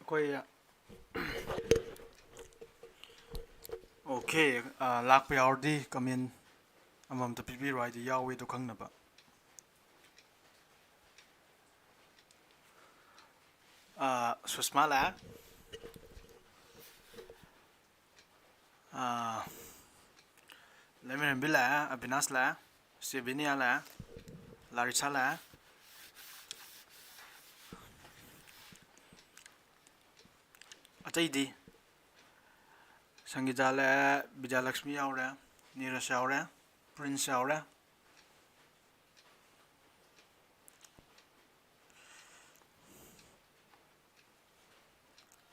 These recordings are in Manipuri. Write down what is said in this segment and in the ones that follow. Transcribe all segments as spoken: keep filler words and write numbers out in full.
ꯑꯩꯈꯣꯏ, okay, ꯑ, ꯂꯥꯛꯄ ꯌꯥꯎꯔꯗꯤ comment ꯑꯃꯃꯝꯇ ꯄꯤꯕꯤꯔꯣ, ꯍꯥꯏꯗꯤ ꯌꯥꯎꯋꯦꯗꯣ ꯈꯪꯅꯕ꯫ ꯑ, ꯁꯨꯁꯃꯥ ꯂꯥꯛꯑꯦ꯫ ꯑ, ꯂꯩꯃꯔꯦꯝꯕꯤ ꯂꯥꯛꯑꯦ, ꯑꯕꯤꯅꯥꯁ ꯂꯥꯛꯑꯦ, ꯁꯦꯕꯤꯅꯤꯌꯥ ꯂꯥꯛꯑꯦ, ꯂꯥꯔꯤꯁꯥ ꯂꯥꯛꯑꯦ꯫ ꯑꯇꯩꯗꯤ ꯁꯪꯒꯤꯇꯥ ꯂꯥꯛꯑꯦ, ꯕꯤꯗ꯭ꯌꯥꯂꯛꯁꯃꯤ ꯌꯥꯎꯔꯦ, ꯅꯤꯔꯖ ꯌꯥꯎꯔꯦ, ꯄ꯭ꯔꯤꯟꯁ ꯌꯥꯎꯔꯦ꯫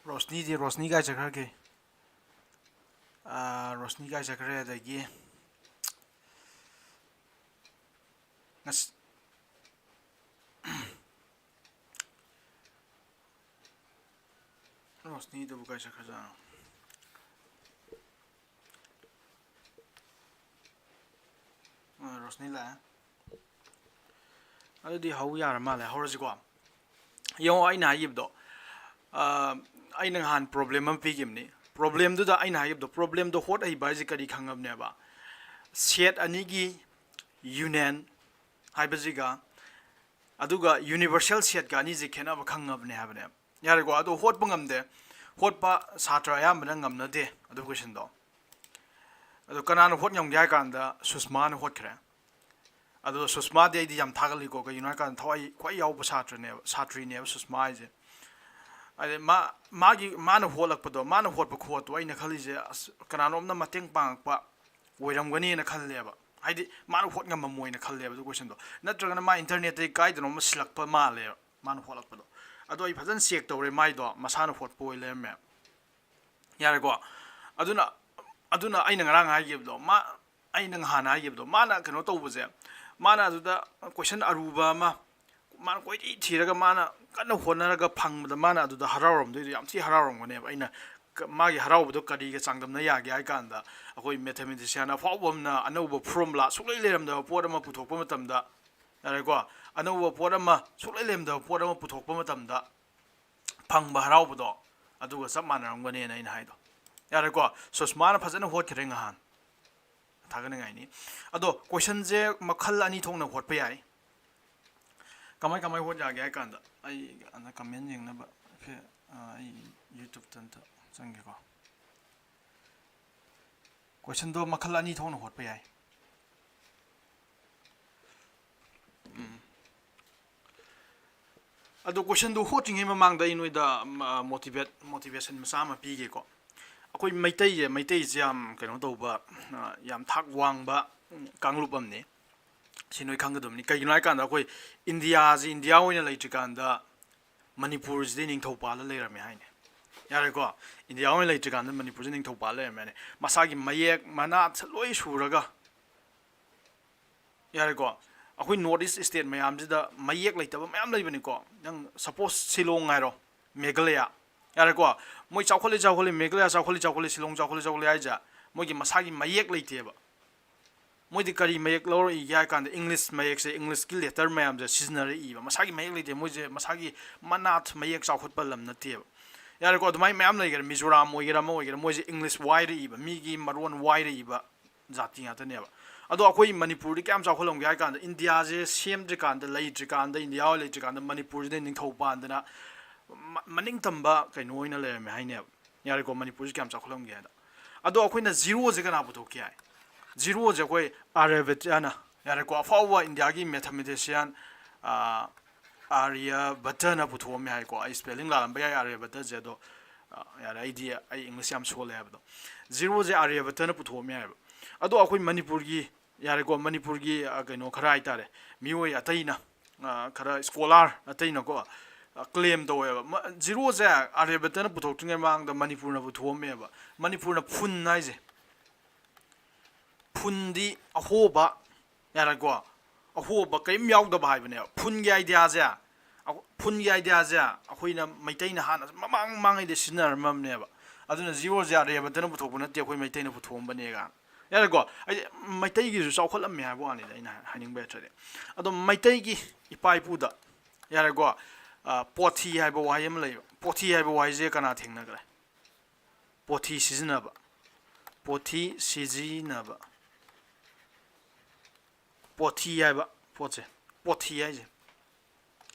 ꯔꯣꯁꯅꯤꯗꯤ, ꯔꯣꯁꯅꯤ ꯀꯥꯏ ꯆꯠꯈ꯭ꯔꯒꯦ? ꯑꯥ, ꯔꯣꯁꯅꯤ ꯀꯥꯏ ꯆꯠꯈ꯭ꯔꯦ? ꯑꯗꯒꯤ ꯉꯁ-, ꯔꯣꯁꯅꯤꯗꯨꯕꯨ ꯀꯥꯏ ꯆꯠꯈ꯭ꯔꯖꯥꯠꯅꯣ? ꯑ, ꯔꯣꯁꯅꯤ ꯂꯥꯛꯑꯦ꯫ ꯑꯗꯨꯗꯤ ꯍꯧ ꯌꯥꯔ ꯃꯥꯜꯂꯦ꯫ ꯍꯧꯔꯁꯤꯀꯣ꯫ ꯌꯦꯡꯉꯣ, ꯑꯩꯅ ꯍꯥꯏꯈꯤꯕꯗꯣ, ꯑ, ꯑꯩꯅ ꯅꯍꯥꯟ problem ꯑꯃ ꯄꯤꯈꯤꯕꯅꯤ꯫ Problemꯗꯨꯗ ꯑꯩꯅ ꯍꯥꯏꯈꯤꯕꯗꯣ, problemꯗꯣ ꯍꯣꯠ ꯍꯩꯕ ꯍꯥꯏꯁꯦ ꯀꯔꯤ ꯈꯪꯉꯕꯅꯦꯕ? Set ꯑꯅꯤꯒꯤ union ꯍꯥꯏꯕꯁꯤꯒ, ꯑꯗꯨꯒ universal setꯀ ꯑꯅꯤꯁꯦ ꯈꯦꯠꯅꯕ ꯈꯪꯉꯕꯅꯦ ꯍꯥꯏꯕꯅꯦꯕ꯫ ꯌꯥꯔꯦꯀꯣ, ꯑꯗꯣ ꯍꯣꯠꯄ ꯉꯝꯗꯦ꯫ ꯍꯣꯠꯄ ꯁꯥꯇ꯭ꯔ ꯑꯌꯥꯝꯕꯅ ꯉꯝꯅꯗꯦ ꯑꯗꯨ questionꯗꯣ꯫ ꯑꯗꯣ ꯀꯅꯥꯅ ꯍꯣꯠ ꯉꯝꯒꯦ ꯍꯥꯏ ꯀꯥꯟꯗ ꯁꯨꯁꯃꯥꯅ ꯍꯣꯠꯈ꯭ꯔꯦ꯫ ꯑꯗꯣ ꯁꯨꯁꯃꯥꯗꯤ ꯑꯩꯗꯤ ꯌꯥꯝ ꯊꯥꯒꯠꯂꯤꯀꯣ, ꯀꯩꯒꯤꯅꯣ ꯍꯥꯏ ꯀꯥꯟꯗ ꯊꯋꯥꯏ ꯈ꯭ꯋꯥꯏ ꯌꯥꯎꯕ ꯁꯥꯇ꯭ꯔꯅꯦꯕ, ꯁꯥꯇ꯭ꯔꯤꯅꯦꯕ ꯁꯨꯁꯃꯥ ꯍꯥꯏꯁꯦ꯫ ꯍꯥꯏꯗꯤ ꯃꯥ, ꯃꯥꯒꯤ, ꯃꯥꯅ ꯍꯣꯠꯂꯛꯄꯗꯣ, ꯃꯥꯅ ꯍꯣꯠꯄ ꯈꯨꯍꯣꯠꯇꯣ ꯑꯩꯅ ꯈꯜꯂꯤꯁꯦ, ꯑꯁ, ꯀꯅꯥꯅꯣꯝꯅ ꯃꯇꯦꯡ ꯄꯥꯡꯉꯛꯄ ꯑꯣꯏꯔꯝꯒꯅꯤꯅ ꯈꯜꯂꯦꯕ꯫ ꯍꯥꯏꯗꯤ ꯃꯥꯅ ꯍꯣꯠ ꯉꯝꯃꯝꯃꯣꯏꯅ ꯈꯜꯂꯦꯕ ꯑꯗꯨ questionꯗꯣ꯫ ꯅꯠꯇ꯭ꯔꯒꯅ ꯃꯥ internetꯇꯒꯤ ꯀꯥꯏꯗꯅꯣꯝ ꯁꯤꯜꯂꯛꯄ ꯃꯥꯜꯂꯦꯕ ꯃꯥꯅ ꯍꯣꯠꯂꯛꯄꯗꯣ꯫ ꯑꯗꯣ ꯑꯩ ꯐꯖꯅ check ꯇꯧꯔꯦ, ꯃꯥꯏꯗꯣ ꯃꯁꯥꯅ ꯍꯣꯠꯄ ꯑꯣꯏ ꯂꯩꯔꯝꯃꯦ꯫ ꯌꯥꯔꯦꯀꯣ? ꯑꯗꯨꯅ, ꯑꯗꯨꯅ ꯑꯩꯅ ꯉꯔꯥꯡ ꯍꯥꯏꯈꯤꯕꯗꯣ, ꯃꯥ, ꯑꯩꯅ ꯅꯍꯥꯟ ꯍꯥꯏꯈꯤꯕꯗꯣ, ꯃꯥꯅ ꯀꯩꯅꯣ ꯇꯧꯕꯁꯦ, ꯃꯥꯅ ꯑꯗꯨꯗ question ꯑꯔꯨꯕ ꯑꯃ ꯃꯥꯅ ꯀꯣꯏꯊꯤ ꯊꯤꯔꯒ, ꯃꯥꯅ ꯀꯟꯅ ꯍꯣꯠꯅꯔꯒ ꯐꯪꯕꯗ, ꯃꯥꯅ ꯑꯗꯨꯗ ꯍꯔꯥꯎꯔꯝꯗꯣꯏꯗꯣ ꯌꯥꯝ ꯊꯤ ꯍꯔꯥꯎꯔꯝꯒꯅꯦꯕ꯫ ꯑꯩꯅ ꯀ-, ꯃꯥꯒꯤ ꯍꯔꯥꯎꯕꯗꯣ ꯀꯔꯤꯒ ꯆꯥꯡꯗꯝꯅ ꯌꯥꯒꯦ ꯍꯥꯏ ꯀꯥꯟꯗ, ꯑꯩꯈꯣꯏ mathematician ꯑꯐꯥꯎꯕ ꯑꯃꯅ ꯑꯅꯧꯕ formula, ꯁꯨꯡꯂꯩ ꯂꯩꯔꯝꯗꯕ ꯄꯣꯠ ꯑꯃ ꯄꯨꯊꯣꯛꯄ ꯃꯇꯝꯗ, ꯌꯥꯔꯦꯀꯣ? ꯑꯅꯧꯕ ꯄꯣꯠ ꯑꯃ, ꯁꯨꯡꯂꯩ ꯂꯩꯔꯝꯗꯕ ꯄꯣꯠ ꯑꯃ ꯄꯨꯊꯣꯛꯄ ꯃꯇꯝꯗ, ꯐꯪꯕ ꯍꯔꯥꯎꯕꯗꯣ ꯑꯗꯨꯒ ꯆꯞ ꯃꯥꯟꯅꯔꯝꯒꯅꯦꯅ ꯑꯩꯅ ꯍꯥꯏꯗꯣ꯫ ꯌꯥꯔꯦꯀꯣ, ꯁꯨꯁꯃꯥꯅ ꯐꯖꯅ ꯍꯣꯠꯈ꯭ꯔꯦ ꯉꯍꯥꯟ, ꯊꯥꯒꯠꯅꯤꯡꯉꯥꯏꯅꯤ꯫ ꯑꯗꯣ ꯀꯣꯏꯁꯟꯁꯦ ꯃꯈꯜ ꯑꯅꯤ ꯊꯣꯛꯅ ꯍꯣꯠꯄ ꯌꯥꯏ꯫ ꯀꯃꯥꯏ ꯀꯃꯥꯏ ꯍꯣꯠ ꯌꯥꯒꯦ ꯍꯥꯏ ꯀꯥꯟꯗ, ꯑꯩ ꯑꯗ ꯀꯃꯦꯟ ꯌꯦꯡꯅꯕ ꯍꯥꯏꯐꯦꯠ, ꯑ, ꯑꯩ ꯌꯨꯇ꯭ꯌꯨꯕꯇ ꯑꯝꯇ ꯆꯪꯒꯦꯀꯣ꯫ ꯀꯣꯏꯁꯟꯗꯣ ꯃꯈꯜ ꯑꯅꯤ ꯊꯣꯛꯅ ꯍꯣꯠꯄ ꯌꯥꯏ꯫ ꯎꯝ꯫ ꯑꯗꯣ ꯀꯣꯏꯁꯟꯗꯣ ꯍꯣꯠꯇ꯭ꯔꯤꯉꯩ ꯃꯃꯥꯡꯗ ꯑꯩ ꯅꯣꯏꯗ, ꯃ-, ꯃꯣꯇꯤꯚꯦꯠ ꯃꯣꯇꯤꯚꯦꯁꯟ ꯃꯆꯥ ꯑꯃ ꯄꯤꯒꯦꯀꯣ꯫ ꯑꯩꯈꯣꯏ ꯃꯩꯇꯩꯁꯦ ꯃꯩꯇꯩꯁꯦ ꯌꯥꯝ ꯀꯩꯅꯣ ꯇꯧꯕ, ꯑ, ꯌꯥꯝ ꯊꯥꯛ ꯋꯥꯡꯕ, ꯎꯝ, ꯀꯥꯡꯂꯨꯞ ꯑꯃꯅꯤ꯫ ꯁꯤ ꯅꯣꯏ ꯈꯪꯒꯗꯕꯅꯤ꯫ ꯀꯩꯒꯤꯅꯣ ꯍꯥꯏ ꯀꯥꯟꯗ ꯑꯩꯈꯣꯏ ꯏꯟꯗꯤꯌꯥꯁꯤ ꯏꯟꯗꯤꯌꯥ ꯑꯣꯏꯅ ꯂꯩꯇ꯭ꯔꯤꯀꯥꯟꯗ ꯃꯅꯤꯄꯨꯔꯁꯤꯗꯤ ꯅꯤꯡꯊꯧ ꯄꯥꯜꯂ ꯂꯩꯔꯝꯃꯦ ꯍꯥꯏꯅꯦ꯫ ꯌꯥꯔꯦꯀꯣ? ꯏꯟꯗꯤꯌꯥ ꯑꯣꯏꯅ ꯂꯩꯇ꯭ꯔꯤꯀꯥꯟꯗ ꯃꯅꯤꯄꯨꯔꯁꯤ ꯅꯤꯡꯊꯧ ꯄꯥꯜꯂ ꯂꯩꯔꯝꯃꯦ ꯍꯥꯏꯅꯦ꯫ ꯃꯁꯥꯒꯤ ꯃꯌꯦꯛ ꯃꯅꯥꯠꯁꯦ ꯂꯣꯏ ꯁꯨꯔꯒ, ꯌꯥꯔꯦꯀꯣ? ꯑꯩꯈꯣꯏ ꯅꯣꯔꯠ ꯏꯁ ꯁ꯭ꯇꯦꯠ ꯃꯌꯥꯝꯁꯤꯗ ꯃꯌꯦꯛ ꯂꯩꯇꯕ ꯃꯌꯥꯝ ꯂꯩꯕꯅꯤꯀꯣ꯫ ꯅꯪ ꯁꯄꯣꯁ ꯁꯤꯂꯣꯡ ꯍꯥꯏꯔꯣ, ꯃꯦꯘꯥꯂꯌꯥ, ꯌꯥꯔꯦꯀꯣ? ꯃꯣꯏ ꯆꯥꯎꯈꯠꯂꯦ ꯆꯥꯎꯈꯠꯂꯦ, ꯃꯦꯘꯥꯂꯌꯥ ꯆꯥꯎꯈꯠꯂꯦ ꯆꯥꯎꯈꯠꯂꯦ, ꯁꯤꯂꯣꯡ ꯆꯥꯎꯈꯠꯂꯦ ꯆꯥꯎꯈꯠꯂꯦ ꯍꯥꯏꯁꯦ ꯃꯣꯏꯒꯤ ꯃꯁꯥꯒꯤ ꯃꯌꯦꯛ ꯂꯩꯇꯦꯕ꯫ ꯃꯣꯏꯗꯤ ꯀꯔꯤ ꯃꯌꯦꯛ ꯂꯧꯔꯛꯏꯒꯦ ꯍꯥꯏ ꯀꯥꯟꯗ, ꯏꯪꯂꯤꯁ ꯃꯌꯦꯛꯁꯦ, ꯏꯪꯂꯤꯁꯀꯤ ꯂꯦꯇꯔ ꯃꯌꯥꯝꯁꯦ ꯁꯤꯖꯤꯟꯅꯔꯛꯏꯕ꯫ ꯃꯁꯥꯒꯤ ꯃꯌꯦꯛ ꯂꯩꯇꯦ ꯃꯣꯏꯁꯦ, ꯃꯁꯥꯒꯤ ꯃꯅꯥꯠ ꯃꯌꯦꯛ ꯆꯥꯎꯈꯠꯄ ꯂꯝ ꯅꯠꯇꯦꯕ꯫ ꯌꯥꯔꯦꯀꯣ, ꯑꯗꯨꯃꯥꯏꯅ ꯃꯌꯥꯝ ꯂꯩꯈꯔꯦ, ꯃꯤꯖꯣꯔꯥꯝ ꯑꯣꯏꯒꯦꯔꯥ ꯑꯃ ꯑꯣꯏꯒꯦꯔꯥ, ꯃꯣꯏꯁꯦ ꯏꯪꯂꯤꯁ ꯋꯥꯏꯔꯛꯏꯕ, ꯃꯤꯒꯤ ꯃꯔꯣꯟ ꯋꯥꯏꯔꯛꯏꯕ ꯖꯥꯇꯤ ꯉꯥꯛꯇꯅꯦꯕ꯫ ꯑꯗꯣ ꯑꯩꯈꯣꯏ ꯃꯅꯤꯄꯨꯔꯗꯤ ꯀꯌꯥꯝ ꯆꯥꯎꯈꯠꯂꯝꯒꯦ ꯍꯥꯏ ꯀꯥꯟꯗ, ꯏꯟꯗꯤꯌꯥꯁꯦ ꯁꯦꯝꯗ꯭ꯔꯤꯀꯥꯟꯗ, ꯂꯩꯇ꯭ꯔꯤꯀꯥꯟꯗ, ꯏꯟꯗꯤꯌꯥ ꯍꯣꯏ ꯂꯩꯇ꯭ꯔꯤꯀꯥꯟꯗ ꯃꯅꯤꯄꯨꯔꯁꯤꯗ ꯅꯤꯡꯊꯧ ꯄꯥꯟꯗꯅ ꯃ-, ꯃꯅꯤꯡ ꯇꯝꯕ ꯀꯩꯅꯣ ꯑꯣꯏꯅ ꯂꯩꯔꯝꯃꯦ ꯍꯥꯏꯅꯦꯕ꯫ ꯌꯥꯔꯦꯀꯣ, ꯃꯅꯤꯄꯨꯔꯁꯤ ꯀꯌꯥꯝ ꯆꯥꯎꯈꯠꯂꯝꯒꯦ ꯍꯥꯏꯗ꯫ ꯑꯗꯣ ꯑꯩꯈꯣꯏꯅ ꯖꯤꯔꯣꯁꯦ ꯀꯅꯥ ꯄꯨꯊꯣꯛꯀꯦ ꯍꯥꯏ? ꯖꯤꯔꯣꯁꯦ ꯑꯩꯈꯣꯏ ꯑꯥꯔꯌꯥꯕꯠꯇꯅ, ꯌꯥꯔꯦꯀꯣ, ꯑꯐꯥꯎꯕ ꯏꯟꯗꯤꯌꯥꯒꯤ ꯃꯦꯊꯃꯦꯇꯤꯁꯤꯌꯥꯟ, ꯑꯥ, ꯑꯥꯔꯌꯥꯕꯠꯇꯅ ꯄꯨꯊꯣꯛꯑꯝꯃꯦ ꯍꯥꯏꯀꯣ꯫ ꯑꯩ ꯁ꯭ꯄꯦꯂꯤꯡ ꯂꯥꯜꯂꯝꯕ ꯌꯥꯏ ꯑꯥꯔꯌꯥꯕꯠꯇꯁꯦ, ꯑꯗꯣ, ꯑꯥ, ꯌꯥꯔꯦ, ꯑꯩꯗꯤ ꯑꯩ ꯏꯪꯂꯤꯁ ꯌꯥꯝ ꯁꯣꯜꯂꯦ ꯍꯥꯏꯕꯗꯣ꯫ ꯖꯤꯔꯣꯁꯦ ꯑꯥꯔꯌꯥꯕꯠꯇꯅ ꯄꯨꯊꯣꯛꯑꯝꯃꯦ ꯍꯥꯏꯕ꯫ ꯑꯗꯣ ꯑꯩꯈꯣꯏ ꯃꯅꯤꯄꯨꯔꯒꯤ, ꯌꯥꯔꯦꯀꯣ, ꯃꯅꯤꯄꯨꯔꯒꯤ, ꯑꯥ, ꯀꯩꯅꯣ ꯈꯔ ꯍꯥꯏꯇꯥꯔꯦ, ꯃꯤꯑꯣꯏ ꯑꯇꯩꯅ, ꯑꯥ, ꯈꯔ ꯁ꯭ꯀꯣꯂꯥꯔ ꯑꯇꯩꯅꯀꯣ, ꯑꯥ, ꯀ꯭ꯂꯦꯝ ꯇꯧꯋꯦꯕ꯫ ꯃ-, ꯖꯤꯔꯣꯁꯦ ꯑꯥꯔꯌꯥꯕꯠꯇꯅ ꯄꯨꯊꯣꯛꯇ꯭ꯔꯤꯉꯩ ꯃꯃꯥꯡꯗ ꯃꯅꯤꯄꯨꯔꯅ ꯄꯨꯊꯣꯛꯑꯝꯃꯦꯕ꯫ ꯃꯅꯤꯄꯨꯔꯅ ꯐꯨꯟ ꯍꯥꯏꯁꯦ, ꯐꯨꯟꯗꯤ ꯑꯍꯣꯕ, ꯌꯥꯔꯦꯀꯣ? ꯑꯍꯣꯕ ꯀꯔꯤꯝ ꯌꯥꯎꯗꯕ ꯍꯥꯏꯕꯅꯦꯕ꯫ ꯐꯨꯟꯒꯤ ꯑꯥꯏꯗꯤꯌꯥꯁꯦ, ꯑꯩꯈꯣ-, ꯐꯨꯟꯒꯤ ꯑꯥꯏꯗꯤꯌꯥꯁꯦ ꯑꯩꯈꯣꯏꯅ ꯃꯩꯇꯩꯅ ꯍꯥꯟꯅ ꯃꯃꯥꯡ ꯃꯃꯥꯡꯉꯩꯗ ꯁꯤꯖꯤꯟꯅꯔꯝꯃꯕꯅꯦꯕ꯫ ꯑꯗꯨꯅ ꯖꯤꯔꯣꯁꯦ ꯑꯥꯔꯌꯥꯕꯠꯇꯅ ꯄꯨꯊꯣꯛꯄ ꯅꯠꯇꯦ, ꯑꯩꯈꯣꯏ ꯃꯩꯇꯩꯅ ꯄꯨꯊꯣꯛꯑꯝꯕꯅꯦꯒ꯫ ꯌꯥꯔꯦꯀꯣ? ꯑꯩ ꯃꯩꯇꯩꯒꯤꯁꯨ ꯆꯥꯎꯈꯠꯂꯝꯃꯦ ꯍꯥꯏꯕ ꯋꯥꯅꯤꯗ ꯑꯩꯅ ꯍꯥꯏꯅꯤꯡꯕ ꯍꯥꯏꯇꯥꯔꯗꯤ꯫ ꯑꯗꯣ ꯃꯩꯇꯩꯒꯤ ꯏꯄꯥ ꯏꯄꯨꯗ, ꯌꯥꯔꯦꯀꯣ? ꯑ, ꯄꯣꯊꯤ ꯍꯥꯏꯕ ꯋꯥꯍꯩ ꯑꯃ ꯂꯩꯕ꯫ ꯄꯣꯊꯤ ꯍꯥꯏꯕ ꯋꯥꯍꯩꯁꯦ ꯀꯅꯥ ꯊꯦꯡꯅꯈ꯭ꯔꯦ? ꯄꯣꯊꯤ ꯁꯤꯖꯤꯟꯅꯕ꯫ ꯄꯣꯊꯤ ꯁꯤꯖꯤꯟꯅꯕ꯫ ꯄꯣꯊꯤ ꯍꯥꯏꯕ ꯄꯣꯠꯁꯦ, ꯄꯣꯊꯤ ꯍꯥꯏꯁꯦ,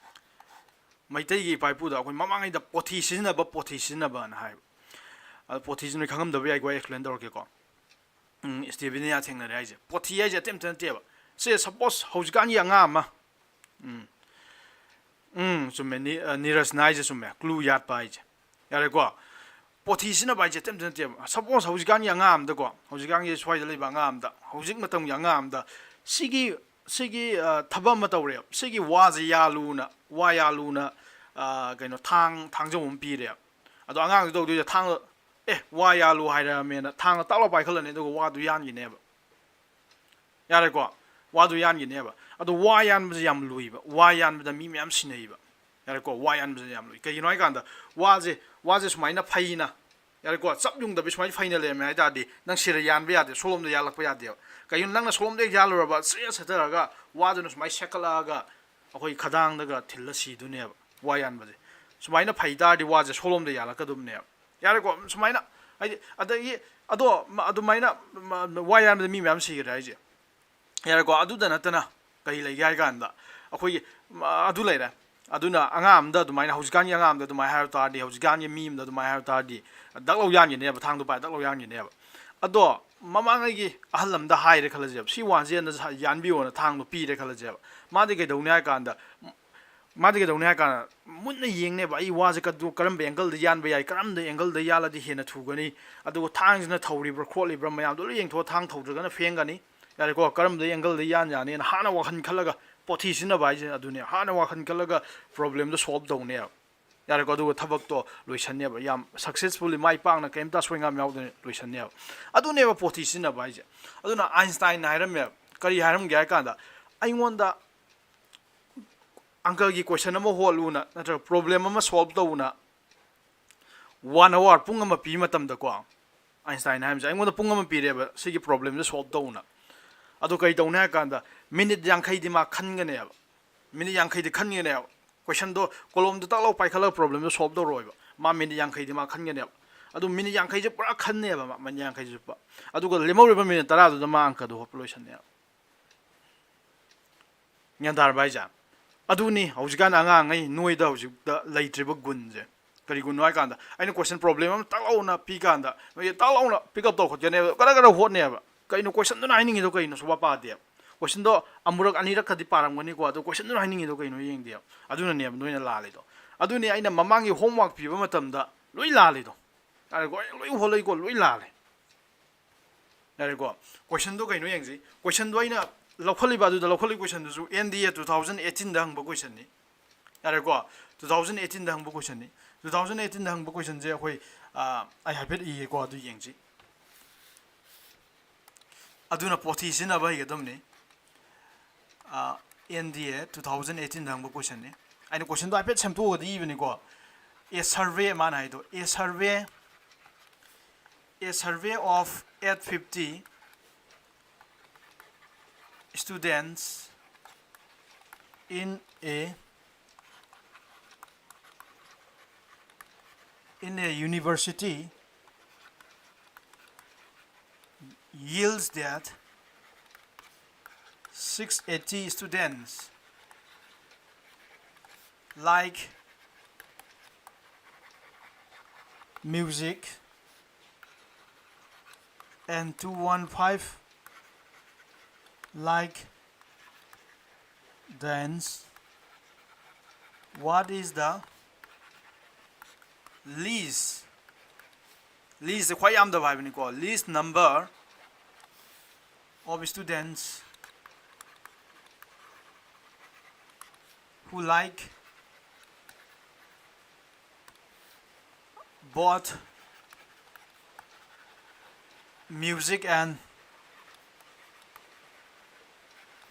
ꯃꯩꯇꯩꯒꯤ ꯏꯄꯥ ꯏꯄꯨꯗ ꯑꯩꯈꯣꯏ ꯃꯃꯥꯡꯉꯩꯗ ꯄꯣꯊꯤ ꯁꯤꯖꯤꯟꯅꯕ, ꯄꯣꯊꯤ ꯁꯤꯖꯤꯟꯅꯕꯅ ꯍꯥꯏꯕ꯫ ꯑꯗꯣ ꯄꯣꯊꯤꯁꯤ ꯅꯣꯏ ꯈꯪꯉꯝꯗꯕ ꯌꯥꯏꯀꯣ, ꯑꯩ ꯑꯦꯛꯁꯄ꯭ꯂꯦꯟ ꯇꯧꯔꯛꯀꯦꯀꯣ꯫ ꯎꯝ, ꯏꯁꯇꯦꯕꯤꯅꯤꯌꯥ ꯊꯦꯡꯅꯔꯦ ꯍꯥꯏꯁꯦ꯫ ꯄꯣꯊꯤ ꯍꯥꯏꯁꯦ ꯑꯇꯩ ꯑꯝꯇ ꯅꯠꯇꯦꯕ꯫ ꯁꯦ, ꯁꯄꯣꯁ ꯍꯧꯖꯤꯛꯀꯥꯟꯒꯤ ꯑꯉꯥꯡ ꯑꯃ, ꯎꯝ, ꯎꯝ, ꯆꯨꯝꯃꯦ, ꯅꯤ-, ꯑ, ꯅꯤꯔꯖꯅ ꯍꯥꯏꯁꯦ ꯆꯨꯝꯃꯦ, ꯀ꯭ꯂꯨ ꯌꯥꯠꯄ ꯍꯥꯏꯁꯦ꯫ ꯌꯥꯔꯦꯀꯣ? ꯄꯣꯊꯤ ꯁꯤꯖꯤꯟꯅꯕ ꯍꯥꯏꯁꯦ ꯑꯇꯩ ꯑꯝꯇ ꯅꯠꯇꯦꯕ꯫ ꯁꯄꯣꯁ ꯍꯧꯖꯤꯛꯀꯥꯟꯒꯤ ꯑꯉꯥꯡ ꯑꯝꯗꯀꯣ, ꯍꯧꯖꯤꯛꯀꯥꯟꯒꯤ ꯁ꯭ꯋꯥꯏꯗ ꯂꯩꯕ ꯑꯉꯥꯡ ꯑꯝꯗ, ꯍꯧꯖꯤꯛ ꯃꯇꯝꯒꯤ ꯑꯉꯥꯡ ꯑꯝꯗ ꯁꯤꯒꯤ, ꯁꯤꯒꯤ, ꯑ, ꯊꯕꯛ ꯑꯃ ꯇꯧꯔꯦꯕ꯫ ꯁꯤꯒꯤ ꯋꯥꯁꯦ ꯌꯥꯜꯂꯨꯅ, ꯋꯥ ꯌꯥꯜꯂꯨꯅ, ꯑ, ꯀꯩꯅꯣ, ꯊꯥꯡ, ꯊꯥꯡꯖꯧ ꯑꯃ ꯄꯤꯔꯦꯕ꯫ ꯑꯗꯣ ꯑꯉꯥꯡꯗꯨ ꯇꯧꯗꯣꯏꯁꯦ, ꯊꯥꯡ, "ꯑꯦ, ꯋꯥ ꯌꯥꯜꯂꯨ ꯍꯥꯏꯔꯛꯑꯃꯦꯅ" ꯊꯥꯡꯅ ꯇꯥꯛ ꯂꯥꯎ ꯄꯥꯏꯈꯠꯂꯅꯤ, ꯑꯗꯨꯒ ꯋꯥꯗꯨ ꯌꯥꯟꯈꯤꯅꯦꯕ꯫ ꯌꯥꯔꯦꯀꯣ? ꯋꯥꯗꯨ ꯌꯥꯟꯈꯤꯅꯦꯕ꯫ ꯑꯗꯣ ꯋꯥ ꯌꯥꯟꯕꯁꯦ ꯌꯥꯝ ꯂꯨꯏꯕ꯫ ꯋꯥ ꯌꯥꯟꯕꯗ ꯃꯤ ꯃꯌꯥꯝ ꯁꯤꯅꯩꯕ꯫ ꯌꯥꯔꯦꯀꯣ? ꯋꯥ ꯌꯥꯟꯕꯁꯦ ꯌꯥꯝ ꯂꯨꯏ꯫ ꯀꯩꯒꯤꯅꯣ ꯍꯥꯏꯀꯥꯟꯗ, ꯋꯥꯁꯦ, ꯋꯥꯁꯦ ꯁꯨꯃꯥꯏꯅ ꯐꯩꯅ, ꯌꯥꯔꯦꯀꯣ? ꯆꯞ ꯌꯨꯡꯗꯕꯤ ꯁꯨꯃꯥꯏꯅ ꯐꯩꯅ ꯂꯩꯔꯝꯃꯦ ꯍꯥꯏ ꯇꯥꯔꯗꯤ, ꯅꯪ ꯁꯤꯗ ꯌꯥꯟꯕ ꯌꯥꯗꯦ, ꯁꯣꯝꯂꯣꯝꯗ ꯌꯥꯜꯂꯛꯄ ꯌꯥꯗꯦꯕ꯫ ꯀꯩꯒꯤꯅꯣ? ꯅꯪꯅ ꯁꯣꯝꯗ ꯍꯦꯛ ꯌꯥꯜꯂꯨꯔꯕ, ꯁ꯭ꯔꯦ ꯁꯦꯠꯊꯔꯒ ꯋꯥꯗꯨꯅ ꯁꯨꯃꯥꯏꯅ ꯁꯦꯠꯀꯠꯂꯛꯑꯒ ꯑꯩꯈꯣꯏ ꯈꯗꯥꯡꯗꯒ ꯊꯤꯜꯂ ꯁꯤꯗꯣꯏꯅꯦꯕ, ꯋꯥ ꯌꯥꯟꯕꯁꯦ꯫ ꯁꯨꯃꯥꯏꯅ ꯐꯩ ꯇꯥꯔꯗꯤ ꯋꯥꯁꯦ ꯁꯣꯝꯂꯣꯝꯗ ꯌꯥꯜꯂꯛꯀꯗꯕꯅꯦꯕ꯫ ꯌꯥꯔꯦꯀꯣ? ꯁꯨꯃꯥꯏꯅ, ꯍꯥꯏꯗꯤ, ꯑꯗꯒꯤ, ꯑꯗꯣ, ꯃ-, ꯑꯗꯨꯃꯥꯏꯅ, ꯃ-, ꯋꯥ ꯌꯥꯟꯕꯗ ꯃꯤ ꯃꯌꯥꯝ ꯁꯤꯈ꯭ꯔꯦ ꯍꯥꯏꯁꯦ꯫ ꯌꯥꯔꯦꯀꯣ? ꯑꯗꯨꯗ ꯅꯠꯇꯅ ꯀꯔꯤ ꯂꯩꯒꯦ ꯍꯥꯏ ꯀꯥꯟꯗ, ꯑꯩꯈꯣꯏꯒꯤ, ꯃ-, ꯑꯗꯨ ꯂꯩꯔꯦ꯫ ꯑꯗꯨꯅ ꯑꯉꯥꯡ ꯑꯝꯗ ꯑꯗꯨꯃꯥꯏꯅ, ꯍꯧꯖꯤꯛꯀꯥꯟꯒꯤ ꯑꯉꯥꯡ ꯑꯝꯗ ꯑꯗꯨꯃꯥꯏꯅ ꯍꯥꯏꯕ ꯇꯥꯔꯗꯤ, ꯍꯧꯖꯤꯛꯀꯥꯟꯒꯤ ꯃꯤ ꯑꯝꯗ ꯑꯗꯨꯃꯥꯏꯅ ꯍꯥꯏꯕ ꯇꯥꯔꯗꯤ, ꯗꯛ ꯂꯧ ꯌꯥꯟꯈꯤꯅꯦꯕ, ꯊꯥꯡꯗꯣ ꯄꯥꯏ ꯗꯛ ꯂꯧ ꯌꯥꯟꯈꯤꯅꯦꯕ꯫ ꯑꯗꯣ ꯃꯃꯥꯡꯉꯩꯒꯤ ꯑꯍꯜ ꯑꯝꯗ ꯍꯥꯏꯔꯦ ꯈꯜꯂꯁꯦꯕ, "ꯁꯤ ꯋꯥꯁꯦ ꯑꯝꯇ ꯁ-, ꯌꯥꯟꯕꯤꯌꯣꯅ" ꯊꯥꯡꯗꯣ ꯄꯤꯔꯦ ꯈꯜꯂꯁꯦꯕ, ꯃꯥꯗꯤ ꯀꯩꯗꯧꯅꯤ ꯍꯥꯏ ꯀꯥꯟꯗ, ꯃꯥꯗꯤ ꯀꯩꯗꯧꯅꯤ ꯍꯥꯏ ꯀꯥꯟꯗ, ꯃꯨꯟꯅ ꯌꯦꯡꯅꯦꯕ, ꯑꯩ ꯋꯥꯁꯦ ꯀꯗꯨ-, ꯀꯔꯝꯕ ꯑꯦꯡꯒꯜꯗ ꯌꯥꯟꯕ ꯌꯥꯏ, ꯀꯔꯝꯕ ꯑꯦꯡꯒꯜꯗ ꯌꯥꯜꯂꯗꯤ ꯍꯦꯟꯅ ꯊꯨꯒꯅꯤ, ꯑꯗꯨꯒ ꯊꯥꯡꯁꯤꯅ ꯊꯧꯔꯤꯕ꯭ꯔꯥ ꯈꯣꯠꯂꯤꯕ꯭ꯔꯥ ꯃꯌꯥꯝꯗꯣ ꯂꯣꯏ ꯌꯦꯡꯊꯣꯛꯑ, ꯊꯥꯡ ꯊꯧꯗ꯭ꯔꯒꯅ ꯐꯦꯡꯒꯅꯤ, ꯌꯥꯔꯦꯀꯣ? ꯀꯔꯝꯕ ꯑꯦꯡꯒꯜꯗ ꯌꯥꯟ ꯌꯥꯅꯤꯅ ꯍꯥꯟꯅ ꯋꯥꯈꯜ ꯈꯜꯂꯒ, ꯄꯣꯊꯤ ꯁꯤꯖꯤꯟꯅꯕ ꯍꯥꯏꯁꯦ ꯑꯗꯨꯅꯦ, ꯍꯥꯟꯅ ꯋꯥꯈꯜ ꯈꯜꯂꯒ ꯄ꯭ꯔꯣꯕ꯭ꯂꯦꯝꯗꯣ ꯁꯣꯜꯕ ꯇꯧꯅꯦꯕ, ꯌꯥꯔꯦꯀꯣ? ꯑꯗꯨꯒ ꯊꯕꯛꯇꯣ ꯂꯣꯏꯁꯟꯅꯦꯕ, ꯌꯥꯝ ꯁꯛꯁꯦꯁꯐꯨꯜꯂꯤ, ꯃꯥꯏ ꯄꯥꯛꯅ, ꯀꯩꯝꯇ ꯑꯁꯣꯏ ꯑꯉꯥꯝ ꯌꯥꯎꯗꯅ ꯂꯣꯏꯁꯟꯅꯦꯕ꯫ ꯑꯗꯨꯅꯦꯕ ꯄꯣꯊꯤ ꯁꯤꯖꯤꯟꯅꯕ ꯍꯥꯏꯁꯦ꯫ ꯑꯗꯨꯅ ꯑꯥꯏꯟꯁꯇꯥꯏꯟꯅ ꯍꯥꯏꯔꯝꯃꯦꯕ, ꯀꯔꯤ ꯍꯥꯏꯔꯝꯒꯦ ꯍꯥꯏ ꯀꯥꯟꯗ, ꯑꯩꯉꯣꯟꯗ ꯑꯪꯀꯒꯤ ꯀꯣꯏꯁꯟ ꯑꯃ ꯍꯣꯠꯂꯨꯅ, ꯅꯠꯇ꯭ꯔꯒ ꯄ꯭ꯔꯣꯕ꯭ꯂꯦꯝ ꯑꯃ ꯁꯣꯜꯕ ꯇꯧꯅ, ꯋꯥꯟ ꯑꯋꯥꯔ, ꯄꯨꯡ ꯑꯃ ꯄꯤꯕ ꯃꯇꯝꯗꯀꯣ, ꯑꯥꯏꯟꯁꯇꯥꯏꯟ ꯍꯥꯏꯔꯤꯁꯦ, ꯑꯩꯉꯣꯟꯗ ꯄꯨꯡ ꯑꯃ ꯄꯤꯔꯦꯕ ꯁꯤꯒꯤ ꯄ꯭ꯔꯣꯕ꯭ꯂꯦꯝꯁꯦ ꯁꯣꯜꯕ ꯇꯧꯅ꯫ ꯑꯗꯣ ꯀꯔꯤ ꯇꯧꯅꯤ ꯍꯥꯏ ꯀꯥꯟꯗ, ꯃꯤꯅꯤꯠ ꯌꯥꯡꯈꯩꯗꯤ ꯃꯥ ꯈꯟꯒꯅꯦꯕ, ꯃꯤꯅꯤꯠ ꯌꯥꯡꯈꯩꯗꯤ ꯈꯟꯒꯅꯦꯕ꯫ ꯀꯣꯏꯁꯟꯗꯣ ꯀꯣꯂꯣꯝꯗꯣ ꯇꯛ ꯂꯥꯎ ꯄꯥꯏꯈꯠꯂꯒ ꯄ꯭ꯔꯣꯕ꯭ꯂꯦꯝꯗꯣ ꯁꯣꯜꯕ ꯇꯧꯔꯣꯏꯕ꯫ ꯃꯥ ꯃꯤꯅꯤꯠ ꯌꯥꯡꯈꯩꯗꯤ ꯃꯥ ꯈꯟꯒꯅꯦꯕ꯫ ꯑꯗꯨ ꯃꯤꯅꯤꯠ ꯌꯥꯡꯈꯩꯁꯦ ꯄꯨꯔꯥ ꯈꯟꯅꯦꯕ ꯃꯥ, ꯃꯤꯅꯤꯠ ꯌꯥꯡꯈꯩꯁꯦ ꯆꯨꯞꯄ꯫ ꯑꯗꯨꯒ ꯂꯦꯝꯍꯧꯔꯤꯕ ꯃꯤꯅꯤꯠ ꯇꯔꯥꯗꯨꯗ ꯃꯥ ꯑꯪꯀꯗꯣ ꯍꯣꯠꯄ ꯂꯣꯏꯁꯟꯅꯦꯕ꯫ ꯒ꯭ꯌꯥꯟ ꯇꯥꯔꯕ ꯍꯥꯏꯁꯦ? ꯑꯗꯨꯅꯤ ꯍꯧꯖꯤꯛꯀꯥꯟ ꯑꯉꯥꯡꯉꯩ ꯅꯣꯏꯗ ꯍꯧꯖꯤꯛꯇ ꯂꯩꯇ꯭ꯔꯤꯕ ꯒꯨꯟꯁꯦ꯫ ꯀꯔꯤꯒꯨꯝꯕꯅꯣ ꯍꯥꯏ ꯀꯥꯟꯗ, ꯑꯩꯅ ꯀꯣꯏꯁꯟ ꯄ꯭ꯔꯣꯕ꯭ꯂꯦꯝ ꯑꯃ ꯇꯥꯛ ꯂꯥꯎꯅ ꯄꯤ ꯀꯥꯟꯗ, ꯅꯣꯏꯁꯦ ꯇꯥꯛ ꯂꯥꯎꯅ ꯄꯤꯛ ꯑꯞ ꯇꯧꯈꯠꯀꯅꯦꯕ, ꯒꯔ ꯒꯔ ꯍꯣꯠꯅꯦꯕ꯫ ꯀꯩꯅꯣ ꯀꯣꯏꯁꯟꯗꯨꯅ ꯍꯥꯏꯅꯤꯡꯉꯤꯗꯣ ꯀꯩꯅꯣ ꯁꯨꯡꯄꯥ ꯄꯥꯗꯦꯕ꯫ ꯀꯣꯏꯁꯟꯗꯣ ꯑꯃꯨꯔꯛ ꯑꯅꯤꯔꯛꯀꯗꯤ ꯄꯥꯔꯝꯒꯅꯤꯀꯣ, ꯑꯗꯣ ꯀꯣꯏꯁꯟꯗꯨꯅ ꯍꯥꯏꯅꯤꯡꯉꯤꯗꯣ ꯀꯩꯅꯣ ꯌꯦꯡꯗꯦꯕ꯫ ꯑꯗꯨꯅꯅꯦꯕ ꯅꯣꯏꯅ ꯂꯥꯜꯂꯤꯗꯣ꯫ ꯑꯗꯨꯅꯤ ꯑꯩꯅ ꯃꯃꯥꯡꯒꯤ ꯍꯣꯝꯋꯥꯔꯛ ꯄꯤꯕ ꯃꯇꯝꯗ ꯂꯣꯏ ꯂꯥꯜꯂꯤꯗꯣ꯫ ꯌꯥꯔꯦꯀꯣ? ꯑꯩ ꯂꯣꯏ ꯍꯣꯠꯂꯛꯏꯀꯣ, ꯂꯣꯏ ꯂꯥꯜꯂꯦ꯫ ꯌꯥꯔꯦꯀꯣ? ꯀꯣꯏꯁꯟꯗꯣ ꯀꯩꯅꯣ ꯌꯦꯡꯁꯤ꯫ ꯀꯣꯏꯁꯟꯗꯣ ꯑꯩꯅ ꯂꯧꯈꯠꯂꯤꯕ, ꯑꯗꯨꯗ ꯂꯧꯈꯠꯂꯤꯕ ꯀꯣꯏꯁꯟꯗꯨꯁꯨ ꯑꯦꯟ ꯗꯤ ꯑꯦ two thousand eighteen ꯗ ꯍꯪꯕ ꯀꯣꯏꯁꯟꯅꯤ꯫ ꯌꯥꯔꯦꯀꯣ? Two thousand eighteen ꯗ ꯍꯪꯕ ꯀꯣꯏꯁꯟꯅꯤ꯫ Two thousand eighteen ꯗ ꯍꯪꯕ ꯀꯣꯏꯁꯟꯁꯦ ꯑꯩꯈꯣꯏ, ꯑ, ꯑꯩ ꯍꯥꯏꯐꯦꯠ ꯏꯒꯦꯀꯣ, ꯑꯗꯨ ꯌꯦꯡꯁꯤ꯫ ꯑꯗꯨꯅ ꯄꯣꯊꯤ ꯁꯤꯖꯤꯟꯅꯕ ꯍꯩꯒꯗꯕꯅꯤ꯫ ꯑꯦꯟ ꯗꯤ ꯑꯦ two thousand eighteen ꯗ ꯍꯪꯕ ꯀꯣꯏꯁꯟꯅꯤ꯫ ꯑꯩꯅ ꯀꯣꯏꯁꯟꯗꯣ ꯍꯥꯏꯐꯦꯠ ꯁꯦꯝꯗꯣꯛꯑꯒꯗꯤ ꯏꯕꯅꯤꯀꯣ꯫ A survey, ꯃꯥꯅ ꯍꯥꯏꯗꯣ, a survey, a survey of eight fifty students in a, in a university yields that six eighty students like music and two one five like dance. What is the least, least ꯈ꯭ꯋꯥꯏ ꯌꯥꯝꯗꯕ ꯍꯥꯏꯕꯅꯤꯀꯣ, least number of students who like both music and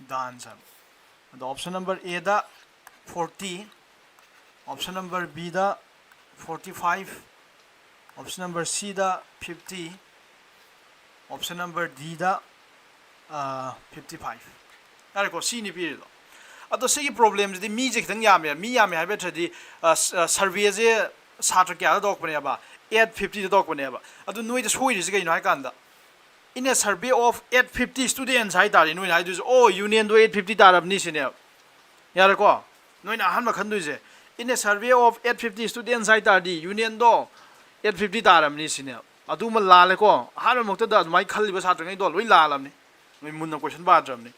dance ꯍꯥꯏꯕ꯫ ꯑꯗꯣ option number A the forty, option number B the forty five, option number C the fifty, option number D ꯗ, ꯑ, fifty five꯫ ꯌꯥꯔꯦꯀꯣ, ꯁꯤꯅꯤ ꯄꯤꯔꯤꯗꯣ꯫ ꯑꯗꯣ ꯁꯤꯒꯤ problemꯁꯤꯗꯤ ꯃꯤꯁꯦ ꯈꯤꯇꯪ ꯌꯥꯝꯃꯦ꯫ ꯃꯤ ꯌꯥꯝꯃꯦ ꯍꯥꯏꯕ ꯅꯠꯇ꯭ꯔꯗꯤ, ꯑ, ꯁ-, ꯑ, surveyꯁꯦ ꯁꯥꯇ꯭ꯔ ꯀꯌꯥꯗ ꯇꯧꯔꯛꯄꯅꯦꯕ? Eight fiftyꯗ ꯇꯧꯔꯛꯄꯅꯦꯕ꯫ ꯑꯗꯨ ꯅꯣꯏꯗ ꯁꯣꯏꯔꯤꯁꯦ ꯀꯩꯅꯣ ꯍꯥꯏ ꯀꯥꯟꯗ, in a survey of eight fifty students ꯍꯥꯏ ꯇꯥꯔꯗꯤ, ꯅꯣꯏꯅ ꯍꯥꯏꯗꯣꯏꯁꯦ, "ꯑꯣ, unionꯗꯣ eight fifty ꯇꯥꯔꯕꯅꯤ" ꯁꯤꯅꯦꯕ꯫ ꯌꯥꯔꯦꯀꯣ? ꯅꯣꯏꯅ ꯑꯍꯥꯟꯕ ꯈꯟꯗꯣꯏꯁꯦ, in a survey of eight fifty students ꯍꯥꯏ ꯇꯥꯔꯗꯤ, unionꯗꯣ eight fifty ꯇꯥꯔꯕꯅꯤ ꯁꯤꯅꯦꯕ꯫ ꯑꯗꯨꯃ ꯂꯥꯜꯂꯦꯀꯣ? ꯑꯍꯥꯟꯕꯃꯛꯇꯗ ꯑꯗꯨꯃꯥꯏꯅ ꯈꯜꯂꯤꯕ ꯁꯥꯇ꯭ꯔꯉꯩꯗꯣ ꯂꯣꯏ ꯂꯥꯜꯂꯕꯅꯤ꯫ ꯅꯣꯏ ꯃꯨꯟꯅ question ꯄꯥꯗ꯭ꯔꯕꯅꯤ꯫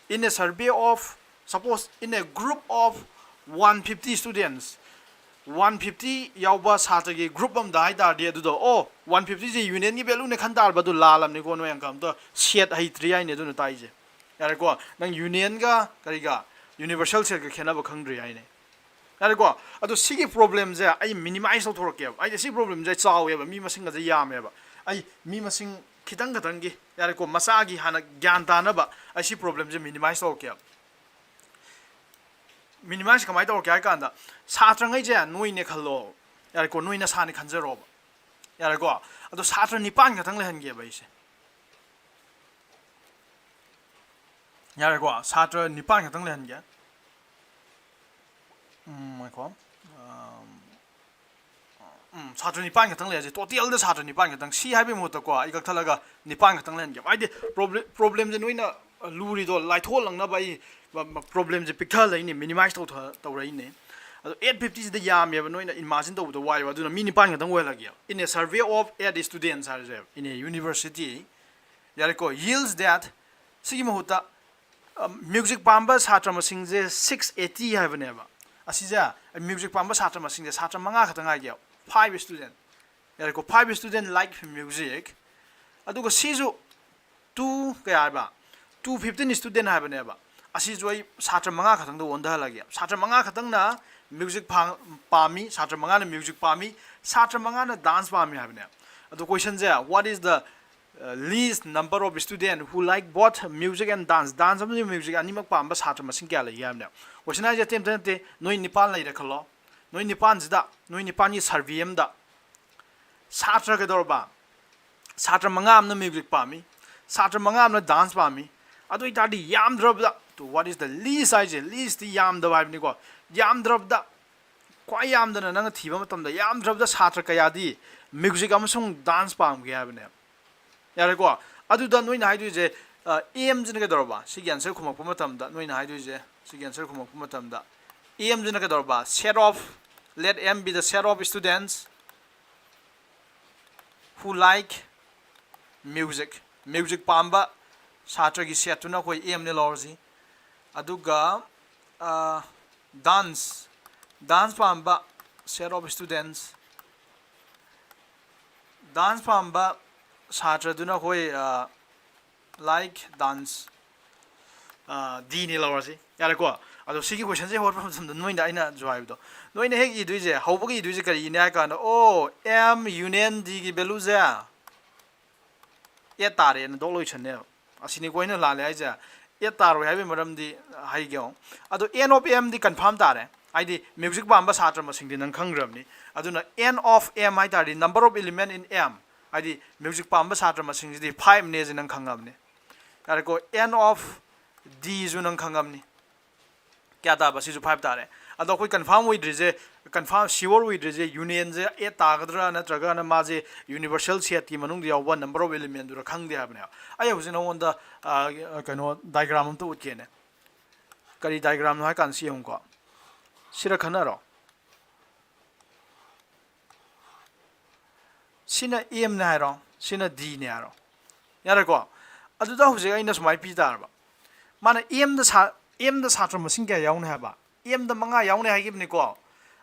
In a survey of, suppose, in a group of one fifty students, one fifty ꯌꯥꯎꯕ ꯁꯥꯇ꯭ꯔꯒꯤ group ꯑꯃꯗ ꯍꯥꯏ ꯇꯥꯔꯗꯤ, ꯑꯗꯨꯗꯣ, ꯑꯣ, one fiftyꯁꯦ unionꯒꯤ valueꯅꯦ ꯈꯟ ꯇꯥꯔꯕ, ꯑꯗꯨ ꯂꯥꯜꯂꯕꯅꯤꯀꯣ꯫ ꯅꯣꯏ ꯑꯪꯀ ꯑꯝꯇ set ꯍꯩꯇ꯭ꯔꯤ ꯍꯥꯏꯅꯦ ꯑꯗꯨꯅ ꯇꯥꯛꯏꯁꯦ꯫ ꯌꯥꯔꯦꯀꯣ? ꯅꯪ unionꯒ ꯀꯔꯤꯒ, universal setꯀ ꯈꯦꯠꯅꯕ ꯈꯪꯗ꯭ꯔꯤ ꯍꯥꯏꯅꯦ꯫ ꯌꯥꯔꯦꯀꯣ? ꯑꯗꯣ ꯁꯤꯒꯤ problemꯁꯦ ꯑꯩ minimize ꯇꯧꯊꯣꯔꯛꯀꯦꯕ꯫ ꯑꯩꯗꯤ ꯁꯤ problemꯁꯦ ꯆꯥꯎꯋꯦꯕ, ꯃꯤ ꯃꯁꯤꯡꯒꯁꯦ ꯌꯥꯝꯃꯦꯕ꯫ ꯑꯩ ꯃꯤ ꯃꯁꯤꯡ ꯈꯤꯇꯪ ꯈꯛꯇꯪꯒꯤ, ꯌꯥꯔꯦꯀꯣ, ꯃꯆꯥꯒꯤ ꯍꯥꯟꯅ ꯒ꯭ꯌꯥꯟ ꯇꯥꯅꯕ ꯑꯩ ꯁꯤ problemꯁꯦ minimize ꯇꯧꯔꯛꯀꯦꯕ꯫ Minimize ꯀꯃꯥꯏꯅ ꯇꯧꯔꯛꯀꯦ ꯍꯥꯏ ꯀꯥꯟꯗ, ꯁꯥꯇ꯭ꯔꯉꯩꯁꯦ ꯅꯣꯏꯅꯦ ꯈꯜꯂꯣ, ꯌꯥꯔꯦꯀꯣ, ꯅꯣꯏ ꯅꯁꯥꯅꯦ ꯈꯟꯖꯔꯣꯕ, ꯌꯥꯔꯦꯀꯣ꯫ ꯑꯗꯣ ꯁꯥꯇ꯭ꯔ ꯅꯤꯄꯥꯟ ꯈꯛꯇꯪ ꯂꯩꯍꯟꯒꯦꯕ ꯑꯩꯁꯦ, ꯌꯥꯔꯦꯀꯣ, ꯁꯥꯇ꯭ꯔ ꯅꯤꯄꯥꯟ ꯈꯛꯇꯪ ꯂꯩꯍꯟꯒꯦ꯫ ꯎꯝ, ꯉꯥꯏꯈꯣ꯫ ꯑꯝ, ꯎꯝ, ꯁꯥꯇ꯭ꯔ ꯅꯤꯄꯥꯟ ꯈꯛꯇꯪ ꯂꯩꯔꯁꯦ꯫ Totalꯗ ꯁꯥꯇ꯭ꯔ ꯅꯤꯄꯥꯟ ꯈꯛꯇꯪ꯫ ꯁꯤ ꯍꯥꯏꯕꯒꯤ ꯃꯍꯨꯠꯇꯀꯣ, ꯑꯩ ꯀꯛꯊꯠꯂꯒ ꯅꯤꯄꯥꯟ ꯈꯛꯇꯪ ꯂꯩꯍꯟꯒꯦꯕ꯫ ꯍꯥꯏꯗꯤ problem, problemꯁꯦ ꯅꯣꯏꯅ ꯂꯨꯔꯤꯗꯣ ꯂꯥꯏꯊꯣꯛꯍꯜꯂꯛꯅꯕ ꯑꯩ ꯃ-, ꯃ-, problemꯁꯦ ꯄꯤꯛꯊꯍꯜꯂꯛꯏꯅꯦ, minimize ꯇꯧꯊ-, ꯇꯧꯔꯛꯏꯅꯦ꯫ ꯑꯗꯣ eight fiftyꯁꯤꯗ ꯌꯥꯝꯃꯦꯕ, ꯅꯣꯏꯅ imagine ꯇꯧꯕꯗ ꯋꯥꯏꯑꯦꯕ꯫ ꯑꯗꯨꯅ ꯃꯤ ꯅꯤꯄꯥꯟ ꯈꯛꯇꯪ ꯑꯣꯏꯍꯜꯂꯒꯦꯕ꯫ In a survey of eight students ꯍꯥꯏꯔꯁꯦꯕ, in a university, ꯌꯥꯔꯦꯀꯣ, yields that, ꯁꯤꯒꯤ ꯃꯍꯨꯠꯇ, ꯑ, music ꯄꯥꯝꯕ ꯁꯥꯇ꯭ꯔ ꯃꯁꯤꯡꯁꯦ six eighty ꯍꯥꯏꯕꯅꯦꯕ꯫ ꯑꯁꯤꯁꯦ, music ꯄꯥꯝꯕ ꯁꯥꯇ꯭ꯔ ꯃꯁꯤꯡꯁꯦ ꯁꯥꯇ꯭ꯔ ꯃꯉꯥ ꯈꯛꯇꯪ ꯍꯥꯏꯒꯦꯕ, five student, ꯌꯥꯔꯦꯀꯣ, five student like music꯫ ꯑꯗꯨꯒ ꯁꯤꯁꯨ two ꯀꯌꯥ ꯍꯥꯏꯕ? Two fifteen student ꯍꯥꯏꯕꯅꯦꯕ꯫ ꯑꯁꯤꯁꯨ ꯑꯩ ꯁꯥꯇ꯭ꯔ ꯃꯉꯥ ꯈꯛꯇꯪꯗ ꯑꯣꯟꯊꯍꯜꯂꯒꯦ꯫ ꯁꯥꯇ꯭ꯔ ꯃꯉꯥ ꯈꯛꯇꯪꯅ music ꯐꯥ-, ꯄꯥꯝꯃꯤ, ꯁꯥꯇ꯭ꯔ ꯃꯉꯥꯅ music ꯄꯥꯝꯃꯤ, ꯁꯥꯇ꯭ꯔ ꯃꯉꯥꯅ dance ꯄꯥꯝꯃꯤ ꯍꯥꯏꯕꯅꯦ꯫ ꯑꯗꯣ questionꯁꯦ, what is the, uh, least number of student who like both music and dance? Dance ꯑꯃꯁꯨꯡ music ꯑꯅꯤꯃꯛ ꯄꯥꯝꯕ ꯁꯥꯇ꯭ꯔ ꯃꯁꯤꯡ ꯀꯌꯥ ꯂꯩꯒꯦ ꯍꯥꯏꯕꯅꯦ꯫ Question ꯍꯥꯏꯁꯦ ꯑꯇꯩ ꯑꯝꯇ ꯅꯠꯇꯦ, ꯅꯣꯏ ꯅꯤꯄꯥꯟ ꯂꯩꯔꯦ ꯈꯜꯂꯣ꯫ ꯅꯣꯏ ꯅꯤꯄꯥꯟꯁꯤꯗ, ꯅꯣꯏ ꯅꯤꯄꯥꯟꯒꯤ survey ꯑꯃꯗ ꯁꯥꯇ꯭ꯔ ꯀꯩꯗꯧꯔꯕ? ꯁꯥꯇ꯭ꯔ ꯃꯉꯥ ꯑꯃꯅ music ꯄꯥꯝꯃꯤ, ꯁꯥꯇ꯭ꯔ ꯃꯉꯥ ꯑꯃꯅ dance ꯄꯥꯝꯃꯤ꯫ ꯑꯗꯨ ꯑꯣꯏꯇꯥꯔꯗꯤ ꯌꯥꯝꯗ꯭ꯔꯕꯗ to what is the least ꯍꯥꯏꯁꯦ, least ꯇꯤ ꯌꯥꯝꯗꯕ ꯍꯥꯏꯕꯅꯤꯀꯣ꯫ ꯌꯥꯝꯗ꯭ꯔꯕꯗ, ꯈ꯭ꯋꯥꯏ ꯌꯥꯝꯗꯅ ꯅꯪꯅ ꯊꯤꯕ ꯃꯇꯝꯗ ꯌꯥꯝꯗ꯭ꯔꯕꯗ ꯁꯥꯇ꯭ꯔ ꯀꯌꯥꯗꯤ music ꯑꯃꯁꯨꯡ dance ꯄꯥꯝꯒꯦ ꯍꯥꯏꯕꯅꯦꯕ꯫ ꯌꯥꯔꯦꯀꯣ? ꯑꯗꯨꯗ ꯅꯣꯏꯅ ꯍꯥꯏꯗꯣꯏꯁꯦ, ꯑꯦꯝꯁꯤꯅ ꯀꯩꯗꯧꯔꯕ? ꯁꯤꯒꯤ answer ꯈꯨꯝꯃꯛꯄ ꯃꯇꯝꯗ ꯅꯣꯏꯅ ꯍꯥꯏꯗꯣꯏꯁꯦ, ꯁꯤꯒꯤ answer ꯈꯨꯝꯃꯛꯄ ꯃꯇꯝꯗ ꯑꯦꯝꯁꯤꯅ ꯀꯩꯗꯧꯔꯕ? Set of, let M be the set of students who like music. Music ꯄꯥꯝꯕ ꯁꯥꯇ꯭ꯔꯒꯤ setꯇꯨꯅ ꯑꯩꯈꯣꯏ ꯑꯦꯝꯅꯦ ꯂꯧꯔꯁꯤ꯫ ꯑꯗꯨꯒ dance, dance ꯄꯥꯝꯕ set of students, dance ꯄꯥꯝꯕ ꯁꯥꯇ꯭ꯔꯗꯨꯅ ꯑꯩꯈꯣꯏ like dance, ꯗꯤꯅꯤ ꯂꯧꯔꯁꯤ꯫ ꯌꯥꯔꯦꯀꯣ? ꯑꯗꯣ ꯁꯤꯒꯤ questionꯁꯦ ꯍꯣꯠꯄ ꯃꯇꯝꯗ ꯅꯣꯏꯅ, ꯑꯩꯅ ꯍꯧꯖꯤꯛ ꯍꯥꯏꯕꯗꯣ, ꯅꯣꯏꯅ ꯍꯦꯛ ꯏꯗꯣꯏꯁꯦ, ꯍꯧꯕꯒ ꯏꯗꯣꯏꯁꯦ ꯀꯔꯤꯅꯦ ꯍꯥꯏ ꯀꯥꯟꯗ, ꯑꯣ, M union Dꯒꯤ valueꯁꯦ ꯑꯦꯠ ꯇꯥꯔꯦꯅ ꯗꯣꯛ ꯂꯣꯏꯁꯟꯅꯦꯕ꯫ ꯑꯁꯤꯅꯤꯀꯣ ꯑꯩꯅ ꯂꯥꯜꯂꯦ ꯍꯥꯏꯁꯦ꯫ ꯑꯦꯠ ꯇꯥꯔꯣꯏ ꯍꯥꯏꯕꯒꯤ ꯃꯔꯝꯗꯤ ꯍꯥꯏꯒꯦ ꯌꯦꯡꯉꯣ꯫ ꯑꯗꯣ N of Mꯗꯤ confirm ꯇꯥꯔꯦ, ꯍꯥꯏꯗꯤ music ꯄꯥꯝꯕ ꯁꯥꯇ꯭ꯔ ꯃꯁꯤꯡꯗꯤ ꯅꯪ ꯈꯪꯈ꯭ꯔꯕꯅꯤ꯫ ꯑꯗꯨꯅ N of M ꯍꯥꯏ ꯇꯥꯔꯗꯤ number of element in M, ꯍꯥꯏꯗꯤ music ꯄꯥꯝꯕ ꯁꯥꯇ꯭ꯔ ꯃꯁꯤꯡꯁꯤꯗꯤ fiveꯅꯦꯁꯦ ꯅꯪ ꯈꯪꯉꯕꯅꯤ꯫ ꯌꯥꯔꯦꯀꯣ? N of Dꯁꯨ ꯅꯪ ꯈꯪꯉꯕꯅꯤ꯫ ꯀꯌꯥ ꯇꯥꯕ? ꯁꯤꯁꯨ five ꯇꯥꯔꯦ꯫ ꯑꯗꯣ ꯑꯩꯈꯣꯏ confirm ꯑꯣꯏꯗ꯭ꯔꯤꯁꯦ, confirm, sure ꯑꯣꯏꯗ꯭ꯔꯤꯁꯦ unionꯁꯦ ꯑꯦꯠ ꯇꯥꯒꯗ꯭ꯔꯥ ꯅꯠꯇ꯭ꯔꯒꯅ ꯃꯥꯁꯦ universal setꯀꯤ ꯃꯅꯨꯡꯗ ꯌꯥꯎꯕ number of elementꯗꯨꯔ ꯈꯪꯗꯦ ꯍꯥꯏꯕꯅꯦꯕ꯫ ꯑꯩ ꯍꯧꯖꯤꯛ ꯅꯉꯣꯟꯗ, ꯑ, ꯀꯩꯅꯣ, diagram ꯑꯝꯇ ꯎꯠꯀꯦꯅꯦ꯫ ꯀꯔꯤ diagramꯅꯣ ꯍꯥꯏ ꯀꯥꯟꯗ ꯁꯤ ꯌꯦꯡꯉꯨꯀꯣ꯫ ꯁꯤꯔ ꯈꯟꯅꯔꯣ꯫ ꯁꯤꯅ Mꯅꯦ ꯍꯥꯏꯔꯣ, ꯁꯤꯅ Dꯅꯦ ꯍꯥꯏꯔꯣ꯫ ꯌꯥꯔꯦꯀꯣ? ꯑꯗꯨꯗ ꯍꯧꯖꯤꯛ ꯑꯩꯅ ꯁꯨꯃꯥꯏꯅ ꯄꯤ ꯇꯥꯔꯕ, ꯃꯥꯅ Mꯗ ꯁꯥ-, Mꯗ ꯁꯥꯇ꯭ꯔ ꯃꯁꯤꯡ ꯀꯌꯥ ꯌꯥꯎꯅꯤ ꯍꯥꯏꯕ? Mꯗ ꯃꯉꯥ ꯌꯥꯎꯅꯤ ꯍꯥꯏꯈꯤꯕꯅꯤꯀꯣ꯫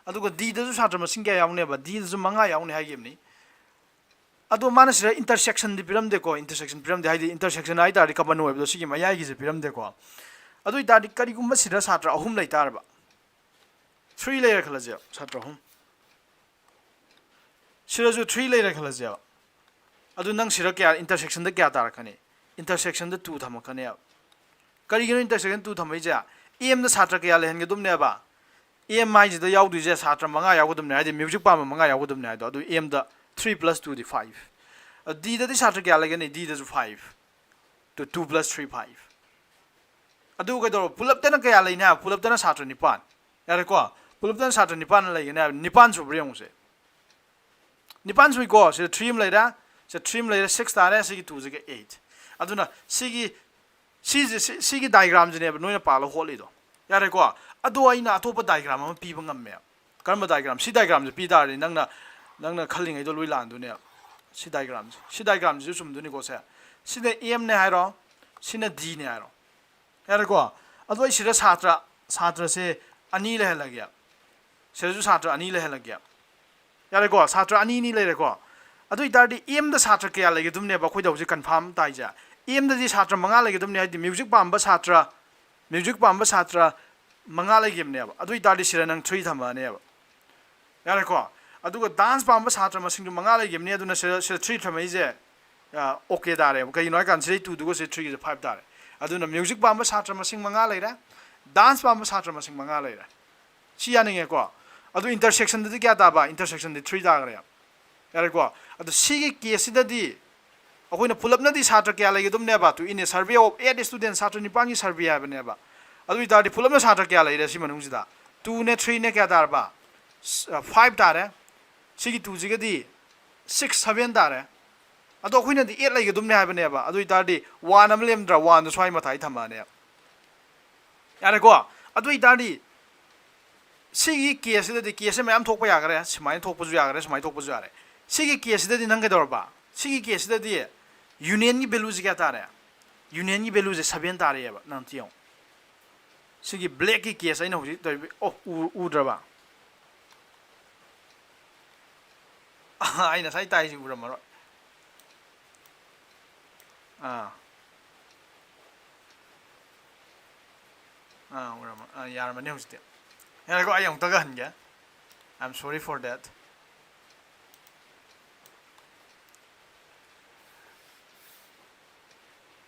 ꯑꯗꯨꯒ Dꯗꯁꯨ ꯁꯥꯇ꯭ꯔ ꯃꯁꯤꯡ ꯀꯌꯥ ꯌꯥꯎꯅꯤ ꯍꯥꯏꯕ? Dꯗꯁꯨ ꯃꯉꯥ ꯌꯥꯎꯅꯤ ꯍꯥꯏꯈꯤꯕꯅꯤ꯫ ꯑꯗꯣ ꯃꯥꯅ ꯁꯤꯗ intersectionꯗꯤ ꯄꯤꯔꯝꯗꯦꯀꯣ, intersection ꯄꯤꯔꯝꯗꯦ, ꯍꯥꯏꯗꯤ intersection ꯍꯥꯏ ꯇꯥꯔꯗꯤ common ꯑꯣꯏꯕꯗꯣ ꯁꯤꯒꯤ ꯃꯌꯥꯏꯒꯤꯁꯦ ꯄꯤꯔꯝꯗꯦꯀꯣ꯫ ꯑꯗꯨ ꯑꯣꯏ ꯇꯥꯔꯗꯤ ꯀꯔꯤꯒꯨꯝꯕ ꯁꯤꯗ ꯁꯥꯇ꯭ꯔ ꯑꯍꯨꯝ ꯂꯩ ꯇꯥꯔꯕ, three ꯂꯩꯔꯦ ꯈꯜꯂꯁꯦꯕ, ꯁꯥꯇ꯭ꯔ ꯑꯍꯨꯝ꯫ ꯁꯤꯗꯁꯨ three ꯂꯩꯔꯦ ꯈꯜꯂꯁꯦꯕ꯫ ꯑꯗꯨ ꯅꯪ ꯁꯤꯗ ꯀꯌꯥ, intersectionꯗ ꯀꯌꯥ ꯇꯥꯔꯛꯀꯅꯤ? Intersectionꯗ two ꯊꯝꯃꯛꯀꯅꯦꯕ꯫ ꯀꯔꯤꯒꯤꯅꯣ intersection two ꯊꯝꯃꯛꯏꯁꯦ? Mꯗ ꯁꯥꯇ꯭ꯔ ꯀꯌꯥ ꯂꯩꯍꯟꯒꯗꯕꯅꯦꯕ? M ꯍꯥꯏꯁꯤꯗ ꯌꯥꯎꯗꯣꯏꯁꯦ ꯁꯥꯇ꯭ꯔ ꯃꯉꯥ ꯌꯥꯎꯒꯗꯕꯅꯦ, ꯍꯥꯏꯗꯤ music ꯄꯥꯝꯕ ꯃꯉꯥ ꯌꯥꯎꯒꯗꯕꯅꯦ ꯍꯥꯏꯗꯣ꯫ ꯑꯗꯨ Mꯗ three plus twoꯗꯤ five꯫ ꯑꯗꯨ Dꯗꯗꯤ ꯁꯥꯇ꯭ꯔ ꯀꯌꯥ ꯂꯩꯒꯅꯤ? Dꯗꯁꯨ five꯫ ꯑꯗꯨ two plus three, five꯫ ꯑꯗꯨ ꯀꯩꯗꯧꯔꯕ? ꯄꯨꯂꯞꯇꯅ ꯀꯌꯥ ꯂꯩꯅꯤ ꯍꯥꯏꯕ? ꯄꯨꯂꯞꯇꯅ ꯁꯥꯇ꯭ꯔ ꯅꯤꯄꯥꯟ꯫ ꯌꯥꯔꯦꯀꯣ? ꯄꯨꯂꯞꯇꯅ ꯁꯥꯇ꯭ꯔ ꯅꯤꯄꯥꯟ ꯂꯩꯒꯅꯤ ꯍꯥꯏꯕ꯫ ꯅꯤꯄꯥꯟ ꯁꯨꯕ꯭ꯔꯥ ꯌꯦꯡꯉꯨꯁꯦ꯫ ꯅꯤꯄꯥꯟ ꯁꯨꯏꯀꯣ꯫ ꯁꯤꯗ three ꯑꯃ ꯂꯩꯔꯦ, ꯁꯤꯗ three ꯑꯃ ꯂꯩꯔꯦ, six ꯇꯥꯔꯦ꯫ ꯁꯤꯒꯤ two ꯁꯤꯒ eight꯫ ꯑꯗꯨꯅ ꯁꯤꯒꯤ, ꯁꯤꯁꯦ, ꯁꯤ, ꯁꯤꯒꯤ diagramꯁꯤꯅꯦꯕ ꯅꯣꯏꯅ ꯄꯥꯜꯂ ꯍꯣꯠꯂꯤꯗꯣ꯫ ꯌꯥꯔꯦꯀꯣ? ꯑꯗꯣ ꯑꯩꯅ ꯑꯇꯣꯞꯄ diagram ꯑꯃ ꯄꯤꯕ ꯉꯝꯃꯦ꯫ ꯀꯔꯝꯕ diagram? ꯁꯤ diagramꯁꯦ ꯄꯤ ꯇꯥꯔꯗꯤ ꯅꯪꯅ, ꯅꯪꯅ ꯈꯜꯂꯤꯉꯩꯗꯣ ꯂꯣꯏ ꯂꯥꯟꯗꯣꯏꯅꯦꯕ꯫ ꯁꯤ diagramꯁꯦ, ꯁꯤ diagramꯁꯤꯁꯨ ꯆꯨꯝꯗꯣꯏꯅꯤꯀꯣ꯫ ꯁꯦ, ꯁꯤꯅ Mꯅꯦ ꯍꯥꯏꯔꯣ, ꯁꯤꯅ Dꯅꯦ ꯍꯥꯏꯔꯣ꯫ ꯌꯥꯔꯦꯀꯣ? ꯑꯗꯣ ꯑꯩ ꯁꯤꯗ ꯁꯥꯇ꯭ꯔ, ꯁꯥꯇ꯭ꯔꯁꯦ ꯑꯅꯤ ꯂꯩꯍꯜꯂꯒꯦ꯫ ꯁꯤꯗꯁꯨ ꯁꯥꯇ꯭ꯔ ꯑꯅꯤ ꯂꯩꯍꯜꯂꯒꯦ꯫ ꯌꯥꯔꯦꯀꯣ? ꯁꯥꯇ꯭ꯔ ꯑꯅꯤ ꯑꯅꯤ ꯂꯩꯔꯦꯀꯣ? ꯑꯗꯨ ꯑꯣꯏꯇꯥꯔꯗꯤ Mꯗ ꯁꯥꯇ꯭ꯔ ꯀꯌꯥ ꯂꯩꯒꯗꯕꯅꯦꯕ ꯑꯩꯈꯣꯏꯗ ꯍꯧꯖꯤꯛ confirm ꯇꯥꯏꯁꯦ? Mꯗꯗꯤ ꯁꯥꯇ꯭ꯔ ꯃꯉꯥ ꯂꯩꯒꯗꯕꯅꯦ, ꯍꯥꯏꯗꯤ music ꯄꯥꯝꯕ ꯁꯥꯇ꯭ꯔ, music ꯄꯥꯝꯕ ꯁꯥꯇ꯭ꯔ ꯃꯉꯥ ꯂꯩꯈꯤꯕꯅꯦꯕ꯫ ꯑꯗꯨ ꯑꯣꯏꯇꯥꯔꯗꯤ ꯁꯤꯗ ꯅꯪ three ꯊꯝꯃꯛꯑꯅꯦꯕ꯫ ꯌꯥꯔꯦꯀꯣ? ꯑꯗꯨꯒ dance ꯄꯥꯝꯕ ꯁꯥꯇ꯭ꯔ ꯃꯁꯤꯡꯗꯨ ꯃꯉꯥ ꯂꯩꯈꯤꯕꯅꯤ, ꯑꯗꯨꯅ ꯁꯤꯗ, ꯁꯤꯗ three ꯊꯝꯃꯛꯏꯁꯦ, ꯑ, okay ꯇꯥꯔꯦꯕ꯫ ꯀꯩꯒꯤꯅꯣ ꯍꯥꯏ ꯀꯥꯟꯗ ꯁꯤꯗꯩ twoꯗꯨꯒ ꯁꯤꯗ threeꯒꯤꯁꯦ five ꯇꯥꯔꯦ꯫ ꯑꯗꯨꯅ music ꯄꯥꯝꯕ ꯁꯥꯇ꯭ꯔ ꯃꯁꯤꯡ ꯃꯉꯥ ꯂꯩꯔꯦ, dance ꯄꯥꯝꯕ ꯁꯥꯇ꯭ꯔ ꯃꯁꯤꯡ ꯃꯉꯥ ꯂꯩꯔꯦ꯫ ꯁꯤ ꯌꯥꯅꯤꯡꯉꯦꯀꯣ? ꯑꯗꯨ intersectionꯗꯗꯤ ꯀꯌꯥ ꯇꯥꯕ? Intersectionꯗꯤ three ꯇꯥꯈ꯭ꯔꯦ꯫ ꯌꯥꯔꯦꯀꯣ? ꯑꯗꯣ ꯁꯤꯒꯤ caseꯁꯤꯗꯗꯤ ꯑꯩꯈꯣꯏꯅ ꯄꯨꯂꯞꯅꯗꯤ ꯁꯥꯇ꯭ꯔ ꯀꯌꯥ ꯂꯩꯒꯗꯕꯅꯦꯕ? To in a survey of eight students, ꯁꯥꯇ꯭ꯔ ꯅꯤꯄꯥꯟꯒꯤ survey ꯍꯥꯏꯕꯅꯦꯕ꯫ ꯑꯗꯨ ꯑꯣꯏꯇꯥꯔꯗꯤ ꯄꯨꯂꯞꯅ ꯁꯥꯇ꯭ꯔ ꯀꯌꯥ ꯂꯩꯔꯦ ꯁꯤ ꯃꯅꯨꯡꯁꯤꯗ? Twoꯅꯦ, threeꯅꯦ, ꯀꯌꯥ ꯇꯥꯔꯕ? ꯐꯥꯏꯚ ꯇꯥꯔꯦ꯫ ꯁꯤꯒꯤ twoꯁꯤꯒꯗꯤ six, seven ꯇꯥꯔꯦ꯫ ꯑꯗꯣ ꯑꯩꯈꯣꯏꯅꯗꯤ eight ꯂꯩꯒꯗꯕꯅꯦ ꯍꯥꯏꯕꯅꯦꯕ꯫ ꯑꯗꯨ ꯑꯣꯏꯇꯥꯔꯗꯤ one ꯑꯃ ꯂꯦꯝꯗ꯭ꯔꯥ? Oneꯗꯣ ꯁ꯭ꯋꯥꯏ ꯃꯇꯥꯏ ꯊꯝꯃꯛꯑꯅꯦꯕ꯫ ꯌꯥꯔꯦꯀꯣ? ꯑꯗꯨ ꯑꯣꯏꯇꯥꯔꯗꯤ ꯁꯤꯒꯤ caseꯁꯤꯗꯗꯤ, caseꯁꯦ ꯃꯌꯥꯝ ꯊꯣꯛꯄ ꯌꯥꯈꯔꯦ, ꯁꯨꯃꯥꯏꯅ ꯊꯣꯛꯄꯁꯨ ꯌꯥꯈꯔꯦ, ꯁꯨꯃꯥꯏꯅ ꯊꯣꯛꯄꯁꯨ ꯌꯥꯔꯦ꯫ ꯁꯤꯒꯤ caseꯁꯤꯗꯗꯤ ꯅꯪ ꯀꯩꯗꯧꯔꯕ? ꯁꯤꯒꯤ caseꯁꯤꯗꯗꯤ unionꯒꯤ valueꯁꯦ ꯀꯌꯥ ꯇꯥꯔꯦ? Unionꯒꯤ valueꯁꯦ seven ꯇꯥꯔꯛꯑꯦꯕ꯫ ꯅꯪ ꯑꯝꯇ ꯌꯦꯡꯉꯣ꯫ ꯁꯤꯒꯤ blackꯀꯤ case ꯑꯩꯅ ꯍꯧꯖꯤꯛ ꯇꯧꯔꯤꯕ, ꯑꯣ, ꯎ-, ꯎꯗ꯭ꯔꯕ? ꯑꯩ ꯉꯁꯥꯏ ꯇꯥꯏꯁꯤ ꯎꯔꯝꯃꯔꯣꯏ꯫ ꯑꯥ꯫ ꯑꯥ, ꯎꯔꯝꯃ-, ꯑꯥ, ꯌꯥꯔꯝꯃꯅꯤ ꯍꯧꯖꯤꯛꯇꯤ꯫ ꯌꯥꯔꯦꯀꯣ, ꯑꯩ ꯑꯃꯨꯛꯇꯒ ꯍꯟꯒꯦ꯫ I'm sorry for that.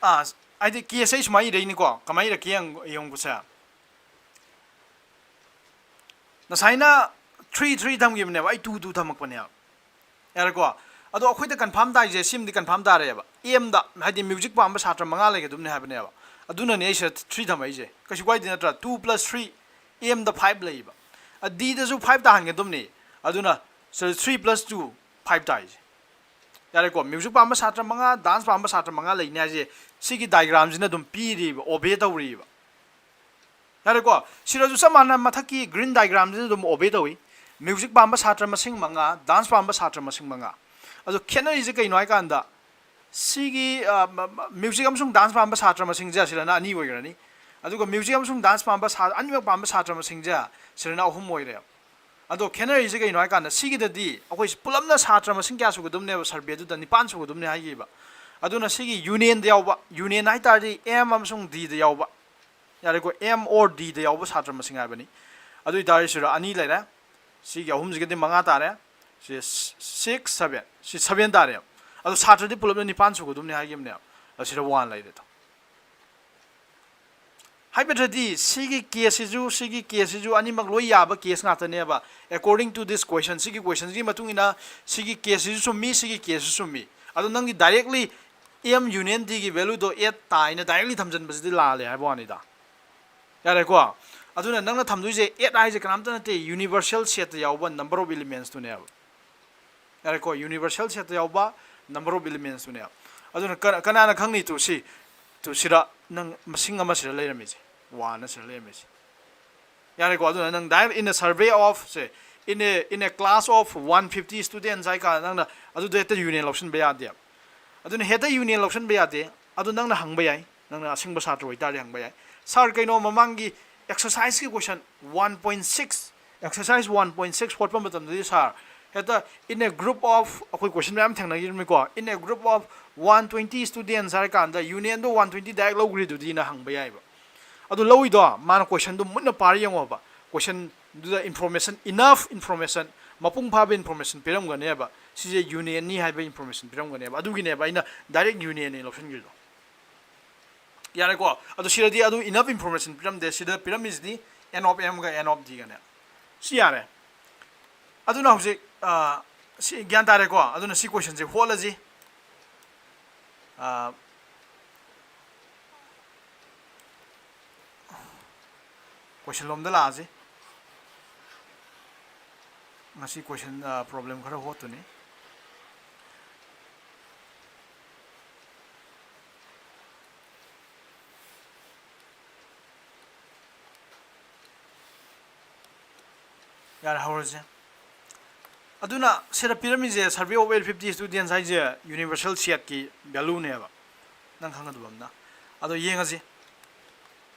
ꯑꯥ, ꯍꯥꯏꯗꯤ caseꯁꯦ ꯑꯩ ꯁꯨꯃꯥꯏꯅ ꯏꯔꯛꯏꯅꯤꯀꯣ꯫ ꯀꯃꯥꯏꯅ ꯏꯔꯛꯀꯦ ꯌꯦꯡ-, ꯌꯦꯡꯉꯨꯀꯣꯁꯦ꯫ ꯉꯁꯥꯏꯅ three three ꯊꯝꯈꯤꯕꯅꯦꯕ, ꯑꯩ two two ꯊꯝꯃꯛꯄꯅꯦꯕ꯫ ꯌꯥꯔꯦꯀꯣ? ꯑꯗꯣ ꯑꯩꯈꯣꯏꯗ confirm ꯇꯥꯏꯁꯦ ꯁꯤꯃꯗꯤ confirm ꯇꯥꯔꯦꯕ꯫ ꯑꯦꯝꯗ ꯍꯥꯏꯗꯤ ꯃ꯭ꯌꯨꯖꯤꯛ ꯄꯥꯝꯕ ꯁꯥꯇ꯭ꯔ ꯃꯉꯥ ꯂꯩꯒꯗꯕꯅꯤ ꯍꯥꯏꯕꯅꯦꯕ꯫ ꯑꯗꯨꯅꯅꯦ ꯑꯩ ꯁꯤꯗ ꯊ꯭ꯔꯤ ꯊꯝꯃꯛꯏꯁꯦ꯫ ꯀꯩꯁꯨ ꯀꯥꯏꯗꯦ ꯅꯠꯇ꯭ꯔꯥ? Two plus three, ꯑꯦꯝꯗ ꯐꯥꯏꯚ ꯂꯩꯌꯦꯕ꯫ ꯗꯤꯗꯁꯨ ꯐꯥꯏꯚ ꯇꯥꯍꯟꯒꯗꯕꯅꯤ꯫ ꯑꯗꯨꯅ ꯁꯤꯗ three plus two, five ꯇꯥꯏꯁꯦ꯫ ꯌꯥꯔꯦꯀꯣ? ꯃ꯭ꯌꯨꯖꯤꯛ ꯄꯥꯝꯕ ꯁꯥꯇ꯭ꯔ ꯃꯉꯥ, ꯗꯥꯟꯁ ꯄꯥꯝꯕ ꯁꯥꯇ꯭ꯔ ꯃꯉꯥ ꯂꯩꯅꯤ ꯍꯥꯏꯁꯦ ꯁꯤꯒꯤ ꯗꯥꯏꯒ꯭ꯔꯥꯝꯁꯤꯅ ꯑꯗꯨꯝ ꯄꯤꯔꯤꯕ, ꯑꯣꯕꯦ ꯇꯧꯔꯤꯕ꯫ ꯌꯥꯔꯦꯀꯣ? ꯁꯤꯗꯁꯨ ꯆꯞ ꯃꯥꯟꯅ ꯃꯊꯛꯀꯤ ꯒ꯭ꯔꯤꯟ ꯗꯥꯏꯒ꯭ꯔꯥꯝꯁꯤꯗ ꯑꯗꯨꯝ ꯑꯣꯕꯦ ꯇꯧꯏ꯫ ꯃ꯭ꯌꯨꯖꯤꯛ ꯄꯥꯝꯕ ꯁꯥꯇ꯭ꯔ ꯃꯁꯤꯡ ꯃꯉꯥ, ꯗꯥꯟꯁ ꯄꯥꯝꯕ ꯁꯥꯇ꯭ꯔ ꯃꯁꯤꯡ ꯃꯉꯥ꯫ ꯑꯗꯣ ꯈꯦꯠꯅꯔꯤꯁꯦ ꯀꯩꯅꯣ ꯍꯥꯏꯀꯥꯟꯗ ꯁꯤꯒꯤ, ꯑ, ꯃ-, ꯃ-, ꯃ꯭ꯌꯨꯖꯤꯛ ꯑꯃꯁꯨꯡ ꯗꯥꯟꯁ ꯄꯥꯝꯕ ꯁꯥꯇ꯭ꯔ ꯃꯁꯤꯡꯁꯦ ꯑꯁꯤꯗꯅ ꯑꯅꯤ ꯑꯣꯏꯈ꯭ꯔꯅꯤ꯫ ꯑꯗꯨꯒ ꯃ꯭ꯌꯨꯖꯤꯛ ꯑꯃꯁꯨꯡ ꯗꯥꯟꯁ ꯄꯥꯝꯕ ꯁꯥ-, ꯑꯅꯤꯃꯛ ꯄꯥꯝꯕ ꯁꯥꯇ꯭ꯔ ꯃꯁꯤꯡꯁꯦ ꯁꯤꯗꯅ ꯑꯍꯨꯝ ꯑꯣꯏꯔꯦ꯫ ꯑꯗꯣ ꯈꯦꯠꯅꯔꯤꯁꯦ ꯀꯩꯅꯣ ꯍꯥꯏꯀꯥꯟꯗ ꯁꯤꯒꯤꯗꯗꯤ ꯑꯩꯈꯣꯏ ꯄꯨꯂꯞꯅ ꯁꯥꯇ꯭ꯔ ꯃꯁꯤꯡ ꯀꯌꯥ ꯁꯨꯒꯗꯕꯅꯦꯕ? ꯁꯔꯚꯦꯗꯨꯗ ꯅꯤꯄꯥꯟ ꯁꯨꯒꯗꯕꯅꯦ ꯍꯥꯏꯈꯤꯕ꯫ ꯑꯗꯨꯅ ꯁꯤꯒꯤ ꯌꯨꯅꯤꯌꯟꯗ ꯌꯥꯎꯕ, ꯌꯨꯅꯤꯌꯟ ꯍꯥꯏꯇꯥꯔꯗꯤ ꯑꯦꯝ ꯑꯃꯁꯨꯡ ꯗꯤꯗ ꯌꯥꯎꯕ, ꯌꯥꯔꯦꯀꯣ? ꯑꯦꯝ ꯑꯣꯔ ꯗꯤꯗ ꯌꯥꯎꯕ ꯁꯥꯇ꯭ꯔ ꯃꯁꯤꯡ ꯍꯥꯏꯕꯅꯤ꯫ ꯑꯗꯨ ꯑꯣꯏꯇꯥꯔꯗꯤ ꯁꯤꯗ ꯑꯅꯤ ꯂꯩꯔꯦ, ꯁꯤꯒꯤ ꯑꯍꯨꯝꯁꯤꯒꯗꯤ ꯃꯉꯥ ꯇꯥꯔꯦ, ꯁꯤ ꯁꯤꯛꯁ, ꯁꯚꯦꯟ, ꯁꯤ ꯁꯚꯦꯟ ꯇꯥꯔꯦ꯫ ꯑꯗꯣ ꯁꯥꯇ꯭ꯔꯗꯤ ꯄꯨꯂꯞꯅ ꯅꯤꯄꯥꯟ ꯁꯨꯒꯗꯕꯅꯤ ꯍꯥꯏꯈꯤꯕꯅꯦꯕ꯫ ꯑꯗꯣ ꯁꯤꯗ ꯋꯥꯟ ꯂꯩꯔꯦ꯫ ꯑꯗꯣ ꯍꯥꯏꯕꯗꯗꯤ ꯁꯤꯒꯤ ꯀꯦꯁꯁꯤꯁꯨ, ꯁꯤꯒꯤ ꯀꯦꯁꯁꯤꯁꯨ ꯑꯅꯤꯃꯛ ꯂꯣꯏ ꯌꯥꯕ ꯀꯦꯁ ꯉꯥꯛꯇꯅꯦꯕ꯫ According to this question, ꯁꯤꯒꯤ ꯀꯣꯏꯁꯟꯁꯤꯒꯤ ꯃꯇꯨꯡ ꯏꯟꯅ ꯁꯤꯒꯤ ꯀꯦꯁꯁꯤꯁꯨ ꯆꯨꯝꯃꯤ, ꯁꯤꯒꯤ ꯀꯦꯁꯁꯤꯁꯨ ꯆꯨꯝꯃꯤ꯫ ꯑꯗꯣ ꯅꯪꯒꯤ directly ꯑꯦꯝ ꯌꯨꯅꯤꯌꯟ ꯗꯤꯒꯤ ꯚꯦꯂꯨꯗꯣ ꯑꯦꯠ ꯇꯥꯏꯅ directly ꯊꯝꯖꯤꯟꯕꯁꯤꯗꯤ ꯂꯥꯜꯂꯦ ꯍꯥꯏꯕ ꯋꯥꯅꯤꯗ꯫ ꯌꯥꯔꯦꯀꯣ? ꯑꯗꯨꯅ ꯅꯪꯅ ꯊꯝꯗꯣꯏꯁꯦ ꯑꯦꯠ ꯍꯥꯏꯁꯦ ꯀꯅꯥꯝꯇ ꯅꯠꯇꯦ, ꯌꯨꯅꯤꯚꯔꯁꯦꯜ ꯁꯦꯠꯇ ꯌꯥꯎꯕ number of elementsꯇꯨꯅꯦꯕ꯫ ꯌꯥꯔꯦꯀꯣ? ꯌꯨꯅꯤꯚꯔꯁꯦꯜ ꯁꯦꯠꯇ ꯌꯥꯎꯕ number of elementsꯇꯨꯅꯦꯕ꯫ ꯑꯗꯨꯅ ꯀ-, ꯀꯅꯥꯅ ꯈꯪꯅꯤ? ꯇꯨ ꯁꯤ, ꯇꯨ ꯁꯤꯗ ꯅꯪ ꯃꯁꯤꯡ ꯑꯃ ꯁꯤꯗ ꯂꯩꯔꯝꯃꯤꯁꯦ, ꯋꯥꯟ ꯑꯁꯤꯗ ꯂꯩꯔꯝꯃꯤꯁꯦ꯫ ꯌꯥꯔꯦꯀꯣ? ꯑꯗꯨꯅ ꯅꯪ direct in a survey of, say, in a, in a class of one fifty students ꯍꯥꯏ ꯀꯥꯟꯗ ꯅꯪꯅ ꯑꯗꯨꯗ ꯍꯦꯛꯇ ꯌꯨꯅꯤꯌꯟ ꯂꯧꯁꯤꯟꯕ ꯌꯥꯗꯦꯕ꯫ ꯑꯗꯨꯅ ꯍꯦꯛꯇ ꯌꯨꯅꯤꯌꯟ ꯂꯧꯁꯤꯟꯕ ꯌꯥꯗꯦ꯫ ꯑꯗꯨ ꯅꯪꯅ ꯍꯪꯕ ꯌꯥꯏ, ꯅꯪꯅ ꯑꯁꯦꯡꯕ ꯁꯥꯇ꯭ꯔ ꯑꯣꯏꯇꯥꯔꯗꯤ ꯍꯪꯕ ꯌꯥꯏ, "ꯁꯥꯔ, ꯀꯩꯅꯣ ꯃꯃꯥꯡꯒꯤ ꯑꯦꯛꯁꯔꯁꯥꯏꯁꯀꯤ question one point six, exercise one point six ꯍꯣꯠꯄ ꯃꯇꯝꯗꯗꯤ ꯁꯥꯔ ꯍꯦꯛꯇ in a group of," ꯑꯩꯈꯣꯏ ꯀꯣꯏꯁꯟ ꯃꯌꯥꯝ ꯊꯦꯡꯅꯈꯤꯕꯅꯤꯀꯣ, "in a group of one twenty students" ꯍꯥꯏꯔ ꯀꯥꯟꯗ ꯌꯨꯅꯤꯌꯟꯗꯣ ꯋꯥꯟ ꯇ꯭ꯋꯦꯟꯇꯤ direct ꯂꯧꯈ꯭ꯔꯤꯗꯨꯗꯤꯅ ꯍꯪꯕ ꯌꯥꯏꯕ꯫ ꯑꯗꯨ ꯂꯧꯏꯗꯣ ꯃꯥꯅ ꯀꯣꯏꯁꯟꯗꯨ ꯃꯨꯟꯅ ꯄꯥꯔ ꯌꯦꯡꯉꯣꯕ, ꯀꯣꯏꯁꯟꯗꯨꯗ information, enough information, ꯃꯄꯨꯡ ꯐꯥꯕ information ꯄꯤꯔꯝꯒꯅꯦꯕ꯫ ꯁꯤꯁꯦ ꯌꯨꯅꯤꯌꯟꯅꯤ ꯍꯥꯏꯕ information ꯄꯤꯔꯝꯒꯅꯦꯕ꯫ ꯑꯗꯨꯒꯤꯅꯦꯕ ꯑꯩꯅ direct ꯌꯨꯅꯤꯌꯟꯅꯤ ꯂꯧꯁꯤꯟꯈ꯭ꯔꯤꯗꯣ꯫ ꯌꯥꯔꯦꯀꯣ? ꯑꯗꯣ ꯁꯤꯗꯗꯤ ꯑꯗꯨ enough information ꯄꯤꯔꯝꯗꯦ꯫ ꯁꯤꯗ ꯄꯤꯔꯝꯃꯤꯁꯤꯗꯤ N of M ꯒ N of D ꯒꯅꯦ꯫ ꯁꯤ ꯌꯥꯔꯦ꯫ ꯑꯗꯨꯅ ꯍꯧꯖꯤꯛ, ꯑ, ꯁꯤ ꯒ꯭ꯌꯥꯟ ꯇꯥꯔꯦꯀꯣ? ꯑꯗꯨꯅ ꯁꯤ ꯀꯣꯏꯁꯟꯁꯦ ꯍꯣꯠꯂꯁꯤ꯫ ꯑꯥ, question ꯂꯣꯝꯗ ꯂꯥꯛꯑꯁꯤ꯫ ꯉꯁꯤ question, ꯑꯥ, problem ꯈꯔ ꯍꯣꯠꯇꯨꯅꯤ꯫ ꯌꯥꯔꯦ, ꯍꯧꯔꯁꯦ꯫ ꯑꯗꯨꯅ ꯁꯤꯗ ꯄꯤꯔꯝꯃꯤꯁꯦ, survey of eight fifty students ꯍꯥꯏꯁꯦ universal set ꯀꯤ value ꯅꯦꯕ, ꯅꯪ ꯈꯪꯒꯗꯕ ꯑꯃꯅ꯫ ꯑꯗꯣ ꯌꯦꯡꯉꯁꯤ꯫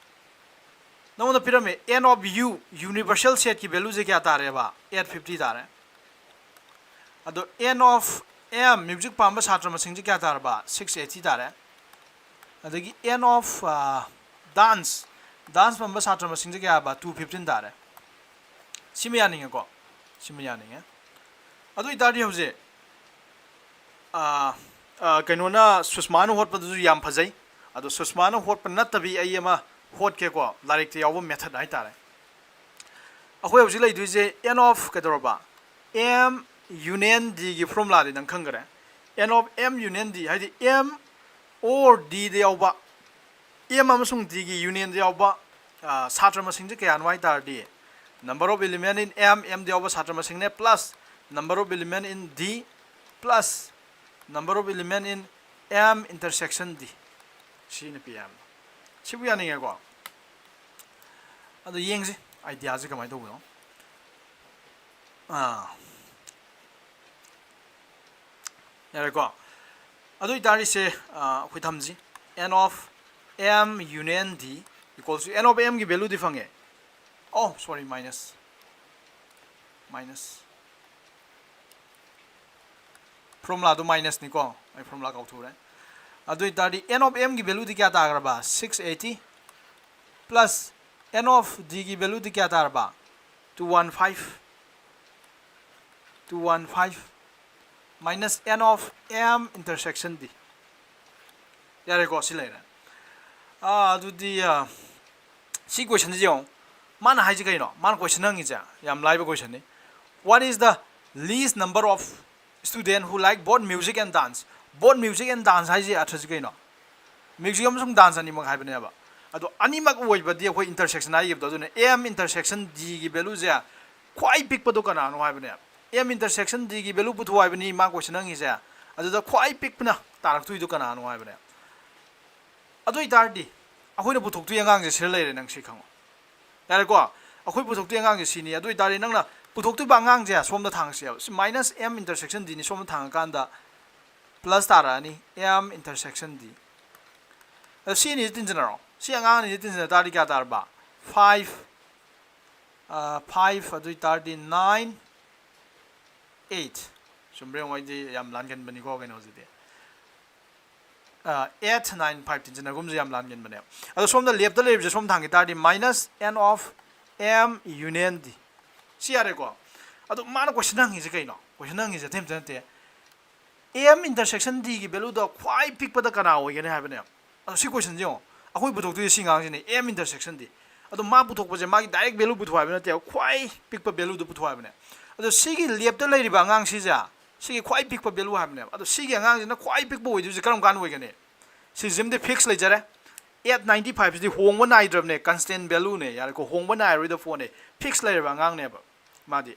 ꯅꯉꯣꯟꯗ ꯄꯤꯔꯝꯃꯦ, n of u universal set ꯀꯤ value ꯁꯦ ꯀꯌꯥ ꯇꯥꯔꯦꯕ? Eight fifty ꯇꯥꯔꯦ꯫ ꯑꯗꯣ n of m, music ꯄꯥꯝꯕ ꯁꯥꯇ꯭ꯔ ꯃꯁꯤꯡꯁꯦ ꯀꯌꯥ ꯇꯥꯔꯕ? Six eighty ꯇꯥꯔꯦ꯫ ꯑꯗꯒꯤ n of, ꯑ, dance, dance ꯄꯥꯝꯕ ꯁꯥꯇ꯭ꯔ ꯃꯁꯤꯡꯁꯦ ꯀꯌꯥ ꯍꯥꯏꯕ? Two fifteen ꯇꯥꯔꯦ꯫ ꯁꯤꯃ ꯌꯥꯅꯤꯡꯉꯦꯀꯣ? ꯁꯤꯃ ꯌꯥꯅꯤꯡꯉꯦ꯫ ꯑꯗꯨ ꯑꯣꯏꯇꯥꯔꯗꯤ ꯍꯧꯖꯤꯛ, ꯑ, ꯑ, ꯀꯩꯅꯣꯅ, ꯁꯨꯁꯃꯥꯅ ꯍꯣꯠꯄꯗꯨꯁꯨ ꯌꯥꯝ ꯐꯖꯩ꯫ ꯑꯗꯣ ꯁꯨꯁꯃꯥꯅ ꯍꯣꯠꯄ ꯅꯠꯇꯕꯤ ꯑꯩ ꯑꯃ ꯍꯣꯠꯀꯦꯀꯣ, ꯂꯥꯏꯔꯤꯛꯇ ꯌꯥꯎꯕ method ꯍꯥꯏꯇꯥꯔꯦ꯫ ꯑꯩꯈꯣꯏ ꯍꯧꯖꯤꯛ ꯂꯩꯗꯣꯏꯁꯦ n of ꯀꯩꯗꯧꯔꯕ? M union d ꯒꯤ formula ꯗꯤ ꯅꯪ ꯈꯪꯈ꯭ꯔꯦ꯫ N of m union d ꯍꯥꯏꯗꯤ m or d ꯗ ꯌꯥꯎꯕ, m ꯑꯃꯁꯨꯡ d ꯒꯤ union ꯗ ꯌꯥꯎꯕ, ꯑ, ꯁꯥꯇ꯭ꯔ ꯃꯁꯤꯡꯁꯦ ꯀꯌꯥꯅꯣ ꯍꯥꯏ ꯇꯥꯔꯗꯤ, number of element in m, m ꯗ ꯌꯥꯎꯕ ꯁꯥꯇ꯭ꯔ ꯃꯁꯤꯡꯅꯦ, plus number of element in d, plus number of element in m intersection d꯫ ꯁꯤꯅ ꯄꯤ ꯍꯥꯏꯕꯗꯣ꯫ ꯁꯤꯕꯨ ꯌꯥꯅꯤꯡꯉꯦꯀꯣ? ꯑꯗꯣ ꯌꯦꯡꯁꯤ, idea ꯁꯦ ꯀꯃꯥꯏꯅ ꯇꯧꯕꯅꯣ꯫ ꯑꯥ, ꯌꯥꯔꯦꯀꯣ? ꯑꯗꯨ ꯑꯣꯏꯇꯥꯔꯗꯤ ꯁꯦ, ꯑꯥ, ꯑꯩꯈꯣꯏ ꯊꯝꯁꯤ, n of m union d equals to, n of m ꯒꯤ value ꯗꯤ ꯐꯪꯉꯦ꯫ Oh, sorry, minus, minus, formula ꯗꯣ minus ꯅꯤꯀꯣ, ꯑꯩ formula ꯀꯥꯎꯊꯣꯛꯎꯔꯦ꯫ ꯑꯗꯨ ꯑꯣꯏꯇꯥꯔꯗꯤ n of m ꯒꯤ value ꯗꯤ ꯀꯌꯥ ꯇꯥꯈ꯭ꯔꯕ? Six eighty, plus n of d ꯒꯤ value ꯗꯤ ꯀꯌꯥ ꯇꯥꯔꯕ? Two one five, two one five, minus n of m intersection d꯫ ꯌꯥꯔꯦꯀꯣ, ꯁꯤ ꯂꯩꯔꯦ꯫ ꯑꯥ, ꯑꯗꯨꯗꯤ, ꯑꯥ, ꯁꯤ question ꯁꯤ ꯌꯦꯡꯉꯣ꯫ ꯃꯥꯅ ꯍꯥꯏꯁꯦ ꯀꯩꯅꯣ? ꯃꯥꯅ question ꯍꯪꯉꯤꯁꯦ ꯌꯥꯝ ꯂꯥꯏꯕ question ꯅꯤ꯫ What is the least number of student who like both music and dance? Both music and dance ꯍꯥꯏꯁꯦ ꯑꯥꯔꯊꯁꯤ ꯀꯩꯅꯣ? Music ꯑꯃꯁꯨꯡ dance ꯑꯅꯤꯃꯛ ꯍꯥꯏꯕꯅꯦꯕ꯫ ꯑꯗꯣ ꯑꯅꯤꯃꯛ ꯑꯣꯏꯕꯗꯤ ꯑꯩꯈꯣꯏ intersection ꯍꯥꯏꯈꯤꯕꯗꯣ, ꯑꯗꯨꯅ M intersection D ꯒꯤ value ꯁꯦ ꯈ꯭ꯋꯥꯏ ꯄꯤꯛꯄꯗꯣ ꯀꯅꯥꯅꯣ ꯍꯥꯏꯕꯅꯦ꯫ M intersection D ꯒꯤ value ꯄꯨꯊꯣꯛ ꯍꯥꯏꯕꯅꯤ ꯃꯥ question ꯍꯪꯉꯤꯁꯦ꯫ ꯑꯗꯨꯗ ꯈ꯭ꯋꯥꯏ ꯄꯤꯛꯄꯅ ꯇꯥꯔꯛꯇꯣꯏꯗꯣ ꯀꯅꯥꯅꯣ ꯍꯥꯏꯕꯅꯦ꯫ ꯑꯗꯨ ꯑꯣꯏꯇꯥꯔꯗꯤ ꯑꯩꯈꯣꯏꯅ ꯄꯨꯊꯣꯛꯇꯣꯏ ꯑꯉꯥꯡꯁꯦ ꯁꯤꯗ ꯂꯩꯔꯦ, ꯅꯪ ꯁꯤ ꯈꯪꯉꯣ꯫ ꯌꯥꯔꯦꯀꯣ? ꯑꯩꯈꯣꯏ ꯄꯨꯊꯣꯛꯇꯣꯏ ꯑꯉꯥꯡꯁꯦ ꯁꯤꯅꯤ꯫ ꯑꯗꯨ ꯑꯣꯏꯇꯥꯔꯗꯤ ꯅꯪꯅ ꯄꯨꯊꯣꯛꯇꯣꯏꯕ ꯑꯉꯥꯡꯁꯦ ꯁꯣꯝꯗ ꯊꯥꯡꯉꯁꯦꯕ꯫ ꯁꯤ minus M intersection D ꯅꯤ, ꯁꯣꯝꯗ ꯊꯥꯡꯉꯀꯥꯟꯗ plus ꯇꯥꯔꯛꯑꯅꯤ, M intersection D꯫ ꯑꯗꯣ ꯁꯤ ꯑꯅꯤꯁꯤ ꯇꯤꯟꯁꯤꯟꯅꯔꯣ꯫ ꯁꯤ ꯑꯉꯥꯡ ꯑꯅꯤꯁꯤ ꯇꯤꯟꯁꯤꯟꯅ ꯇꯥꯔꯗꯤ ꯀꯌꯥ ꯇꯥꯔꯕ? Five, five, ꯑꯗꯨ ꯑꯣꯏꯇꯥꯔꯗꯤ nine, eight꯫ ꯆꯨꯝꯕ꯭ꯔꯥ ꯌꯦꯡꯉꯣ, ꯑꯩꯗꯤ ꯌꯥꯝ ꯂꯥꯟꯒꯟꯕꯅꯤꯀꯣ ꯀꯩꯅꯣꯁꯤꯗꯤ꯫ Eight, nine, five ꯇꯤꯟꯁꯤꯟꯅꯒꯨꯝꯁꯦ, ꯌꯥꯝ ꯂꯥꯟꯒꯟꯕꯅꯦ꯫ ꯑꯗꯣ ꯁꯣꯝꯗ ꯂꯦꯞꯇ ꯂꯩꯔꯤꯕꯁꯦ ꯁꯣꯝ ꯊꯥꯡꯒꯤ ꯇꯥꯔꯗꯤ minus N of M union D꯫ ꯁꯤ ꯌꯥꯔꯦꯀꯣ? ꯑꯗꯣ ꯃꯥꯅ question ꯍꯪꯉꯤꯁꯦ ꯀꯩꯅꯣ? Question ꯍꯪꯉꯤꯁꯦ ꯑꯇꯩ ꯑꯝꯇ ꯅꯠꯇꯦ, M intersection D ꯒꯤ value ꯗꯣ ꯈ꯭ꯋꯥꯏ ꯄꯤꯛꯄꯗ ꯀꯅꯥ ꯑꯣꯏꯒꯅꯤ ꯍꯥꯏꯕꯅꯦ꯫ ꯑꯗꯣ ꯁꯤ question ꯁꯦ ꯌꯦꯡꯉꯣ, ꯑꯩꯈꯣꯏ ꯄꯨꯊꯣꯛꯇꯣꯏꯁꯦ ꯁꯤ ꯑꯉꯥꯡꯁꯤꯅꯦ, M intersection D꯫ ꯑꯗꯣ ꯃꯥ ꯄꯨꯊꯣꯛꯄꯁꯦ ꯃꯥꯒꯤ direct value ꯄꯨꯊꯣꯛ ꯍꯥꯏꯕ ꯅꯠꯇꯦꯕ, ꯈ꯭ꯋꯥꯏ ꯄꯤꯛꯄ value ꯗꯣ ꯄꯨꯊꯣꯛ ꯍꯥꯏꯕꯅꯦ꯫ ꯑꯗꯣ ꯁꯤꯒꯤ ꯂꯦꯞꯇ ꯂꯩꯔꯤꯕ ꯑꯉꯥꯡꯁꯤꯁꯦ, ꯁꯤꯒꯤ ꯈ꯭ꯋꯥꯏ ꯄꯤꯛꯄ value ꯍꯥꯏꯕꯅꯦꯕ꯫ ꯑꯗꯣ ꯁꯤꯒꯤ ꯑꯉꯥꯡꯁꯤꯅ ꯈ꯭ꯋꯥꯏ ꯄꯤꯛꯄ ꯑꯣꯏꯗꯣꯏꯁꯦ ꯀꯔꯝ ꯀꯥꯟꯗ ꯑꯣꯏꯒꯅꯤ? ꯁꯤꯁꯤꯃꯗꯤ fix ꯂꯩꯖꯔꯦ꯫ Eight ninety five ꯁꯤꯗꯤ ꯍꯣꯡꯕ ꯅꯥꯏꯗ꯭ꯔꯕꯅꯦ, constant value ꯅꯦ, ꯌꯥꯔꯦꯀꯣ? ꯍꯣꯡꯕ ꯅꯥꯏꯔꯣꯏꯗꯕ ꯄꯣꯠꯅꯦ, fix ꯂꯩꯔꯕ ꯑꯉꯥꯡꯅꯦꯕ ꯃꯥꯗꯤ꯫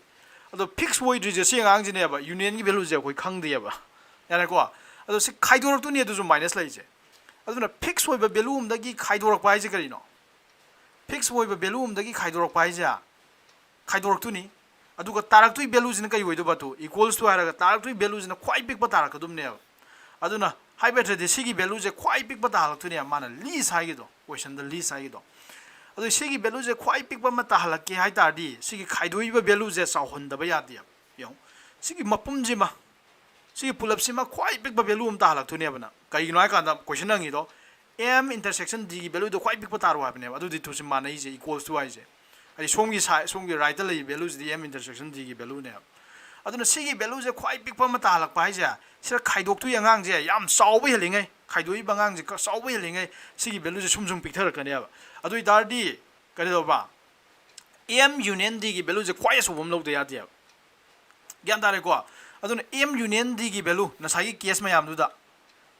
ꯑꯗꯣ fix ꯑꯣꯏꯗ꯭ꯔꯤꯁꯦ ꯁꯤ ꯑꯉꯥꯡꯁꯤꯅꯦꯕ, union ꯒꯤ value ꯁꯦ ꯑꯩꯈꯣꯏ ꯈꯪꯗꯦꯕ, ꯌꯥꯔꯦꯀꯣ? ꯑꯗꯣ ꯁꯤ ꯈꯥꯏꯗꯣꯔꯛꯇꯣꯏꯅꯦ, ꯑꯗꯨꯁꯨ minus ꯂꯩꯁꯦ꯫ ꯑꯗꯨꯅ fix ꯑꯣꯏꯕ value ꯑꯃꯗꯒꯤ ꯈꯥꯏꯗꯣꯔꯛꯄ ꯍꯥꯏꯁꯦ ꯀꯔꯤꯅꯣ? Fix ꯑꯣꯏꯕ value ꯑꯃꯗꯒꯤ ꯈꯥꯏꯗꯣꯔꯛꯄ ꯍꯥꯏꯁꯦ, ꯈꯥꯏꯗꯣꯔꯛꯇꯣꯏꯅꯤ꯫ ꯑꯗꯨꯒ ꯇꯥꯔꯛꯇꯣꯏ value ꯁꯤꯅ ꯀꯔꯤ ꯑꯣꯏꯗꯣꯏꯕ? ꯑꯗꯨ equals to ꯍꯥꯏꯔꯒ ꯇꯥꯔꯛꯇꯣꯏ value ꯁꯤꯅ ꯈ꯭ꯋꯥꯏ ꯄꯤꯛꯄ ꯇꯥꯔꯛꯀꯗꯕꯅꯦꯕ꯫ ꯑꯗꯨꯅ ꯍꯥꯏꯕ ꯅꯠꯇ꯭ꯔꯗꯤ ꯁꯤꯒꯤ value ꯁꯦ ꯈ꯭ꯋꯥꯏ ꯄꯤꯛꯄ ꯇꯥꯍꯜꯂꯛꯇꯣꯏꯅꯦꯕ, ꯃꯥꯅ least ꯍꯥꯏꯒꯤꯗꯣ, question ꯗ least ꯍꯥꯏꯒꯤꯗꯣ꯫ ꯑꯗꯨ ꯁꯤꯒꯤ value ꯁꯦ ꯈ꯭ꯋꯥꯏ ꯄꯤꯛꯄ ꯑꯃ ꯇꯥꯍꯜꯂꯛꯀꯦ ꯍꯥꯏ ꯇꯥꯔꯗꯤ ꯁꯤꯒꯤ ꯈꯥꯏꯗꯣꯛꯏꯕ value ꯁꯦ ꯆꯥꯎꯍꯟꯗꯕ ꯌꯥꯗꯦꯕ꯫ ꯌꯦꯡꯉꯨ, ꯁꯤꯒꯤ ꯃꯄꯨꯝꯁꯤꯃ, ꯁꯤꯒꯤ ꯄꯨꯂꯞꯁꯤꯃ ꯈ꯭ꯋꯥꯏ ꯄꯤꯛꯄ value ꯑꯃ ꯇꯥꯍꯜꯂꯛꯇꯣꯏꯅꯦꯕ ꯅꯪ꯫ ꯀꯩꯒꯤꯅꯣ ꯍꯥꯏ ꯀꯥꯟꯗ question ꯍꯪꯉꯤꯗꯣ M intersection D ꯒꯤ value ꯗꯣ ꯈ꯭ꯋꯥꯏ ꯄꯤꯛꯄ ꯇꯥꯔꯣ ꯍꯥꯏꯕꯅꯦꯕ꯫ ꯑꯗꯨꯗꯤ ꯇꯨ ꯁꯤ ꯃꯥꯟꯅꯩꯁꯦ, equals to ꯍꯥꯏꯁꯦ꯫ ꯍꯥꯏꯗꯤ ꯁꯣꯝꯒꯤ side, ꯁꯣꯝꯒꯤ right ꯇ ꯂꯩꯔꯤꯕ value ꯁꯤꯗꯤ M intersection D ꯒꯤ value ꯅꯦꯕ꯫ ꯑꯗꯨꯅ ꯁꯤꯒꯤ value ꯁꯦ ꯈ꯭ꯋꯥꯏ ꯄꯤꯛꯄ ꯑꯃ ꯇꯥꯍꯜꯂꯛꯄ ꯍꯥꯏꯁꯦ, ꯁꯤꯗ ꯈꯥꯏꯗꯣꯛꯇꯣꯏ ꯑꯉꯥꯡꯁꯦ ꯌꯥꯝ ꯆꯥꯎꯕ ꯍꯦꯜꯂꯤꯉꯩ, ꯈꯥꯏꯗꯣꯛꯏꯕ ꯑꯉꯥꯡꯁꯦ ꯈꯔ ꯆꯥꯎꯕ ꯍꯦꯜꯂꯤꯉꯩ, ꯁꯤꯒꯤ value ꯁꯦ ꯁꯨꯝ ꯁꯨꯝ ꯄꯤꯛꯊꯔꯛꯀꯅꯦꯕ꯫ ꯑꯗꯨ ꯑꯣꯏꯇꯥꯔꯗꯤ ꯀꯔꯤꯗꯧꯕ? M union D ꯒꯤ value ꯁꯦ ꯈ꯭ꯋꯥꯏ ꯑꯆꯧꯕ ꯑꯃ ꯂꯧꯗ ꯌꯥꯗꯦꯕ꯫ ꯒ꯭ꯌꯥꯟ ꯇꯥꯔꯦꯀꯣ? ꯑꯗꯨꯅ M union D ꯒꯤ value ꯉꯁꯥꯏꯒꯤ case ꯃꯌꯥꯝꯗꯨꯗ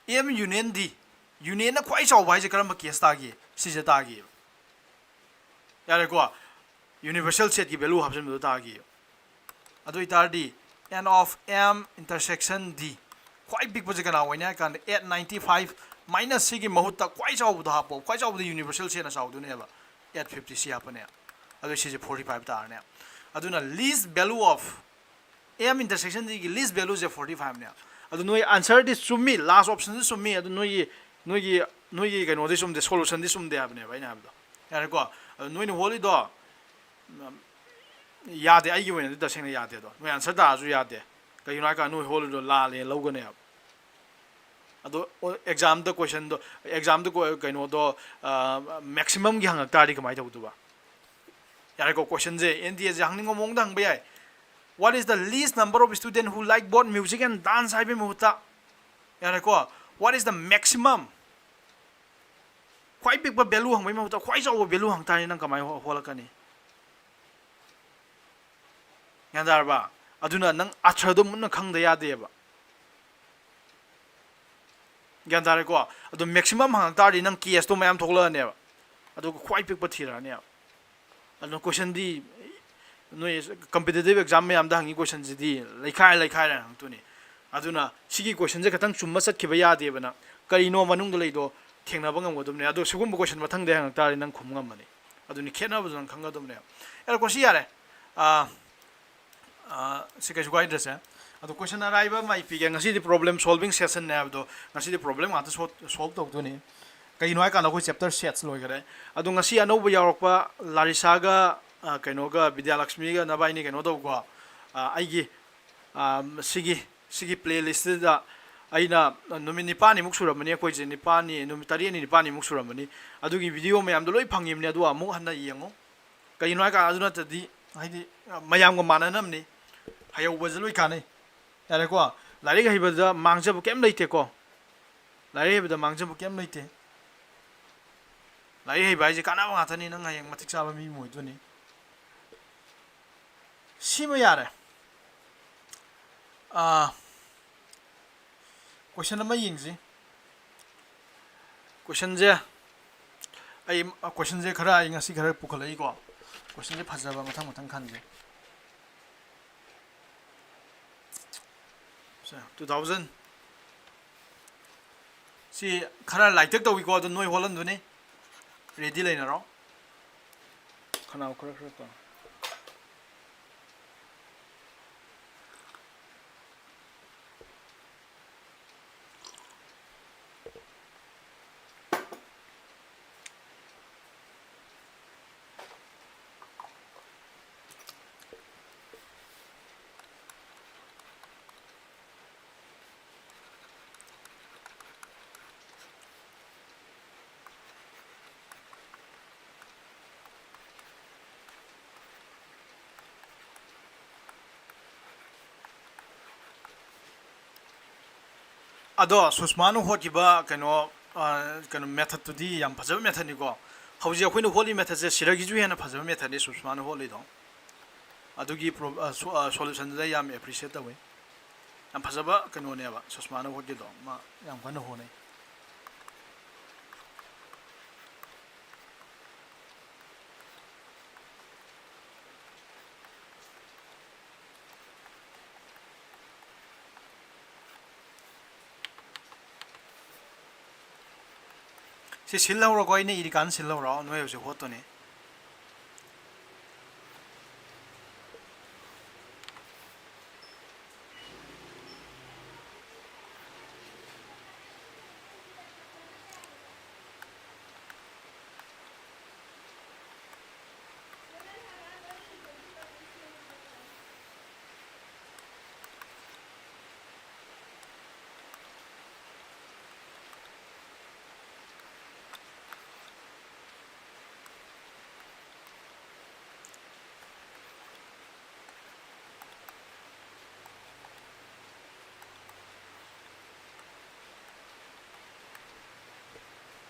M union D, unionꯅ ꯈ꯭ꯋꯥꯏ ꯆꯥꯎꯕ ꯍꯥꯏꯁꯦ ꯀꯔꯝꯕ case ꯇꯥꯒꯦ? ꯁꯤꯁꯦ ꯇꯥꯒꯦꯕ꯫ ꯌꯥꯔꯦꯀꯣ? Universal set ꯀꯤ value ꯍꯥꯞꯆꯤꯟꯕꯗꯣ ꯇꯥꯒꯦꯕ꯫ ꯑꯗꯨ ꯑꯣꯏꯇꯥꯔꯗꯤ N of M intersection D ꯈ꯭ꯋꯥꯏ ꯄꯤꯛꯄꯁꯦ ꯀꯅꯥ ꯑꯣꯏꯅꯤ ꯍꯥꯏ ꯀꯥꯟꯗ eight ninety five minus ꯁꯤꯒꯤ ꯃꯍꯨꯠꯇ ꯈ꯭ꯋꯥꯏ ꯆꯥꯎꯕꯗꯣ ꯍꯥꯞꯄꯣ꯫ ꯈ꯭ꯋꯥꯏ ꯆꯥꯎꯕꯗ universal set ꯅ ꯆꯥꯎꯗꯣꯏꯅꯦꯕ, eight fifty ꯁꯤ ꯍꯥꯞꯄꯅꯦ꯫ ꯑꯗꯨ ꯁꯤꯁꯦ forty five ꯇꯥꯔꯅꯦ꯫ ꯑꯗꯨꯅ least value of M intersection D ꯒꯤ least value ꯁꯦ forty five ꯅꯦ꯫ ꯑꯗꯨ ꯅꯣꯏ answer ꯗꯤ ꯆꯨꯝꯃꯤ, last option ꯁꯨ ꯆꯨꯝꯃꯤ꯫ ꯑꯗꯨ ꯅꯣꯏꯒꯤ, ꯅꯣꯏꯒꯤ, ꯅꯣꯏꯒꯤ ꯀꯩꯅꯣꯗꯤ ꯆꯨꯝꯗꯦ, solution ꯗꯤ ꯆꯨꯝꯗꯦ ꯍꯥꯏꯕꯅꯦꯕ ꯑꯩꯅ ꯍꯥꯏꯕꯗꯣ꯫ ꯌꯥꯔꯦꯀꯣ? ꯑꯗꯨ ꯅꯣꯏꯅ ꯍꯣꯜꯂꯤꯗꯣ, ꯎꯝ, ꯌꯥꯗꯦ, ꯑꯩꯒꯤ ꯑꯣꯏꯅꯗꯤ ꯇꯁꯦꯡꯅ ꯌꯥꯗꯦ꯫ ꯑꯗꯣ ꯅꯣꯏ answer ꯇꯥꯔꯁꯨ ꯌꯥꯗꯦ꯫ ꯀꯩꯒꯤꯅꯣ ꯍꯥꯏ ꯀꯥꯟꯗ ꯅꯣꯏ ꯍꯣꯜꯂꯤꯗꯣ ꯂꯥꯜꯂꯦ ꯂꯧꯒꯅꯦꯕ꯫ ꯑꯗꯣ exam ꯗ question ꯗꯣ, exam ꯗ ꯀꯣ-, ꯀꯩꯅꯣꯗꯣ, ꯑ, maximum ꯒꯤ ꯍꯪꯉꯛ ꯇꯥꯔꯗꯤ ꯀꯃꯥꯏꯅ ꯇꯧꯗꯣꯏꯕ? ꯌꯥꯔꯦꯀꯣ, question say N T A ꯁꯦ ꯍꯪꯅꯤꯡꯕ ꯃꯑꯣꯡꯗ ꯍꯪꯕ ꯌꯥꯏ꯫ What is the least number of student who like both music and dance ꯍꯥꯏꯕꯒꯤ ꯃꯍꯨꯠꯇ, ꯌꯥꯔꯦꯀꯣ, what is the maximum? ꯈ꯭ꯋꯥꯏ ꯄꯤꯛꯄ value ꯍꯪꯕꯒꯤ ꯃꯍꯨꯠꯇ ꯈ꯭ꯋꯥꯏ ꯆꯥꯎꯕ value ꯍꯪ ꯇꯥꯔꯗꯤ ꯅꯪ ꯀꯃꯥꯏꯅ ꯍꯣ-, ꯍꯣꯠꯂꯛꯀꯅꯤ? ꯒ꯭ꯌꯥꯟ ꯇꯥꯔꯕ? ꯑꯗꯨꯅ ꯅꯪ ꯑꯥꯔꯊꯗꯣ ꯃꯨꯟꯅ ꯈꯪꯗ ꯌꯥꯗꯦꯕ꯫ ꯒ꯭ꯌꯥꯟ ꯇꯥꯔꯦꯀꯣ? ꯑꯗꯣ maximum ꯍꯪꯉꯛ ꯇꯥꯔꯗꯤ ꯅꯪ case ꯇꯣ ꯃꯌꯥꯝ ꯊꯣꯛꯂꯛꯑꯅꯦꯕ꯫ ꯑꯗꯨꯒ ꯈ꯭ꯋꯥꯏ ꯄꯤꯛꯄ ꯊꯤꯔꯛꯑꯅꯦꯕ꯫ ꯑꯗꯨꯅ question ꯗꯤ ꯅꯣꯏ competitive exam ꯃꯌꯥꯝꯗ ꯍꯪꯉꯤ question ꯁꯤꯗꯤ ꯂꯩꯈꯥꯏ ꯂꯩꯈꯥꯏꯔ ꯍꯪꯉꯛꯇꯣꯏꯅꯤ꯫ ꯑꯗꯨꯅ ꯁꯤꯒꯤ question ꯁꯦ ꯈꯇꯪ ꯆꯨꯝꯕ ꯆꯠꯈꯤꯕ ꯌꯥꯗꯦꯕ ꯅꯪ꯫ ꯀꯔꯤꯅꯣ ꯃꯅꯨꯡꯗ ꯂꯩꯗꯣ ꯊꯦꯡꯅꯕ ꯉꯝꯒꯗꯕꯅꯦ꯫ ꯑꯗꯣ ꯁꯤꯒꯨꯝꯕ question ꯃꯊꯪꯗ ꯍꯪꯉꯛ ꯇꯥꯔꯗꯤ ꯅꯪ ꯈꯨꯝ ꯉꯝꯃꯅꯤ꯫ ꯑꯗꯨꯅꯤ ꯈꯦꯠꯅꯕꯗꯨ ꯅꯪ ꯈꯪꯒꯗꯕꯅꯦ꯫ ꯌꯥꯔꯦꯀꯣ, ꯁꯤ ꯌꯥꯔꯦ꯫ ꯑꯥ, ꯑꯥ, ꯁꯤ ꯀꯩꯁꯨ ꯀꯥꯏꯗ꯭ꯔꯁꯦ꯫ ꯑꯗꯣ question ꯑꯔꯥꯏꯕ ꯑꯃ ꯑꯩ ꯄꯤꯒꯦ꯫ ꯉꯁꯤꯗꯤ problem solving session ꯅꯦ ꯍꯥꯏꯕꯗꯣ, ꯉꯁꯤꯗꯤ problem ꯉꯥꯛꯇ ꯁꯣ-, solve ꯇꯧꯗꯣꯏꯅꯤ꯫ ꯀꯩꯒꯤꯅꯣ ꯍꯥꯏ ꯀꯥꯟꯗ ꯑꯩꯈꯣꯏ chapter sets ꯂꯣꯏꯈꯔꯦ꯫ ꯑꯗꯣ ꯉꯁꯤ ꯑꯅꯧꯕ ꯌꯥꯎꯔꯛꯄ ꯂꯥꯔꯤꯁꯥꯒ, ꯑ, ꯀꯩꯅꯣꯒ, ꯕꯤꯗ꯭ꯌꯥꯂꯛꯁꯃꯤꯒ ꯅꯕꯥꯏꯅꯤ ꯀꯩꯅꯣ ꯇꯧꯀꯣ꯫ ꯑ, ꯑꯩꯒꯤ, ꯑ, ꯁꯤꯒꯤ, ꯁꯤꯒꯤ playlist ꯁꯤꯗ ꯑꯩꯅ ꯅꯨꯃꯤꯠ ꯅꯤꯄꯥꯜꯅꯤꯃꯨꯛ ꯁꯨꯔꯝꯃꯅꯤ, ꯑꯩꯈꯣꯏꯁꯦ ꯅꯤꯄꯥꯜꯅꯤ, ꯅꯨꯃꯤꯠ ꯇꯔꯦꯠꯅꯤ, ꯅꯤꯄꯥꯜꯅꯤꯃꯨꯛ ꯁꯨꯔꯝꯃꯅꯤ꯫ ꯑꯗꯨꯒꯤ video ꯃꯌꯥꯝꯗꯣ ꯂꯣꯏ ꯐꯪꯉꯤꯕꯅꯦ, ꯑꯗꯨ ꯑꯃꯨꯛ ꯍꯟꯅ ꯌꯦꯡꯉꯨ꯫ ꯀꯩꯒꯤꯅꯣ ꯍꯥꯏ ꯀꯥꯟꯗ ꯑꯗꯨ ꯅꯠꯇ꯭ꯔꯗꯤ, ꯍꯥꯏꯗꯤ, ꯃꯌꯥꯝꯒ ꯃꯥꯟꯅꯅꯕꯅꯤ꯫ ꯍꯩꯍꯧꯕꯁꯦ ꯂꯣꯏ ꯀꯥꯟꯅꯩ꯫ ꯌꯥꯔꯦꯀꯣ? ꯂꯥꯏꯔꯤꯛ ꯍꯩꯕꯗ ꯃꯥꯡꯖꯕ ꯀꯩꯝ ꯂꯩꯇꯦꯀꯣ꯫ ꯂꯥꯏꯔꯤꯛ ꯍꯩꯕꯗ ꯃꯥꯡꯖꯕ ꯀꯩꯝ ꯂꯩꯇꯦ꯫ ꯂꯥꯏꯔꯤꯛ ꯍꯩꯕ ꯍꯥꯏꯁꯦ ꯀꯥꯟꯅꯕ ꯉꯥꯛꯇꯅꯤ, ꯅꯪ ꯍꯌꯦꯡ ꯃꯇꯤꯛ ꯆꯥꯕ ꯃꯤ ꯑꯃ ꯑꯣꯏꯗꯣꯏꯅꯤ꯫ ꯁꯤꯃ ꯌꯥꯔꯦ꯫ ꯑꯥ, ꯀꯣꯏꯁꯟ ꯑꯃ ꯌꯦꯡꯁꯤ꯫ ꯀꯣꯏꯁꯟꯁꯦ ꯑꯩ, ꯀꯣꯏꯁꯟꯁꯦ ꯈꯔ ꯑꯩ ꯉꯁꯤ ꯈꯔ ꯄꯨꯈꯠꯂꯛꯏꯀꯣ꯫ ꯀꯣꯏꯁꯟꯁꯦ ꯐꯖꯕ ꯃꯊꯪ ꯃꯊꯪ ꯈꯟꯁꯦ꯫ ꯁꯦ, two thousand꯫ ꯁꯤ ꯈꯔ ꯂꯥꯏꯇꯛ ꯇꯧꯏꯀꯣ, ꯑꯗꯨ ꯅꯣꯏ ꯍꯣꯠꯍꯟꯗꯨꯅꯤ꯫ ꯔꯦꯗꯤ ꯂꯩꯅꯔꯣ꯫ ꯈꯅꯥꯎ ꯈꯔ ꯈꯔ ꯇꯧ꯫ ꯑꯗꯣ ꯁꯨꯁꯃꯥꯅ ꯍꯣꯠꯈꯤꯕ ꯀꯩꯅꯣ, ꯑ, ꯀꯩꯅꯣ methodꯇꯨꯗꯤ ꯌꯥꯝ ꯐꯖꯕ methodꯅꯤꯀꯣ꯫ ꯍꯧꯖꯤꯛ ꯑꯩꯈꯣꯏꯅ ꯍꯣꯠꯂꯤ methodꯁꯦ ꯁꯤꯗꯒꯤꯁꯨ ꯍꯦꯟꯅ ꯐꯖꯕ methodꯅꯤ ꯁꯨꯁꯃꯥꯅ ꯍꯣꯠꯂꯤꯗꯣ꯫ ꯑꯗꯨꯒꯤ pro-, ꯑ, so-, ꯑ, solutionꯗꯨꯗ ꯌꯥꯝ appreciate ꯇꯧꯋꯤ꯫ ꯌꯥꯝ ꯐꯖꯕ ꯀꯩꯅꯣꯅꯦꯕ ꯁꯨꯁꯃꯥꯅ ꯍꯣꯠꯈꯤꯗꯣ, ꯃꯥ ꯌꯥꯝ ꯀꯟꯅ ꯍꯣꯠꯅꯩ꯫ ꯁꯤ ꯁꯤꯜꯍꯧꯔꯣꯀꯣ, ꯑꯩꯅ ꯏꯔꯤꯀꯥꯟꯗ ꯁꯤꯜꯍꯧꯔꯣ, ꯅꯣꯏ ꯍꯧꯖꯤꯛ ꯍꯣꯠꯇꯣꯅꯦ꯫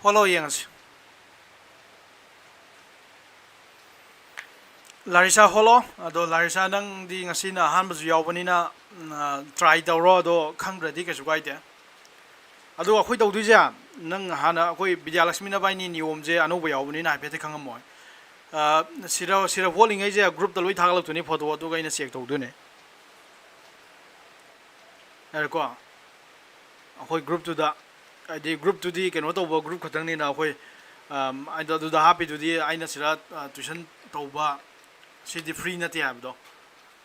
ꯍꯣꯠꯂꯣ ꯌꯦꯡꯉꯁꯤ꯫ ꯂꯥꯔꯤꯁꯥ ꯍꯣꯂꯣ꯫ ꯑꯗꯣ ꯂꯥꯔꯤꯁꯥ, ꯅꯪꯗꯤ ꯉꯁꯤꯅ ꯑꯍꯥꯟꯕꯁꯨ ꯌꯥꯎꯕꯅꯤꯅ, ꯎꯝ, ꯑ, try ꯇꯧꯔꯣ꯫ ꯑꯗꯣ ꯈꯪꯗ꯭ꯔꯗꯤ ꯀꯩꯁꯨ ꯀꯥꯏꯗꯦ꯫ ꯑꯗꯣ ꯑꯩꯈꯣꯏ ꯇꯧꯗꯣꯏꯁꯦ, ꯅꯪ ꯍꯥꯟꯅ ꯑꯩꯈꯣꯏ ꯕꯤꯗ꯭ꯌꯥꯂꯛꯁꯃꯤ ꯅꯕꯥꯏꯅꯤ ꯅꯤꯌꯣꯝꯁꯦ ꯑꯅꯧꯕ ꯌꯥꯎꯕꯅꯤꯅ ꯍꯥꯏꯐꯦꯠꯇꯤ ꯈꯪꯉꯝꯃꯣꯏ꯫ ꯑ, ꯁꯤꯔ-, ꯁꯤꯔꯞ ꯍꯣꯜꯂꯤꯉꯩꯁꯦ groupꯇ ꯂꯣꯏ ꯊꯥꯒꯠꯂꯛꯇꯣꯏꯅꯤ photo, ꯑꯗꯨꯒ ꯑꯩꯅ check ꯇꯧꯗꯣꯏꯅꯦ꯫ ꯌꯥꯔꯦꯀꯣ? ꯑꯩꯈꯣꯏ groupꯇꯨꯗ, ꯍꯥꯏꯗꯤ groupꯇꯨꯗꯤ ꯀꯩꯅꯣ ꯇꯧꯕ group ꯈꯛꯇꯪꯅꯤꯅ ꯑꯩꯈꯣꯏ, ꯑꯝ, ꯑꯗꯣ ꯑꯗꯨꯗ ꯍꯥꯞꯄꯤꯗꯨꯗꯤ ꯑꯩꯅ ꯁꯤꯗ, ꯑ, tuition ꯇꯧꯕ, ꯁꯤꯗꯤ free ꯅꯠꯇꯦ ꯍꯥꯏꯕꯗꯣ,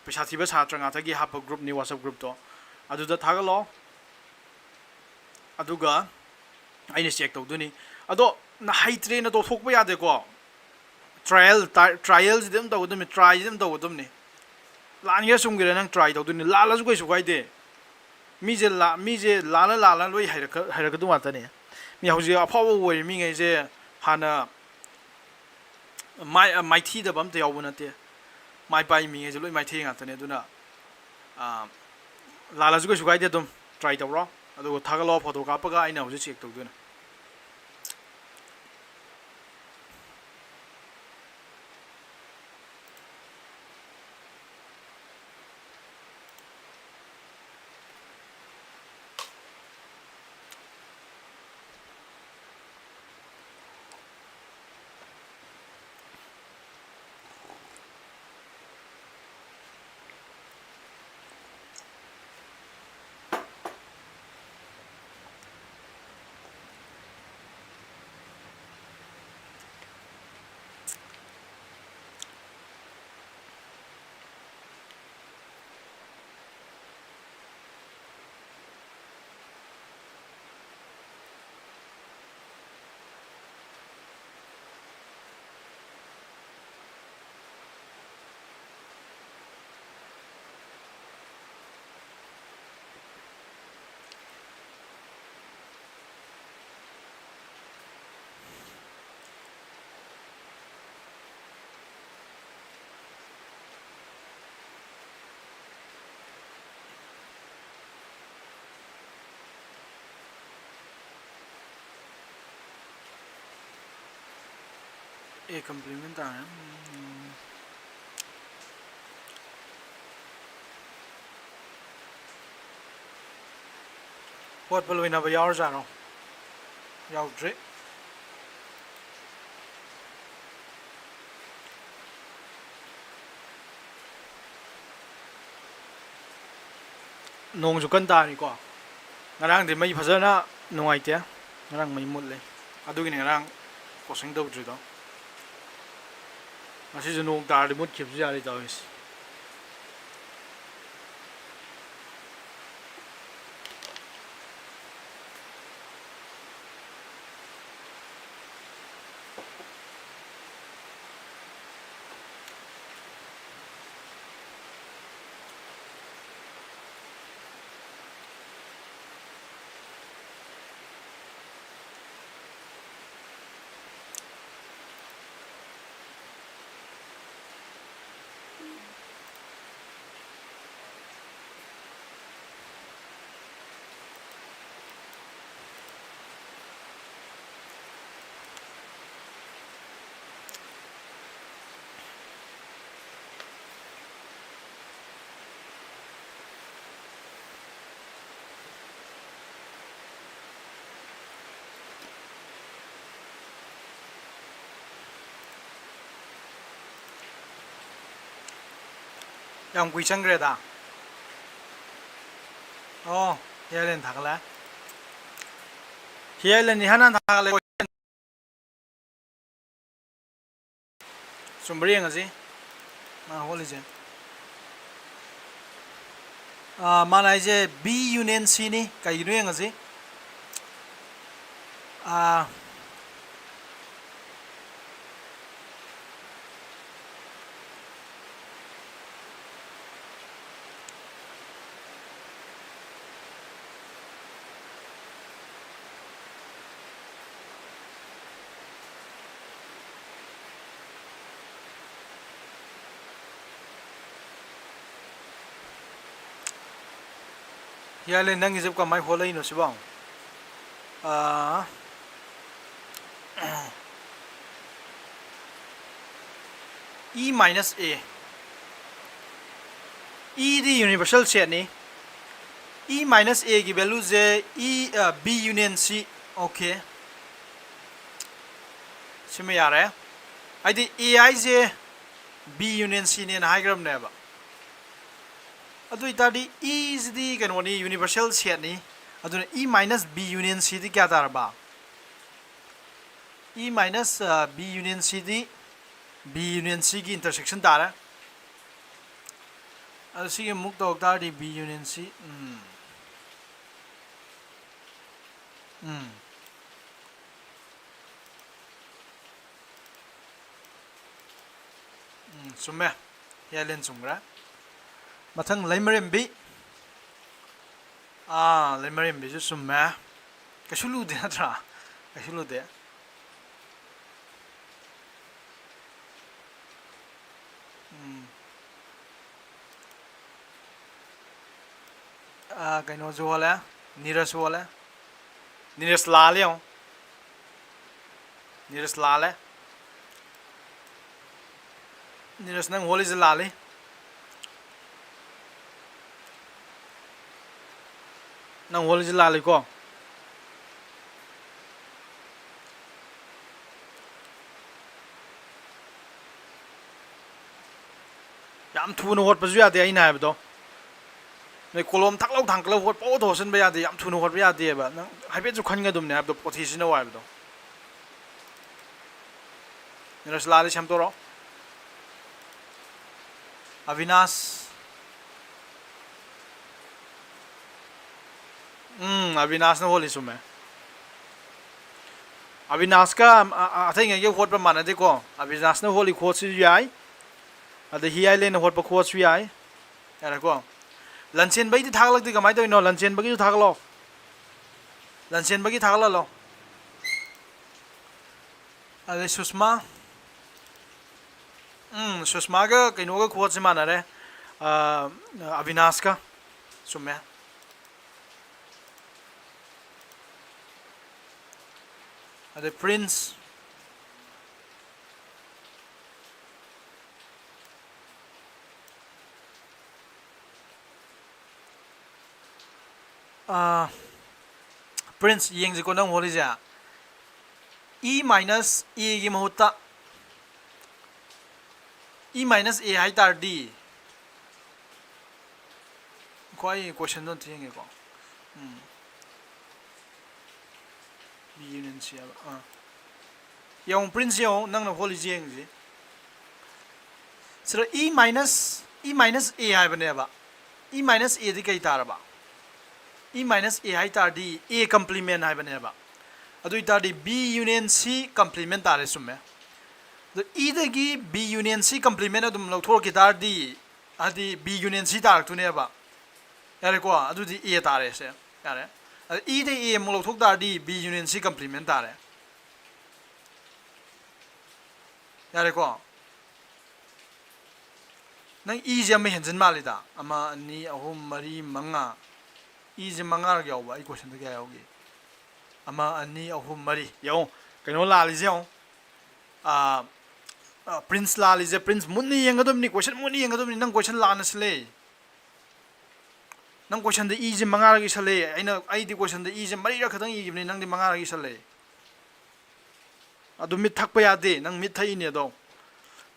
ꯄꯩꯁꯥ ꯊꯤꯕ ꯁꯥꯇ꯭ꯔ ꯉꯥꯛꯇꯒꯤ ꯍꯥꯞꯄ groupꯅꯤ, WhatsApp groupꯇꯣ꯫ ꯑꯗꯨꯗ ꯊꯥꯒꯠꯂꯣ, ꯑꯗꯨꯒ ꯑꯩꯅ check ꯇꯧꯗꯣꯏꯅꯤ꯫ ꯑꯗꯣ ꯅ-, ꯍꯩꯇ꯭ꯔꯦꯅ ꯇꯣꯛꯊꯣꯛꯄ ꯌꯥꯗꯦꯀꯣ꯫ Trial, ꯇꯥꯏ-, trialꯁꯤꯗꯤ ꯑꯗꯨꯝ ꯇꯧꯒꯗꯕꯅꯤ, tryꯁꯤꯗꯤ ꯑꯗꯨꯝ ꯇꯧꯒꯗꯕꯅꯤ꯫ ꯂꯥꯟꯒꯦꯔꯥ ꯆꯨꯝꯒꯦꯔꯥ ꯅꯪ try ꯇꯧꯗꯣꯏꯅꯤ꯫ ꯂꯥꯜꯂꯁꯨ ꯀꯩꯁꯨ ꯀꯥꯏꯗꯦ꯫ ꯃꯤꯁꯦ ꯂꯥ-, ꯃꯤꯁꯦ ꯂꯥꯜꯂ ꯂꯥꯜꯂ ꯂꯣꯏ ꯍꯩꯔꯛꯀ-, ꯍꯩꯔꯛꯀꯗꯧ ꯉꯥꯛꯇꯅꯦ꯫ ꯃꯤ ꯍꯧꯖꯤꯛ ꯑꯐꯥꯎꯕ ꯑꯣꯏꯔꯤ ꯃꯤꯉꯩꯁꯦ ꯍꯥꯟꯅ ꯃꯥꯏ-, ꯃꯥꯏꯊꯤꯗꯕ ꯑꯝꯇ ꯌꯥꯎꯕ ꯅꯠꯇꯦ꯫ ꯃꯥꯏ ꯄꯥꯛꯏ ꯃꯤꯉꯩꯁꯦ ꯂꯣꯏ ꯃꯥꯏꯊꯤ ꯉꯥꯛꯇꯅꯦ꯫ ꯑꯗꯨꯅ, ꯑꯥ, ꯂꯥꯜꯂꯁꯨ ꯀꯩꯁꯨ ꯀꯥꯏꯗꯦ, ꯑꯗꯨꯝ try ꯇꯧꯔꯣ꯫ ꯑꯗꯨꯒ ꯊꯥꯒꯠꯂꯣ, photo ꯀꯥꯞꯄꯒ ꯑꯩꯅ ꯍꯧꯖꯤꯛ check ꯇꯧꯗꯣꯏꯅꯦ꯫ ꯑꯦ, compliment ꯇꯥꯔꯦ꯫ ꯎꯝ꯫ ꯍꯣꯠꯄ ꯂꯣꯏꯅꯕ ꯌꯥꯎꯔꯖꯥꯠꯔꯣ? ꯌꯥꯎꯗ꯭ꯔꯤ꯫ ꯅꯣꯡꯁꯨ ꯀꯟꯅ ꯇꯥꯔꯤꯀꯣ꯫ ꯉꯔꯥꯡꯗꯤ ꯃꯩ ꯐꯖꯅ ꯅꯨꯡꯉꯥꯏꯇꯦ꯫ ꯉꯔꯥꯡ ꯃꯩ ꯃꯨꯠꯂꯦ꯫ ꯑꯗꯨꯒꯤꯅꯤ ꯉꯔꯥꯡ posting ꯇꯧꯗ꯭ꯔꯤꯗꯣ꯫ ꯉꯁꯤꯁꯨ ꯅꯣꯡ ꯇꯥꯔꯗꯤ ꯃꯨꯠꯈꯤꯕꯁꯨ ꯌꯥꯔꯤ ꯇꯧꯔꯤꯁꯦ꯫ ꯌꯥꯝ ꯀꯨꯏ ꯆꯪꯈ꯭ꯔꯦꯗ꯫ ꯑꯣ, ꯍꯤꯌꯥꯂꯦꯟ ꯊꯥꯒꯠꯂꯦ꯫ ꯍꯤꯌꯥꯂꯦꯟ ꯏꯍꯥꯟ ꯍꯥꯟ ꯊꯥꯒꯠꯂꯦ꯫ ꯆꯨꯝꯕ꯭ꯔꯥ ꯌꯦꯡꯉꯁꯤ꯫ ꯃꯥ ꯍꯣꯠꯂꯤꯁꯦ꯫ ꯑꯥ, ꯃꯥꯅ ꯍꯥꯏꯁꯦ B union Cꯅꯤ꯫ ꯀꯩꯒꯤꯅꯣ ꯌꯦꯡꯉꯁꯤ꯫ ꯑꯥ, ꯍꯤꯌꯥꯂꯦꯟ, ꯅꯪꯒꯤꯁꯦ ꯀꯃꯥꯏꯅ ꯍꯣꯠꯂꯛꯏꯅꯣ ꯁꯤꯕꯣ? ꯑꯥ, E minus A꯫ E D universal setꯅꯤ꯫ E minus A ꯒꯤ value ꯁꯦ E, ꯑ, B union C꯫ Okay꯫ ꯁꯤꯃ ꯌꯥꯔꯦ꯫ ꯍꯥꯏꯗꯤ A ꯍꯥꯏꯁꯦ B union C ꯅꯦꯅ ꯍꯥꯏꯈ꯭ꯔꯕꯅꯦꯕ꯫ ꯑꯗꯨ ꯑꯣꯏꯇꯥꯔꯗꯤ E ꯁꯤꯗꯤ ꯀꯩꯅꯣꯅꯤ, universal set ꯅꯤ꯫ ꯑꯗꯨꯅ E minus B union C ꯗꯤ ꯀꯌꯥ ꯇꯥꯔꯕ? E minus, ꯑ, B union C ꯗꯤ B union C ꯒꯤ intersection ꯇꯥꯔꯦ꯫ ꯑꯗꯣ ꯁꯤꯒꯤ ꯑꯃꯨꯛ ꯇꯧꯔꯛ ꯇꯥꯔꯗꯤ B union C, ꯎꯝ꯫ ꯎꯝ꯫ ꯎꯝ, ꯆꯨꯝꯃꯦ꯫ ꯍꯤꯌꯥꯂꯦꯟ ꯆꯨꯝꯈ꯭ꯔꯦ꯫ ꯃꯊꯪ ꯂꯩꯃꯔꯦꯝꯕꯤ꯫ ꯑꯥ, ꯂꯩꯃꯔꯦꯝꯕꯤꯁꯨ ꯆꯨꯝꯃꯦ꯫ ꯀꯩꯁꯨ ꯂꯨꯗꯦ ꯅꯠꯇ꯭ꯔꯥ? ꯀꯩꯁꯨ ꯂꯨꯗꯦ꯫ ꯎꯝ꯫ ꯑꯥ, ꯀꯩꯅꯣꯁꯨ ꯍꯣꯜꯂꯦ, ꯅꯤꯔꯖꯁꯨ ꯍꯣꯜꯂꯦ꯫ ꯅꯤꯔꯖ ꯂꯥꯜꯂꯦ ꯌꯦꯡꯉꯣ꯫ ꯅꯤꯔꯖ ꯂꯥꯜꯂꯦ꯫ ꯅꯤꯔꯖ, ꯅꯪ ꯍꯣꯜꯂꯤꯁꯦ ꯂꯥꯜꯂꯤ꯫ ꯅꯪ ꯍꯣꯜꯂꯤꯁꯦ ꯂꯥꯜꯂꯤꯀꯣ꯫ ꯌꯥꯝ ꯊꯨꯅ ꯍꯣꯠꯄꯁꯨ ꯌꯥꯗꯦ ꯑꯩꯅ ꯍꯥꯏꯕꯗꯣ꯫ ꯅꯣꯏ ꯀꯣꯂꯣꯝ ꯊꯥꯡꯒꯠꯂꯧ ꯊꯥꯡꯒꯠꯂꯧ ꯍꯣꯠ ꯄꯪꯍꯣꯠꯇ ꯍꯣꯠꯆꯤꯟꯕ ꯌꯥꯗꯦ, ꯌꯥꯝ ꯊꯨꯅ ꯍꯣꯠꯄ ꯌꯥꯗꯦꯕ꯫ ꯅꯪ ꯍꯥꯏꯐꯦꯠꯁꯨ ꯈꯟꯒꯗꯕꯅꯦ ꯍꯥꯏꯕꯗꯣ, ꯄꯣꯠꯊꯤ ꯁꯤꯖꯤꯟꯅꯧ ꯍꯥꯏꯕꯗꯣ꯫ ꯅꯤꯔꯖ ꯂꯥꯜꯂꯤ ꯁꯦꯝꯗꯣꯔꯛꯑꯣ꯫ ꯑꯕꯤꯅꯥꯁ꯫ ꯎꯝ, ꯑꯕꯤꯅꯥꯁꯅ ꯍꯣꯜꯂꯤ ꯆꯨꯝꯃꯦ꯫ ꯑꯕꯤꯅꯥꯁꯀ, ꯑ, ꯑ, ꯑꯇꯩꯉꯩꯒ ꯍꯣꯠꯄ ꯃꯥꯟꯅꯗꯦꯀꯣ꯫ ꯑꯕꯤꯅꯥꯁꯅ ꯍꯣꯜꯂꯤ ꯈꯨꯍꯣꯠꯁꯤꯁꯨ ꯌꯥꯏ꯫ ꯑꯗ ꯍꯤꯌꯥꯏꯂꯦꯟꯅ ꯍꯣꯠꯄ ꯈꯨꯍꯣꯠꯁꯨ ꯌꯥꯏ꯫ ꯌꯥꯔꯦꯀꯣ꯫ ꯂꯟꯆꯦꯟꯕꯩꯗꯤ ꯊꯥꯒꯠꯂꯛꯇꯦ, ꯀꯃꯥꯏꯅ ꯇꯧꯔꯤꯅꯣ? ꯂꯟꯆꯦꯟꯕꯒꯤꯁꯨ ꯊꯥꯒꯠꯂꯣ꯫ ꯂꯟꯆꯦꯟꯕꯒꯤ ꯊꯥꯒꯠꯍꯜꯂꯣ꯫ ꯑꯗꯩ ꯁꯨꯁꯃꯥ꯫ ꯎꯝ, ꯁꯨꯁꯃꯥꯒ ꯀꯩꯅꯣꯒ ꯈꯨꯍꯣꯠꯁꯦ ꯃꯥꯟꯅꯔꯦ꯫ ꯑ, ꯑꯕꯤꯅꯥꯁꯀ꯫ ꯆꯨꯝꯃꯦ꯫ ꯑꯗꯩ ꯄ꯭ꯔꯤꯟꯁ꯫ ꯑꯥ, ꯄ꯭ꯔꯤꯟꯁ, ꯌꯦꯡꯁꯤꯀꯣ ꯅꯪ ꯍꯣꯠꯂꯤꯁꯦ꯫ ꯏ ꯃꯥꯏꯅꯁ ꯑꯦꯒꯤ ꯃꯍꯨꯠꯇ ꯏ ꯃꯥꯏꯅꯁ ꯑꯦ ꯍꯥꯏ ꯇꯥꯔꯗꯤ, ꯈ꯭ꯋꯥꯏ ꯀꯣꯏꯁꯟꯗꯣ ꯑꯝꯇ ꯌꯦꯡꯒꯦꯀꯣ꯫ ꯎꯝ꯫ ꯕꯤ ꯌꯨꯅꯤꯌꯟ ꯁꯤ ꯍꯥꯏꯕ꯫ ꯑꯥ꯫ ꯌꯦꯡꯉꯨ, ꯄ꯭ꯔꯤꯟꯁ, ꯌꯦꯡꯉꯨ, ꯅꯪꯅ ꯍꯣꯠꯂꯤꯁꯦ ꯌꯦꯡꯁꯤ꯫ ꯁꯤꯗ ꯏ ꯃꯥꯏꯅꯁ, ꯏ ꯃꯥꯏꯅꯁ ꯑꯦ ꯍꯥꯏꯕꯅꯦꯕ꯫ ꯏ ꯃꯥꯏꯅꯁ ꯑꯦꯗꯤ ꯀꯩ ꯇꯥꯔꯕ? ꯏ ꯃꯥꯏꯅꯁ ꯑꯦ ꯍꯥꯏ ꯇꯥꯔꯗꯤ ꯑꯦ ꯀꯝꯄ꯭ꯂꯤꯃꯦꯟ ꯍꯥꯏꯕꯅꯦꯕ꯫ ꯑꯗꯨ ꯑꯣꯏ ꯇꯥꯔꯗꯤ ꯕꯤ ꯌꯨꯅꯤꯌꯟ ꯁꯤ ꯀꯝꯄ꯭ꯂꯤꯃꯦꯟ ꯇꯥꯔꯦ, ꯆꯨꯝꯃꯦ꯫ ꯑꯗꯣ ꯏꯗꯒꯤ ꯕꯤ ꯌꯨꯅꯤꯌꯟ ꯁꯤ ꯀꯝꯄ꯭ꯂꯤꯃꯦꯟ ꯑꯗꯨꯝ ꯂꯧꯊꯣꯔꯛꯈꯤ ꯇꯥꯔꯗꯤ, ꯍꯥꯏꯗꯤ ꯕꯤ ꯌꯨꯅꯤꯌꯟ ꯁꯤ ꯇꯥꯔꯛꯇꯣꯏꯅꯦꯕ꯫ ꯌꯥꯔꯦꯀꯣ? ꯑꯗꯨꯗꯤ ꯑꯦ ꯇꯥꯔꯦ ꯁꯦ꯫ ꯌꯥꯔꯦ꯫ ꯑꯗ ꯏꯗ ꯑꯦ ꯑꯃꯨꯛ ꯂꯧꯊꯣꯛ ꯇꯥꯔꯗꯤ ꯕꯤ ꯌꯨꯅꯤꯌꯟ ꯁꯤ ꯀꯝꯄ꯭ꯂꯤꯃꯦꯟ ꯇꯥꯔꯦ꯫ ꯌꯥꯔꯦꯀꯣ? ꯅꯪ ꯏꯁꯦ ꯑꯃ ꯍꯦꯟꯖꯤꯟ ꯃꯥꯜꯂꯤꯗ꯫ ꯑꯃ, ꯑꯅꯤ, ꯑꯍꯨꯝ, ꯃꯔꯤ, ꯃꯉꯥ꯫ ꯏꯁꯦ ꯃꯉꯥꯔꯛ ꯌꯥꯎꯕ꯫ ꯑꯩ ꯀꯣꯏꯁꯟꯗ ꯀꯌꯥ ꯌꯥꯎꯒꯦ? ꯑꯃ, ꯑꯅꯤ, ꯑꯍꯨꯝ, ꯃꯔꯤ꯫ ꯌꯦꯡꯉꯣ, ꯀꯩꯅꯣ ꯂꯥꯜꯂꯤꯁꯦ ꯌꯦꯡꯉꯣ꯫ ꯑꯥ, ꯑꯥ, ꯄ꯭ꯔꯤꯟꯁ ꯂꯥꯜꯂꯤꯁꯦ꯫ ꯄ꯭ꯔꯤꯟꯁ ꯃꯨꯟꯅ ꯌꯦꯡꯒꯗꯕꯅꯤ, ꯀꯣꯏꯁꯟ ꯃꯨꯟꯅ ꯌꯦꯡꯒꯗꯕꯅꯤ꯫ ꯅꯪ ꯀꯣꯏꯁꯟ ꯂꯥꯟꯅ ꯁꯤꯜꯂꯦ꯫ ꯅꯪ ꯀꯣꯏꯁꯟꯗ ꯏꯁꯦ ꯃꯉꯥꯔꯛ ꯏꯁꯜꯂꯦ꯫ ꯑꯩꯅ, ꯑꯩꯗꯤ ꯀꯣꯏꯁꯟꯗ ꯏꯁꯦ ꯃꯔꯤꯔꯛ ꯈꯛꯇꯪ ꯏꯈꯤꯕꯅꯤ, ꯅꯪꯗꯤ ꯃꯉꯥꯔꯛ ꯏꯁꯜꯂꯦ꯫ ꯑꯗꯨ ꯃꯤꯠ ꯊꯛꯄ ꯌꯥꯗꯦ, ꯅꯪ ꯃꯤꯠ ꯊꯛꯏꯅꯦ ꯑꯗꯣ꯫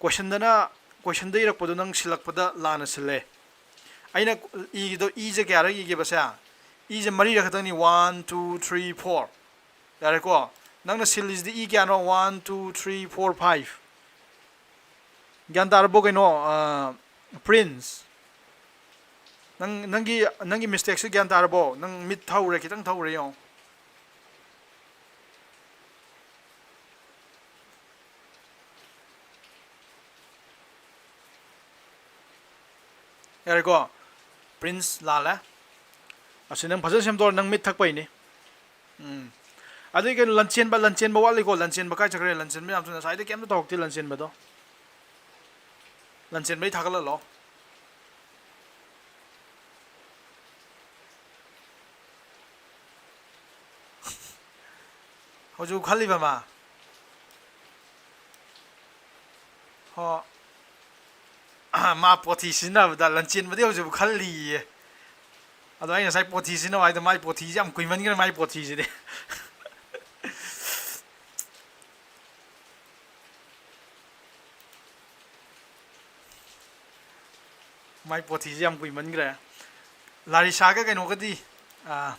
ꯀꯣꯏꯁꯟꯗꯅ, ꯀꯣꯏꯁꯟꯗ ꯏꯔꯛꯄꯗꯣ ꯅꯪ ꯁꯤꯜꯂꯛꯄꯗ ꯂꯥꯟꯅ ꯁꯤꯜꯂꯦ꯫ ꯑꯩꯅ ꯏꯒꯤꯗꯣ ꯏꯁꯦ ꯀꯌꯥꯔꯛ ꯏꯒꯦꯕꯁꯦ? ꯏꯁꯦ ꯃꯔꯤꯔꯛ ꯈꯛꯇꯪꯅꯤ, one, two, three, four꯫ ꯌꯥꯔꯦꯀꯣ? ꯅꯪꯅ ꯁꯤꯜꯂꯤꯁꯤꯗꯤ ꯏ ꯀꯌꯥꯅꯣ? One, two, three, four, five꯫ ꯒ꯭ꯌꯥꯟ ꯇꯥꯔꯕꯣ ꯀꯩꯅꯣ, ꯑꯥ, ꯄ꯭ꯔꯤꯟꯁ? ꯅꯪ, ꯅꯪꯒꯤ, ꯅꯪꯒꯤ ꯃꯤꯁꯇꯦꯛꯁꯦ ꯒ꯭ꯌꯥꯟ ꯇꯥꯔꯕꯣ? ꯅꯪ ꯃꯤꯠ ꯊꯧꯔꯦ, ꯈꯤꯇꯪ ꯊꯧꯔꯦ ꯌꯦꯡꯉꯣ꯫ ꯌꯥꯔꯦꯀꯣ? ꯄ꯭ꯔꯤꯟꯁ ꯂꯥꯜꯂꯦ꯫ ꯑꯁꯤ ꯅꯪ ꯐꯖꯅ ꯁꯦꯝꯗꯣꯛꯑꯣ, ꯅꯪ ꯃꯤꯠ ꯊꯛꯄꯩꯅꯤ꯫ ꯎꯝ꯫ ꯑꯗꯨꯏ ꯀꯩꯅꯣ, ꯂꯟꯆꯦꯟꯕ, ꯂꯟꯆꯦꯟꯕ ꯋꯥꯠꯂꯤꯀꯣ? ꯂꯟꯆꯦꯟꯕ ꯀꯥꯏ ꯆꯠꯈ꯭ꯔꯦ? ꯂꯟꯆꯦꯟꯕ ꯌꯥꯝ ꯊꯨꯅ, ꯉꯁꯥꯏꯗꯩ ꯀꯩꯝꯇ ꯇꯧꯔꯛꯇꯦ ꯂꯟꯆꯦꯟꯕꯗꯣ꯫ ꯂꯟꯆꯦꯟꯕꯩ ꯊꯥꯒꯠꯍꯜꯂꯣ꯫ ꯍꯧꯖꯤꯛ ꯈꯜꯂꯤꯕ ꯃꯥ? ꯍꯣ꯫ ꯃꯥ ꯄꯣꯊꯤ ꯁꯤꯖꯤꯟꯅꯕꯗ ꯂꯟꯆꯦꯟꯕꯗꯤ ꯍꯧꯖꯤꯛ ꯈꯜꯂꯤꯌꯦ꯫ ꯑꯗꯣ ꯑꯩ ꯉꯁꯥꯏ ꯄꯣꯊꯤ ꯁꯤꯖꯤꯟꯅꯧ ꯍꯥꯏꯗꯣ, ꯃꯥꯏ ꯄꯣꯊꯤꯁꯦ ꯌꯥꯝ ꯀꯨꯏꯃꯟꯈ꯭ꯔꯦ, ꯃꯥꯏ ꯄꯣꯊꯤꯁꯤꯗꯤ꯫ ꯃꯥꯏ ꯄꯣꯊꯤꯁꯦ ꯌꯥꯝ ꯀꯨꯏꯃꯟꯈ꯭ꯔꯦ꯫ ꯂꯥꯔꯤꯁꯥꯒ ꯀꯩꯅꯣꯒꯗꯤ, ꯑꯥ,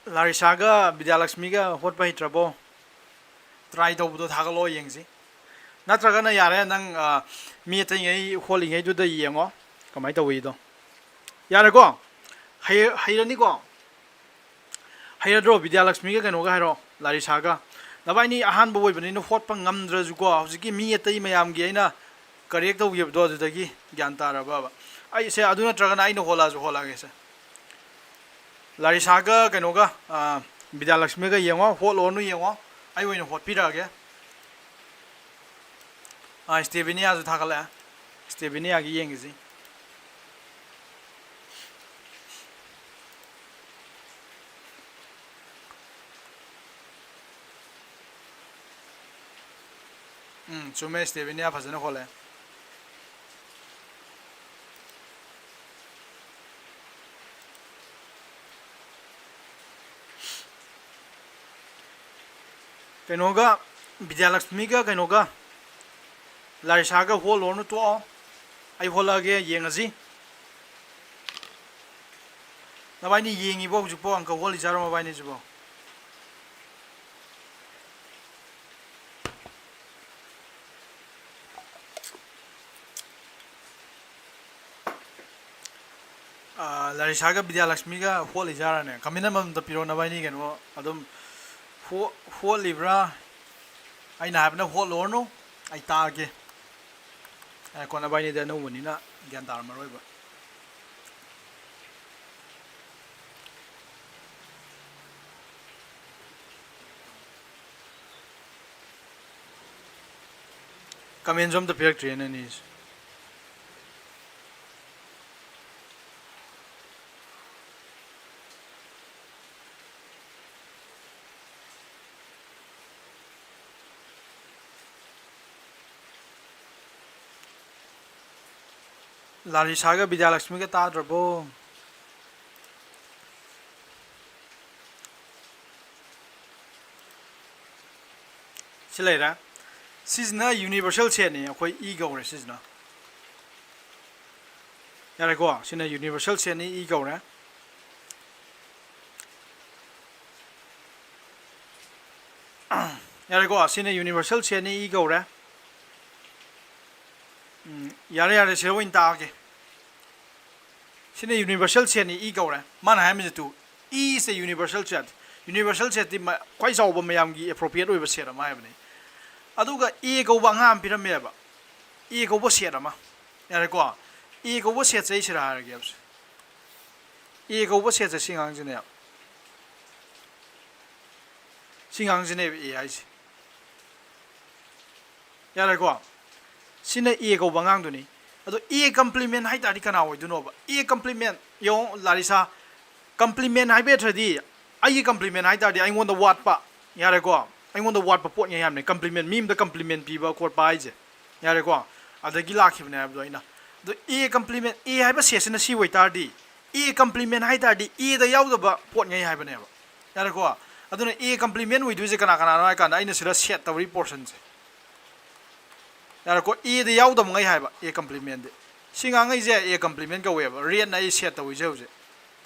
ꯂꯥꯔꯤꯁꯥꯒ ꯕꯤꯗ꯭ꯌꯥꯂꯛꯁꯃꯤꯒ ꯍꯣꯠꯄ ꯍꯩꯇ꯭ꯔꯕꯣ? Try ꯇꯧꯕꯗꯣ ꯊꯥꯒꯠꯂꯛꯑꯣ ꯌꯦꯡꯁꯤ꯫ ꯅꯠꯇ꯭ꯔꯒꯅ ꯌꯥꯔꯦ, ꯅꯪ, ꯑ, ꯃꯤ ꯑꯇꯩꯉꯩ ꯍꯣꯠꯂꯤꯉꯩꯗꯨꯗ ꯌꯦꯡꯉꯣ ꯀꯃꯥꯏꯅ ꯇꯧꯋꯤꯗꯣ꯫ ꯌꯥꯔꯦꯀꯣ? ꯍꯩ-, ꯍꯩꯔꯅꯤꯀꯣ? ꯍꯩꯔꯗ꯭ꯔꯣ? ꯕꯤꯗ꯭ꯌꯥꯂꯛꯁꯃꯤꯒ ꯀꯩꯅꯣꯒ ꯍꯥꯏꯔꯣ, ꯂꯥꯔꯤꯁꯥꯒ꯫ ꯅꯕꯥꯏꯅꯤ ꯑꯍꯥꯟꯕ ꯑꯣꯏꯕꯅꯤꯅ ꯍꯣꯠꯄ ꯉꯝꯗ꯭ꯔꯁꯨꯀꯣ, ꯍꯧꯖꯤꯛꯀꯤ ꯃꯤ ꯑꯇꯩ ꯃꯌꯥꯝꯒꯤ ꯑꯩꯅ correct ꯇꯧꯈꯤꯕꯗꯣ ꯑꯗꯨꯗꯒꯤ ꯒ꯭ꯌꯥꯟ ꯇꯥꯔꯕꯕ? ꯑꯩꯁꯦ ꯑꯗꯨ ꯅꯠꯇ꯭ꯔꯒꯅ ꯑꯩꯅ ꯍꯣꯠꯂꯛꯑꯁꯨ ꯍꯣꯠꯂꯛꯑꯒꯦꯁꯦ꯫ ꯂꯥꯔꯤꯁꯥꯒ ꯀꯩꯅꯣꯒ, ꯑ, ꯕꯤꯗ꯭ꯌꯥꯂꯛꯁꯃꯤꯒ ꯌꯦꯡꯉꯣ, ꯍꯣꯠꯂꯣꯅꯨ ꯌꯦꯡꯉꯣ, ꯑꯩ ꯑꯣꯏꯅ ꯍꯣꯠꯄꯤꯔꯛꯑꯒꯦ꯫ ꯑ, ꯁ꯭ꯇꯦꯕꯤꯅꯤꯌꯥꯁꯨ ꯊꯥꯒꯠꯂꯛꯑꯦ꯫ ꯁ꯭ꯇꯦꯕꯤꯅꯤꯌꯥꯒꯤ ꯌꯦꯡꯈꯤꯁꯤ꯫ ꯎꯝ, ꯆꯨꯝꯃꯦ, ꯁ꯭ꯇꯦꯕꯤꯅꯤꯌꯥ ꯐꯖꯅ ꯍꯣꯠꯂꯦ꯫ ꯀꯩꯅꯣꯒ, ꯕꯤꯗ꯭ꯌꯥꯂꯛꯁꯃꯤꯒ ꯀꯩꯅꯣꯒ, ꯂꯥꯔꯤꯁꯥꯒ ꯍꯣꯜꯂꯣꯔꯅꯨ, ꯇꯣꯛꯑꯣ꯫ ꯑꯩ ꯍꯣꯜꯂꯛꯑꯒꯦ, ꯌꯦꯡꯉꯁꯤ꯫ ꯅꯕꯥꯏꯅꯤ ꯌꯦꯡꯉꯤꯕꯣ ꯍꯧꯖꯤꯛꯄꯣ? ꯑꯪꯀ ꯍꯣꯜꯂꯤꯖꯥꯔꯣ ꯃꯕꯥꯏꯅꯤꯁꯤꯕꯣ? ꯑꯥ, ꯂꯥꯔꯤꯁꯥꯒ ꯕꯤꯗ꯭ꯌꯥꯂꯛꯁꯃꯤꯒ ꯍꯣꯠꯂꯤꯖꯥꯔꯅꯦ? Comment ꯑꯃꯃꯝꯇ ꯄꯤꯔꯣ, ꯅꯕꯥꯏꯅꯤ ꯀꯩꯅꯣ ꯑꯗꯨꯝ ꯍꯣ-, ꯍꯣꯠꯂꯤꯕ꯭ꯔꯥ? ꯑꯩꯅ ꯍꯥꯏꯕꯅ ꯍꯣꯠꯂꯨꯔꯅꯨ, ꯑꯩ ꯇꯥꯛꯑꯒꯦ꯫ ꯉꯥꯏꯈꯣ, ꯅꯕꯥꯏꯅꯤꯗꯤ ꯑꯅꯧꯕꯅꯤꯅ ꯒ꯭ꯌꯥꯟ ꯇꯥꯔꯝꯃꯔꯣꯏꯕ꯫ Comment ꯁꯨ ꯑꯝꯇ ꯄꯤꯔꯛꯇ꯭ꯔꯤꯅꯦ ꯑꯅꯤꯁꯦ꯫ ꯂꯥꯔꯤꯁꯥꯒ ꯕꯤꯗ꯭ꯌꯥꯂꯛꯁꯃꯤꯒ ꯇꯥꯗ꯭ꯔꯕꯣ? ꯁꯤ ꯂꯩꯔꯦ꯫ ꯁꯤꯁꯤꯅ ꯌꯨꯅꯤꯚꯔꯁꯦꯜ ꯁꯦꯠꯅꯤ, ꯑꯩꯈꯣꯏ ꯏ ꯀꯧꯔꯦ ꯁꯤꯁꯤꯅ꯫ ꯌꯥꯔꯦꯀꯣ? ꯁꯤꯅ ꯌꯨꯅꯤꯚꯔꯁꯦꯜ ꯁꯦꯠꯅꯤ, ꯏ ꯀꯧꯔꯦ꯫ ꯌꯥꯔꯦꯀꯣ? ꯁꯤꯅ ꯌꯨꯅꯤꯚꯔꯁꯦꯜ ꯁꯦꯠꯅꯤ, ꯏ ꯀꯧꯔꯦ꯫ ꯎꯝ, ꯌꯥꯔꯦ, ꯌꯥꯔꯦ, ꯁꯤꯗ ꯑꯣꯏꯅ ꯇꯥꯛꯑꯒꯦ꯫ ꯁꯤꯅ ꯌꯨꯅꯤꯚꯔꯁꯦꯜ ꯁꯦꯠꯅꯤ, ꯏ ꯀꯧꯔꯦ꯫ ꯃꯥꯅ ꯍꯥꯏꯔꯝꯃꯤꯁꯦ ꯇꯨ, E is a universal set꯫ Universal ꯁꯦꯠꯇꯤ ꯃ-, ꯈ꯭ꯋꯥꯏ ꯆꯥꯎꯕ ꯃꯌꯥꯝꯒꯤ ꯑꯦꯄ꯭ꯔꯣꯄ꯭ꯔꯤꯌꯦꯠ ꯑꯣꯏꯕ ꯁꯦꯠ ꯑꯃ ꯍꯥꯏꯕꯅꯤ꯫ ꯑꯗꯨꯒ A ꯀꯧꯕ ꯑꯉꯥꯡ ꯑꯃ ꯄꯤꯔꯝꯃꯦꯕ꯫ A ꯀꯧꯕ ꯁꯦꯠ ꯑꯃ꯫ ꯌꯥꯔꯦꯀꯣ? A ꯀꯧꯕ ꯁꯦꯠꯁꯦ ꯑꯩ ꯁꯤꯗ ꯍꯥꯏꯔꯒꯦꯕ꯫ A ꯀꯧꯕ ꯁꯦꯠꯁꯦ ꯁꯤ ꯑꯉꯥꯡꯁꯤꯅꯦꯕ꯫ ꯁꯤ ꯑꯉꯥꯡꯁꯤꯅꯦꯕ A ꯍꯥꯏꯁꯦ꯫ ꯌꯥꯔꯦꯀꯣ? ꯁꯤꯅ A ꯀꯧꯕ ꯑꯉꯥꯡꯗꯨꯅꯤ꯫ ꯑꯗꯣ A complement ꯍꯥꯏ ꯇꯥꯔꯗꯤ ꯀꯅꯥ ꯑꯣꯏꯗꯣꯏꯅꯣꯕ? A complement, ꯌꯦꯡꯉꯣ ꯂꯥꯔꯤꯁꯥ, complement ꯍꯥꯏꯕ ꯅꯠꯇ꯭ꯔꯗꯤ ꯑꯩꯒꯤ complement ꯍꯥꯏ ꯇꯥꯔꯗꯤ ꯑꯩꯉꯣꯟꯗ ꯋꯥꯠꯄ, ꯌꯥꯔꯦꯀꯣ? ꯑꯩꯉꯣꯟꯗ ꯋꯥꯠꯄ ꯄꯣꯠꯉꯩ ꯍꯥꯏꯕꯅꯦ꯫ Complement, ꯃꯤ ꯑꯃꯗ complement ꯄꯤꯕ ꯈꯣꯠꯄ ꯍꯥꯏꯁꯦ, ꯌꯥꯔꯦꯀꯣ? ꯑꯗꯒꯤ ꯂꯥꯛꯈꯤꯕꯅꯦ ꯍꯥꯏꯕꯗꯣ ꯑꯩꯅ꯫ ꯑꯗꯣ A complement, A ꯍꯥꯏꯕ ꯁꯦꯠꯁꯤꯅ ꯁꯤ ꯑꯣꯏꯇꯥꯔꯗꯤ, A complement ꯍꯥꯏ ꯇꯥꯔꯗꯤ A ꯗ ꯌꯥꯎꯗꯕ ꯄꯣꯠꯉꯩ ꯍꯥꯏꯕꯅꯦꯕ, ꯌꯥꯔꯦꯀꯣ? ꯑꯗꯨꯅ A complement ꯑꯣꯏꯗꯣꯏꯁꯦ ꯀꯅꯥ ꯀꯅꯥꯅꯣ ꯍꯥꯏ ꯀꯥꯟꯗ ꯑꯩꯅ ꯁꯤꯗ ꯁꯦꯠ ꯇꯧꯔꯤ ꯄꯣꯔꯁꯟꯁꯦ, ꯌꯥꯔꯦꯀꯣ? A ꯗ ꯌꯥꯎꯗꯕꯉꯩ ꯍꯥꯏꯕ A complement ꯗꯤ꯫ ꯁꯤ ꯉꯥꯡꯉꯩꯁꯦ A complement ꯀꯧꯋꯦꯕ, ꯔꯦꯠꯅ ꯑꯩ ꯁꯦꯠ ꯇꯧꯔꯤꯁꯦ ꯍꯧꯖꯤꯛ꯫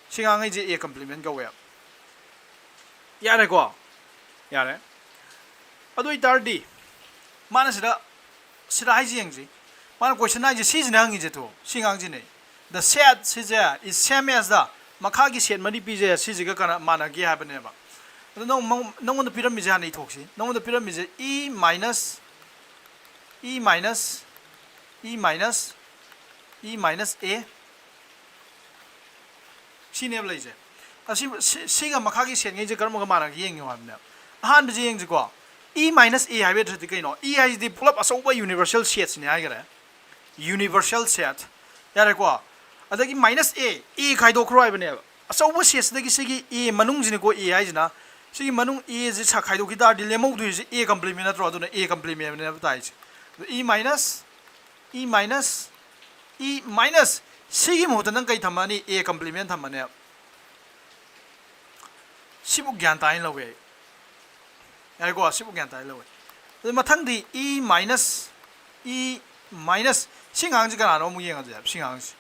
ꯁꯤ ꯉꯥꯡꯉꯩꯁꯦ A complement ꯀꯧꯋꯦꯕ꯫ ꯌꯥꯔꯦꯀꯣ? ꯌꯥꯔꯦ꯫ ꯑꯗꯨ ꯑꯣꯏꯇꯥꯔꯗꯤ ꯃꯥꯅ ꯁꯤꯗ, ꯁꯤꯗ ꯍꯥꯏꯁꯤ ꯌꯦꯡꯁꯤ꯫ ꯃꯥꯅ question ꯍꯥꯏꯁꯦ ꯁꯤꯁꯤꯅ ꯍꯪꯉꯤꯁꯦ ꯇꯨ, ꯁꯤ ꯉꯥꯡꯁꯤꯅꯦ꯫ The set ꯁꯤꯁꯦ is same as the, ꯃꯈꯥꯒꯤ ꯁꯦꯠ ꯃꯔꯤ ꯄꯤꯁꯦ ꯁꯤꯁꯤꯒ ꯀꯅꯥ ꯃꯥꯟꯅꯒꯦ ꯍꯥꯏꯕꯅꯦꯕ꯫ ꯑꯗꯣ ꯅꯪ-, ꯅꯪꯉꯣꯟꯗ ꯄꯤꯔꯝꯃꯤꯁꯦ ꯍꯥꯟꯅ ꯏꯊꯣꯛꯁꯤ꯫ ꯅꯪꯉꯣꯟꯗ ꯄꯤꯔꯝꯃꯤꯁꯦ E minus, E minus, E minus, E minus A꯫ ꯁꯤꯅꯦꯕ ꯂꯩꯁꯦ꯫ ꯑꯁꯤ, ꯁꯤ-, ꯁꯤꯒ ꯃꯈꯥꯒꯤ ꯁꯦꯠꯉꯩꯁꯦ ꯀꯔꯝꯕꯒ ꯃꯥꯟꯅꯒꯦ ꯌꯦꯡꯉꯣ ꯍꯥꯏꯕꯅꯦꯕ꯫ ꯑꯍꯥꯟꯕꯁꯦ ꯌꯦꯡꯁꯤꯀꯣ꯫ E minus A ꯍꯥꯏꯕ ꯅꯠꯇ꯭ꯔꯗꯤ ꯀꯩꯅꯣ? E ꯍꯥꯏꯁꯤꯗꯤ ꯄꯨꯂꯞ ꯑꯆꯧꯕ universal ꯁꯦꯠꯁꯤꯅꯦ ꯍꯥꯏꯈꯔꯦ꯫ Universal set꯫ ꯌꯥꯔꯦꯀꯣ? ꯑꯗꯒꯤ minus A, A ꯈꯥꯏꯗꯣꯛꯈ꯭ꯔꯣ ꯍꯥꯏꯕꯅꯦꯕ꯫ ꯑꯆꯧꯕ ꯁꯦꯠꯁꯤꯗꯒꯤ ꯁꯤꯒꯤ A ꯃꯅꯨꯡꯁꯤꯅꯤꯀꯣ, A ꯍꯥꯏꯁꯤꯅ꯫ ꯁꯤꯒꯤ ꯃꯅꯨꯡ A ꯁꯤ ꯁ-, ꯈꯥꯏꯗꯣꯛꯈꯤ ꯇꯥꯔꯗꯤ ꯂꯦꯝꯍꯧꯗꯣꯏꯁꯦ A complement ꯅꯠꯇ꯭ꯔꯣ? ꯑꯗꯨꯅ A complement ꯅꯦꯕ ꯇꯥꯏꯁꯦ꯫ ꯑꯗꯣ E minus, E minus, E minus, ꯁꯤꯒꯤ ꯃꯍꯨꯠꯇ ꯅꯪ ꯀꯩ ꯊꯝꯃꯅꯤ? A complement ꯊꯝꯃꯅꯦꯕ꯫ ꯁꯤꯕꯨ ꯒ꯭ꯌꯥꯟ ꯇꯥꯏꯅ ꯂꯧꯋꯦ ꯑꯩ꯫ ꯌꯥꯔꯦꯀꯣ, ꯁꯤꯕꯨ ꯒ꯭ꯌꯥꯟ ꯇꯥꯏꯅ ꯂꯧꯋꯦ꯫ ꯑꯗꯨ ꯃꯊꯪꯗꯤ E minus, E minus, ꯁꯤ ꯑꯉꯥꯡꯁꯤ ꯀꯅꯥꯅꯣ ꯑꯃꯨꯛ ꯌꯦꯡꯉꯁꯦ ꯍꯥꯏꯕ, ꯁꯤ ꯑꯉꯥꯡꯁꯤ꯫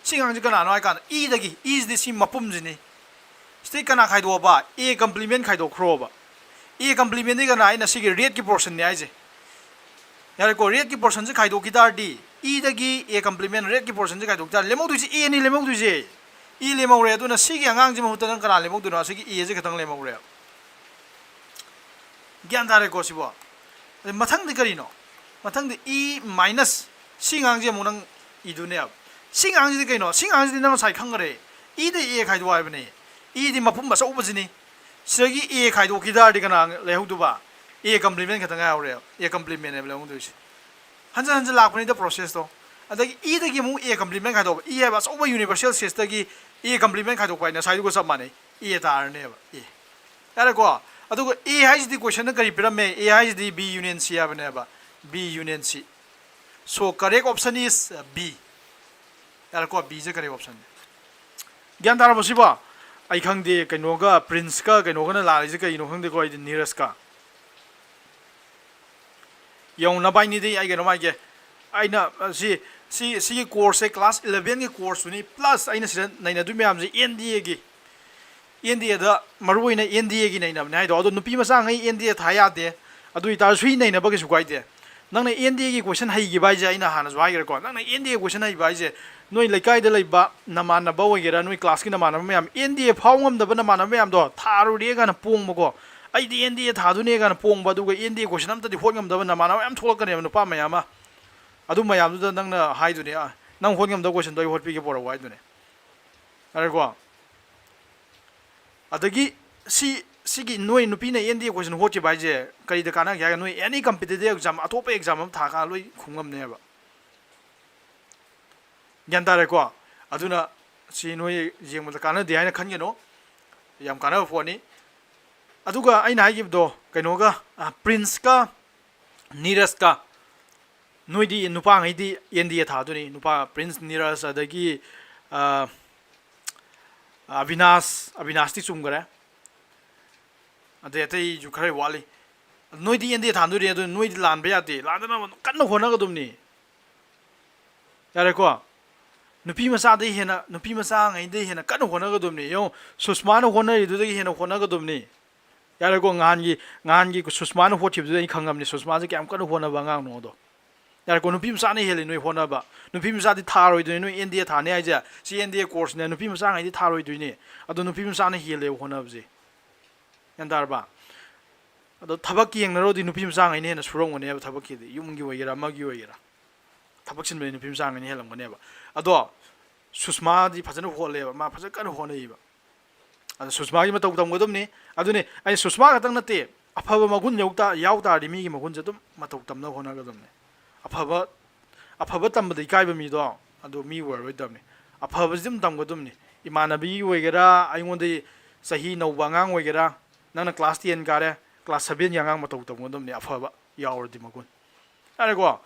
ꯁꯤ ꯑꯉꯥꯡꯁꯤ ꯀꯅꯥꯅꯣ ꯍꯥꯏ ꯀꯥꯟꯗ E ꯗꯒꯤ, E ꯁꯤꯗꯤ ꯁꯤ ꯃꯄꯨꯝꯁꯤꯅꯤ꯫ ꯁꯤꯗꯩ ꯀꯅꯥ ꯈꯥꯏꯗꯣꯛꯑꯕ? A complement ꯈꯥꯏꯗꯣꯛꯈ꯭ꯔꯣꯕ꯫ A complement ꯗꯤ ꯀꯅꯥ? ꯑꯩꯅ ꯁꯤꯒꯤ red ꯀꯤ portion ꯅꯤ ꯍꯥꯏꯁꯦ꯫ ꯌꯥꯔꯦꯀꯣ, red ꯀꯤ portion ꯁꯦ ꯈꯥꯏꯗꯣꯛꯈꯤ ꯇꯥꯔꯗꯤ, E ꯗꯒꯤ A complement red ꯀꯤ portion ꯁꯦ ꯈꯥꯏꯗꯣꯛꯈꯤ ꯇꯥꯔꯗꯤ, ꯂꯦꯝꯍꯧꯗꯣꯏꯁꯦ A ꯅꯤ ꯂꯦꯝꯍꯧꯗꯣꯏꯁꯦ꯫ E ꯂꯦꯝꯍꯧꯔꯦ, ꯑꯗꯨꯅ ꯁꯤꯒꯤ ꯑꯉꯥꯡꯁꯤ ꯃꯍꯨꯠꯇ ꯅꯪ ꯀꯅꯥ ꯂꯦꯝꯍꯧꯗꯣꯏꯅꯣ? ꯑꯁꯤꯒꯤ A ꯁꯦ ꯈꯛꯇꯪ ꯂꯦꯝꯍꯧꯔꯦ꯫ ꯒ꯭ꯌꯥꯟ ꯇꯥꯔꯦꯀꯣ ꯁꯤꯕꯣ? ꯑꯗꯩ ꯃꯊꯪꯗꯤ ꯀꯔꯤꯅꯣ? ꯃꯊꯪꯗꯤ E minus, ꯁꯤ ꯑꯉꯥꯡꯁꯤ ꯑꯃꯨꯛ ꯅꯪ ꯏꯗꯣꯏꯅꯦꯕ꯫ ꯁꯤ ꯑꯉꯥꯡꯁꯤꯗꯤ ꯀꯩꯅꯣ? ꯁꯤ ꯑꯉꯥꯡꯁꯤꯗꯤ ꯅꯪ ꯉꯁꯥꯏ ꯈꯪꯈ꯭ꯔꯦ꯫ E ꯗꯒꯤ A ꯈꯥꯏꯗꯣꯛꯑꯣ ꯍꯥꯏꯕꯅꯦ꯫ E ꯗꯤ ꯃꯄꯨꯝ ꯑꯆꯧꯕꯁꯤꯅꯤ꯫ ꯁꯤꯗꯒꯤ A ꯈꯥꯏꯗꯣꯛꯈꯤ ꯇꯥꯔꯗꯤ ꯀꯅꯥ ꯂꯩꯍꯧꯗꯣꯏꯕ? A complement ꯈꯛꯇ ꯉꯥꯏꯍꯧꯔꯦꯕ꯫ A complement ꯅꯦꯕ ꯂꯩꯍꯧꯗꯣꯏꯁꯦ꯫ ꯍꯟꯖꯟ ꯍꯟꯖꯟ ꯂꯥꯛꯄꯅꯤꯗ process ꯇꯣ꯫ ꯑꯗꯒꯤ E ꯗꯒꯤ ꯑꯃꯨꯛ A complement ꯈꯥꯏꯗꯣꯛꯄ꯫ E ꯍꯥꯏꯕ ꯑꯆꯧꯕ universal set ꯇꯒꯤ A complement ꯈꯥꯏꯗꯣꯛꯄ ꯍꯥꯏ ꯉꯁꯥꯏꯗꯨꯒ ꯆꯞ ꯃꯥꯟꯅꯩ꯫ A ꯇꯥꯔꯅꯦꯕ꯫ A꯫ ꯌꯥꯔꯦꯀꯣ? ꯑꯗꯨꯒ A ꯍꯥꯏꯁꯤꯗꯤ question ꯗ ꯀꯔꯤ ꯄꯤꯔꯝꯃꯦ? A ꯍꯥꯏꯁꯤꯗꯤ B union C ꯍꯥꯏꯕꯅꯦꯕ꯫ B union C꯫ So correct option is B꯫ ꯌꯥꯔꯦꯀꯣ? B ꯁꯦ correct option ꯅꯤ꯫ ꯒ꯭ꯌꯥꯟ ꯇꯥꯔꯕꯣ ꯁꯤꯕꯣ? ꯑꯩ ꯈꯪꯗꯦ, ꯀꯩꯅꯣꯒ, ꯄ꯭ꯔꯤꯟꯁꯀ ꯀꯩꯅꯣꯒꯅ ꯂꯥꯛꯏꯁꯦ ꯀꯩꯅꯣ ꯈꯪꯗꯦꯀꯣ, ꯑꯩꯗꯤ ꯅꯤꯔꯖꯀ꯫ ꯌꯦꯡꯉꯨ, ꯅꯕꯥꯏꯅꯤꯗꯤ ꯑꯩ ꯀꯩꯅꯣꯝ ꯍꯥꯏꯒꯦ꯫ ꯑꯩꯅ, ꯑ, ꯁꯤ, ꯁꯤ, ꯁꯤꯒꯤ course ꯁꯦ class eleven ꯒꯤ course ꯇꯨꯅꯤ, plus ꯑꯩꯅ ꯁꯤꯗ ꯅꯩꯅꯗꯣꯏ ꯃꯌꯥꯝꯁꯦ N D A ꯒꯤ꯫ N D A ꯗ ꯃꯔꯨ ꯑꯣꯏꯅ N D A ꯒꯤ ꯅꯩꯅꯕꯅꯦ ꯍꯥꯏꯗꯣ꯫ ꯑꯗꯣ ꯅꯨꯄꯤ ꯃꯆꯥꯉꯩ N D A ꯊꯥ ꯌꯥꯗꯦ꯫ ꯑꯗꯨ ꯑꯣꯏꯇꯥꯔꯁꯨ ꯁꯤ ꯅꯩꯅꯕ ꯀꯩꯁꯨ ꯀꯥꯏꯗꯦ꯫ ꯅꯪꯅ N D A ꯒꯤ question ꯍꯩꯈꯤꯕ ꯍꯥꯏꯁꯦ, ꯑꯩꯅ ꯍꯥꯟꯅꯁꯨ ꯍꯥꯏꯈ꯭ꯔꯦꯀꯣ, ꯅꯪꯅ N D A question ꯍꯩꯕ ꯍꯥꯏꯁꯦ, ꯅꯣꯏ ꯂꯩꯀꯥꯏꯗ ꯂꯩꯕ ꯅꯃꯥꯟꯅꯕ ꯑꯣꯏꯒꯦꯔꯥ, ꯅꯣꯏ class ꯀꯤ ꯅꯃꯥꯟꯅꯕ ꯃꯌꯥꯝ, N D A ꯐꯥꯎ ꯉꯝꯗꯕ ꯅꯃꯥꯟꯅꯕ ꯃꯌꯥꯝꯗꯣ ꯊꯥꯔꯨꯔꯦ ꯀꯥꯏꯅ ꯄꯣꯡꯕꯀꯣ, "ꯑꯩꯗꯤ N D A ꯊꯥꯗꯣꯏꯅꯦ" ꯀꯥꯏꯅ ꯄꯣꯡꯕ, ꯑꯗꯨꯒ N D A question ꯑꯝꯇꯗꯤ ꯍꯣꯠ ꯉꯝꯗꯕ ꯅꯃꯥꯟꯅꯕ ꯃꯌꯥꯝ ꯊꯣꯛꯂꯛꯀꯅꯦꯕ, ꯅꯨꯄꯥ ꯃꯌꯥꯝ ꯑꯃ꯫ ꯑꯗꯨ ꯃꯌꯥꯝꯗꯨꯗ ꯅꯪꯅ ꯍꯥꯏꯗꯨꯅꯦ, "ꯑ, ꯅꯪ ꯍꯣꯠ ꯉꯝꯗꯕ question ꯗꯣ ꯑꯩ ꯍꯣꯠꯄꯤꯒꯦ, ꯄꯣꯔꯛꯑꯣ" ꯍꯥꯏꯗꯨꯅꯦ꯫ ꯌꯥꯔꯦꯀꯣ? ꯑꯗꯒꯤ ꯁꯤ, ꯁꯤꯒꯤ ꯅꯣꯏ ꯅꯨꯄꯤꯅ N D A question ꯍꯣꯠꯈꯤꯕ ꯍꯥꯏꯁꯦ ꯀꯔꯤꯗ ꯀꯥꯟꯅꯒꯦ ꯍꯥꯏꯔꯒ, ꯅꯣꯏ any competitive exam, ꯑꯇꯣꯞꯄ exam ꯑꯃ ꯊꯥ ꯀꯥꯟꯗ ꯂꯣꯏ ꯈꯨꯝ ꯉꯝꯅꯦꯕ꯫ ꯒ꯭ꯌꯥꯟ ꯇꯥꯔꯦꯀꯣ? ꯑꯗꯨꯅ ꯁꯤ ꯅꯣꯏ ꯌꯦꯡꯕꯗ ꯀꯥꯟꯅꯗꯦ ꯍꯥꯏꯅ ꯈꯟꯒꯅꯨ, ꯌꯥꯝ ꯀꯥꯟꯅꯕ ꯄꯣꯠꯅꯤ꯫ ꯑꯗꯨꯒ ꯑꯩꯅ ꯍꯥꯏꯈꯤꯕꯗꯣ, ꯀꯩꯅꯣꯒ, ꯑ, ꯄ꯭ꯔꯤꯟꯁꯀ ꯅꯤꯔꯖꯀ ꯅꯣꯏꯗꯤ ꯅꯨꯄꯥꯉꯩꯗꯤ ꯑꯦꯟ ꯗꯤ ꯑꯦ ꯊꯥꯗꯣꯏꯅꯤ, ꯅꯨꯄꯥ ꯄ꯭ꯔꯤꯟꯁ ꯅꯤꯔꯖ, ꯑꯗꯒꯤ ꯑ, ꯑꯕꯤꯅꯥꯁ, ꯑꯕꯤꯅꯥꯁꯇꯤ ꯆꯨꯝꯈꯔꯦ, ꯑꯗꯩ ꯑꯇꯩꯁꯨ ꯈꯔ ꯋꯥꯠꯂꯤ꯫ ꯅꯣꯏꯗꯤ ꯑꯦꯟ ꯗꯤ ꯑꯦ ꯊꯥꯗꯣꯏꯅꯤ, ꯑꯗꯨ ꯅꯣꯏꯗꯤ ꯂꯥꯟꯕ ꯌꯥꯗꯦ, ꯂꯥꯟꯗꯅꯕ ꯀꯟꯅ ꯍꯣꯠꯅꯒꯗꯕꯅꯤ꯫ ꯌꯥꯔꯦꯀꯣ? ꯅꯨꯄꯤ ꯃꯆꯥꯗꯩ ꯍꯦꯟꯅ, ꯅꯨꯄꯤ ꯃꯆꯥꯉꯩꯗꯩ ꯍꯦꯟꯅ ꯀꯟꯅ ꯍꯣꯠꯅꯒꯗꯕꯅꯤ꯫ ꯌꯦꯡꯉꯣ, ꯁꯨꯁꯃꯥꯅ ꯍꯣꯠꯅꯔꯤꯗꯨꯗꯒꯤ ꯍꯦꯟꯅ ꯍꯣꯠꯅꯒꯗꯕꯅꯤ꯫ ꯌꯥꯔꯦꯀꯣ? ꯅꯍꯥꯟꯒꯤ, ꯅꯍꯥꯟꯒꯤ ꯁꯨꯁꯃꯥꯅ ꯍꯣꯠꯈꯤꯕꯗꯨꯗ ꯑꯩ ꯈꯪꯉꯕꯅꯤ, ꯁꯨꯁꯃꯥꯁꯦ ꯀꯌꯥꯝ ꯀꯟꯅ ꯍꯣꯠꯅꯕ ꯑꯉꯥꯡꯅꯣꯗꯣ꯫ ꯌꯥꯔꯦꯀꯣ? ꯅꯨꯄꯤ ꯃꯆꯥꯅ ꯍꯦꯜꯂꯤ ꯅꯣꯏ ꯍꯣꯠꯅꯕ꯫ ꯅꯨꯄꯤ ꯃꯆꯥꯗꯤ ꯊꯥꯔꯣꯏꯗꯣꯏꯅꯤ, ꯅꯣꯏ ꯑꯦꯟ ꯗꯤ ꯑꯦ ꯊꯥꯅꯤ ꯍꯥꯏꯁꯦ꯫ ꯁꯤ ꯑꯦꯟ ꯗꯤ ꯑꯦ ꯀꯣꯔꯁꯅꯦ, ꯅꯨꯄꯤ ꯃꯆꯥꯉꯩꯗꯤ ꯊꯥꯔꯣꯏꯗꯣꯏꯅꯤ꯫ ꯑꯗꯣ ꯅꯨꯄꯤ ꯃꯆꯥꯅ ꯍꯦꯜꯂꯦꯕ ꯍꯣꯠꯅꯕꯁꯦ꯫ ꯒ꯭ꯌꯥꯟ ꯇꯥꯔꯕ? ꯑꯗꯣ ꯊꯕꯛꯀꯤ ꯌꯦꯡꯅꯔꯨꯔꯗꯤ ꯅꯨꯄꯤ ꯃꯆꯥꯉꯩꯅ ꯍꯦꯟꯅ ꯁꯨꯔꯝꯒꯅꯦꯕ ꯊꯕꯛꯀꯤꯗꯤ, ꯌꯨꯝꯒꯤ ꯑꯣꯏꯒꯦꯔꯥ ꯑꯃꯒꯤ ꯑꯣꯏꯒꯦꯔꯥ꯫ ꯊꯕꯛ ꯁꯤꯟꯕꯗꯤ ꯅꯨꯄꯤ ꯃꯆꯥꯉꯩꯅ ꯍꯦꯜꯂꯝꯒꯅꯦꯕ꯫ ꯑꯗꯣ ꯁꯨꯁꯃꯥꯗꯤ ꯐꯖꯅ ꯍꯣꯠꯂꯦꯕ, ꯃꯥ ꯐꯖꯅ ꯀꯟꯅ ꯍꯣꯠꯅꯩꯕ꯫ ꯑꯗꯣ ꯁꯨꯁꯃꯥꯒꯤ ꯃꯇꯧ ꯇꯝꯒꯗꯕꯅꯤ꯫ ꯑꯗꯨꯅꯤ ꯑꯩ ꯁꯨꯁꯃꯥ ꯈꯛꯇꯪ ꯅꯠꯇꯦ, ꯑꯐꯕ ꯃꯒꯨꯟ ꯌꯧ ꯇꯥ-, ꯌꯥꯎ ꯇꯥꯔꯗꯤ ꯃꯤꯒꯤ ꯃꯒꯨꯟꯁꯦ ꯑꯗꯨꯝ ꯃꯇꯧ ꯇꯝꯅꯕ ꯍꯣꯠꯅꯒꯗꯕꯅꯤ꯫ ꯑꯐꯕ, ꯑꯐꯕ ꯇꯝꯕꯗ ꯏꯀꯥꯏꯕ ꯃꯤꯗꯣ ꯑꯗꯨ ꯃꯤ ꯑꯣꯏꯔꯔꯣꯏꯗꯕꯅꯤ꯫ ꯑꯐꯕꯁꯤ ꯑꯗꯨꯝ ꯇꯝꯒꯗꯕꯅꯤ꯫ ꯏꯃꯥꯟꯅꯕꯤ ꯑꯣꯏꯒꯦꯔꯥ, ꯑꯩꯉꯣꯟꯗꯒꯤ ꯆꯍꯤ ꯅꯧꯕ ꯑꯉꯥꯡ ꯑꯣꯏꯒꯦꯔꯥ, ꯅꯪꯅ ꯀ꯭ꯂꯥꯁ ꯇꯦꯟ ꯀꯥꯔꯦ, ꯀ꯭ꯂꯥꯁ ꯁꯚꯦꯟꯒꯤ ꯑꯉꯥꯡ ꯃꯇꯧ ꯇꯝꯒꯗꯕꯅꯤ, ꯑꯐꯕ ꯌꯥꯎꯔꯗꯤ ꯃꯒꯨꯟ꯫ ꯌꯥꯔꯦꯀꯣ?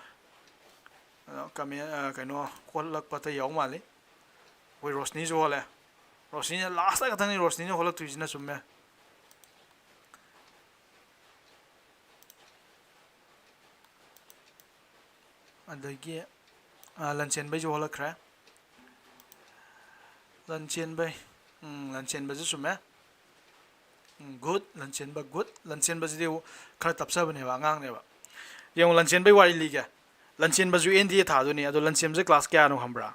ꯑꯗꯣ ꯀꯃꯦꯟ, ꯑ, ꯀꯩꯅꯣ, ꯍꯣꯠꯂꯛꯄ ꯑꯇꯩ ꯌꯥꯎ ꯃꯥꯜꯂꯤ꯫ ꯑꯩꯈꯣꯏ ꯔꯣꯁꯅꯤꯁꯨ ꯍꯣꯠꯂꯦ꯫ ꯔꯣꯁꯅꯤꯅ ꯂꯥꯁꯇ ꯈꯛꯇꯪꯅꯤ ꯔꯣꯁꯅꯤꯅ ꯍꯣꯠꯂꯛꯇꯣꯏꯁꯤꯅ, ꯆꯨꯝꯃꯦ꯫ ꯑꯗꯒꯤ, ꯑ, ꯂꯟꯆꯦꯟꯕꯩꯁꯨ ꯍꯣꯠꯂꯛꯈ꯭ꯔꯦ꯫ ꯂꯟꯆꯦꯟꯕꯩ, ꯎꯝ, ꯂꯟꯆꯦꯟꯕꯁꯨ ꯆꯨꯝꯃꯦ꯫ ꯎꯝ, good, ꯂꯟꯆꯦꯟꯕ, good꯫ ꯂꯟꯆꯦꯟꯕꯁꯤꯗꯤ ꯈꯔ ꯇꯞꯆꯕꯅꯦꯕ, ꯑꯉꯥꯡꯅꯦꯕ꯫ ꯌꯦꯡꯉꯣ, ꯂꯟꯆꯦꯟꯕꯩ ꯋꯥꯔꯤ ꯂꯤꯒꯦ꯫ ꯂꯟꯆꯦꯟꯕꯁꯨ ꯑꯦꯟ ꯗꯤ ꯑꯦ ꯊꯥꯗꯣꯏꯅꯤ, ꯑꯗꯣ ꯂꯟꯆꯦꯟꯕꯁꯦ ꯀ꯭ꯂꯥꯁ ꯀꯌꯥꯅꯣ ꯈꯪꯕ꯭ꯔꯥ?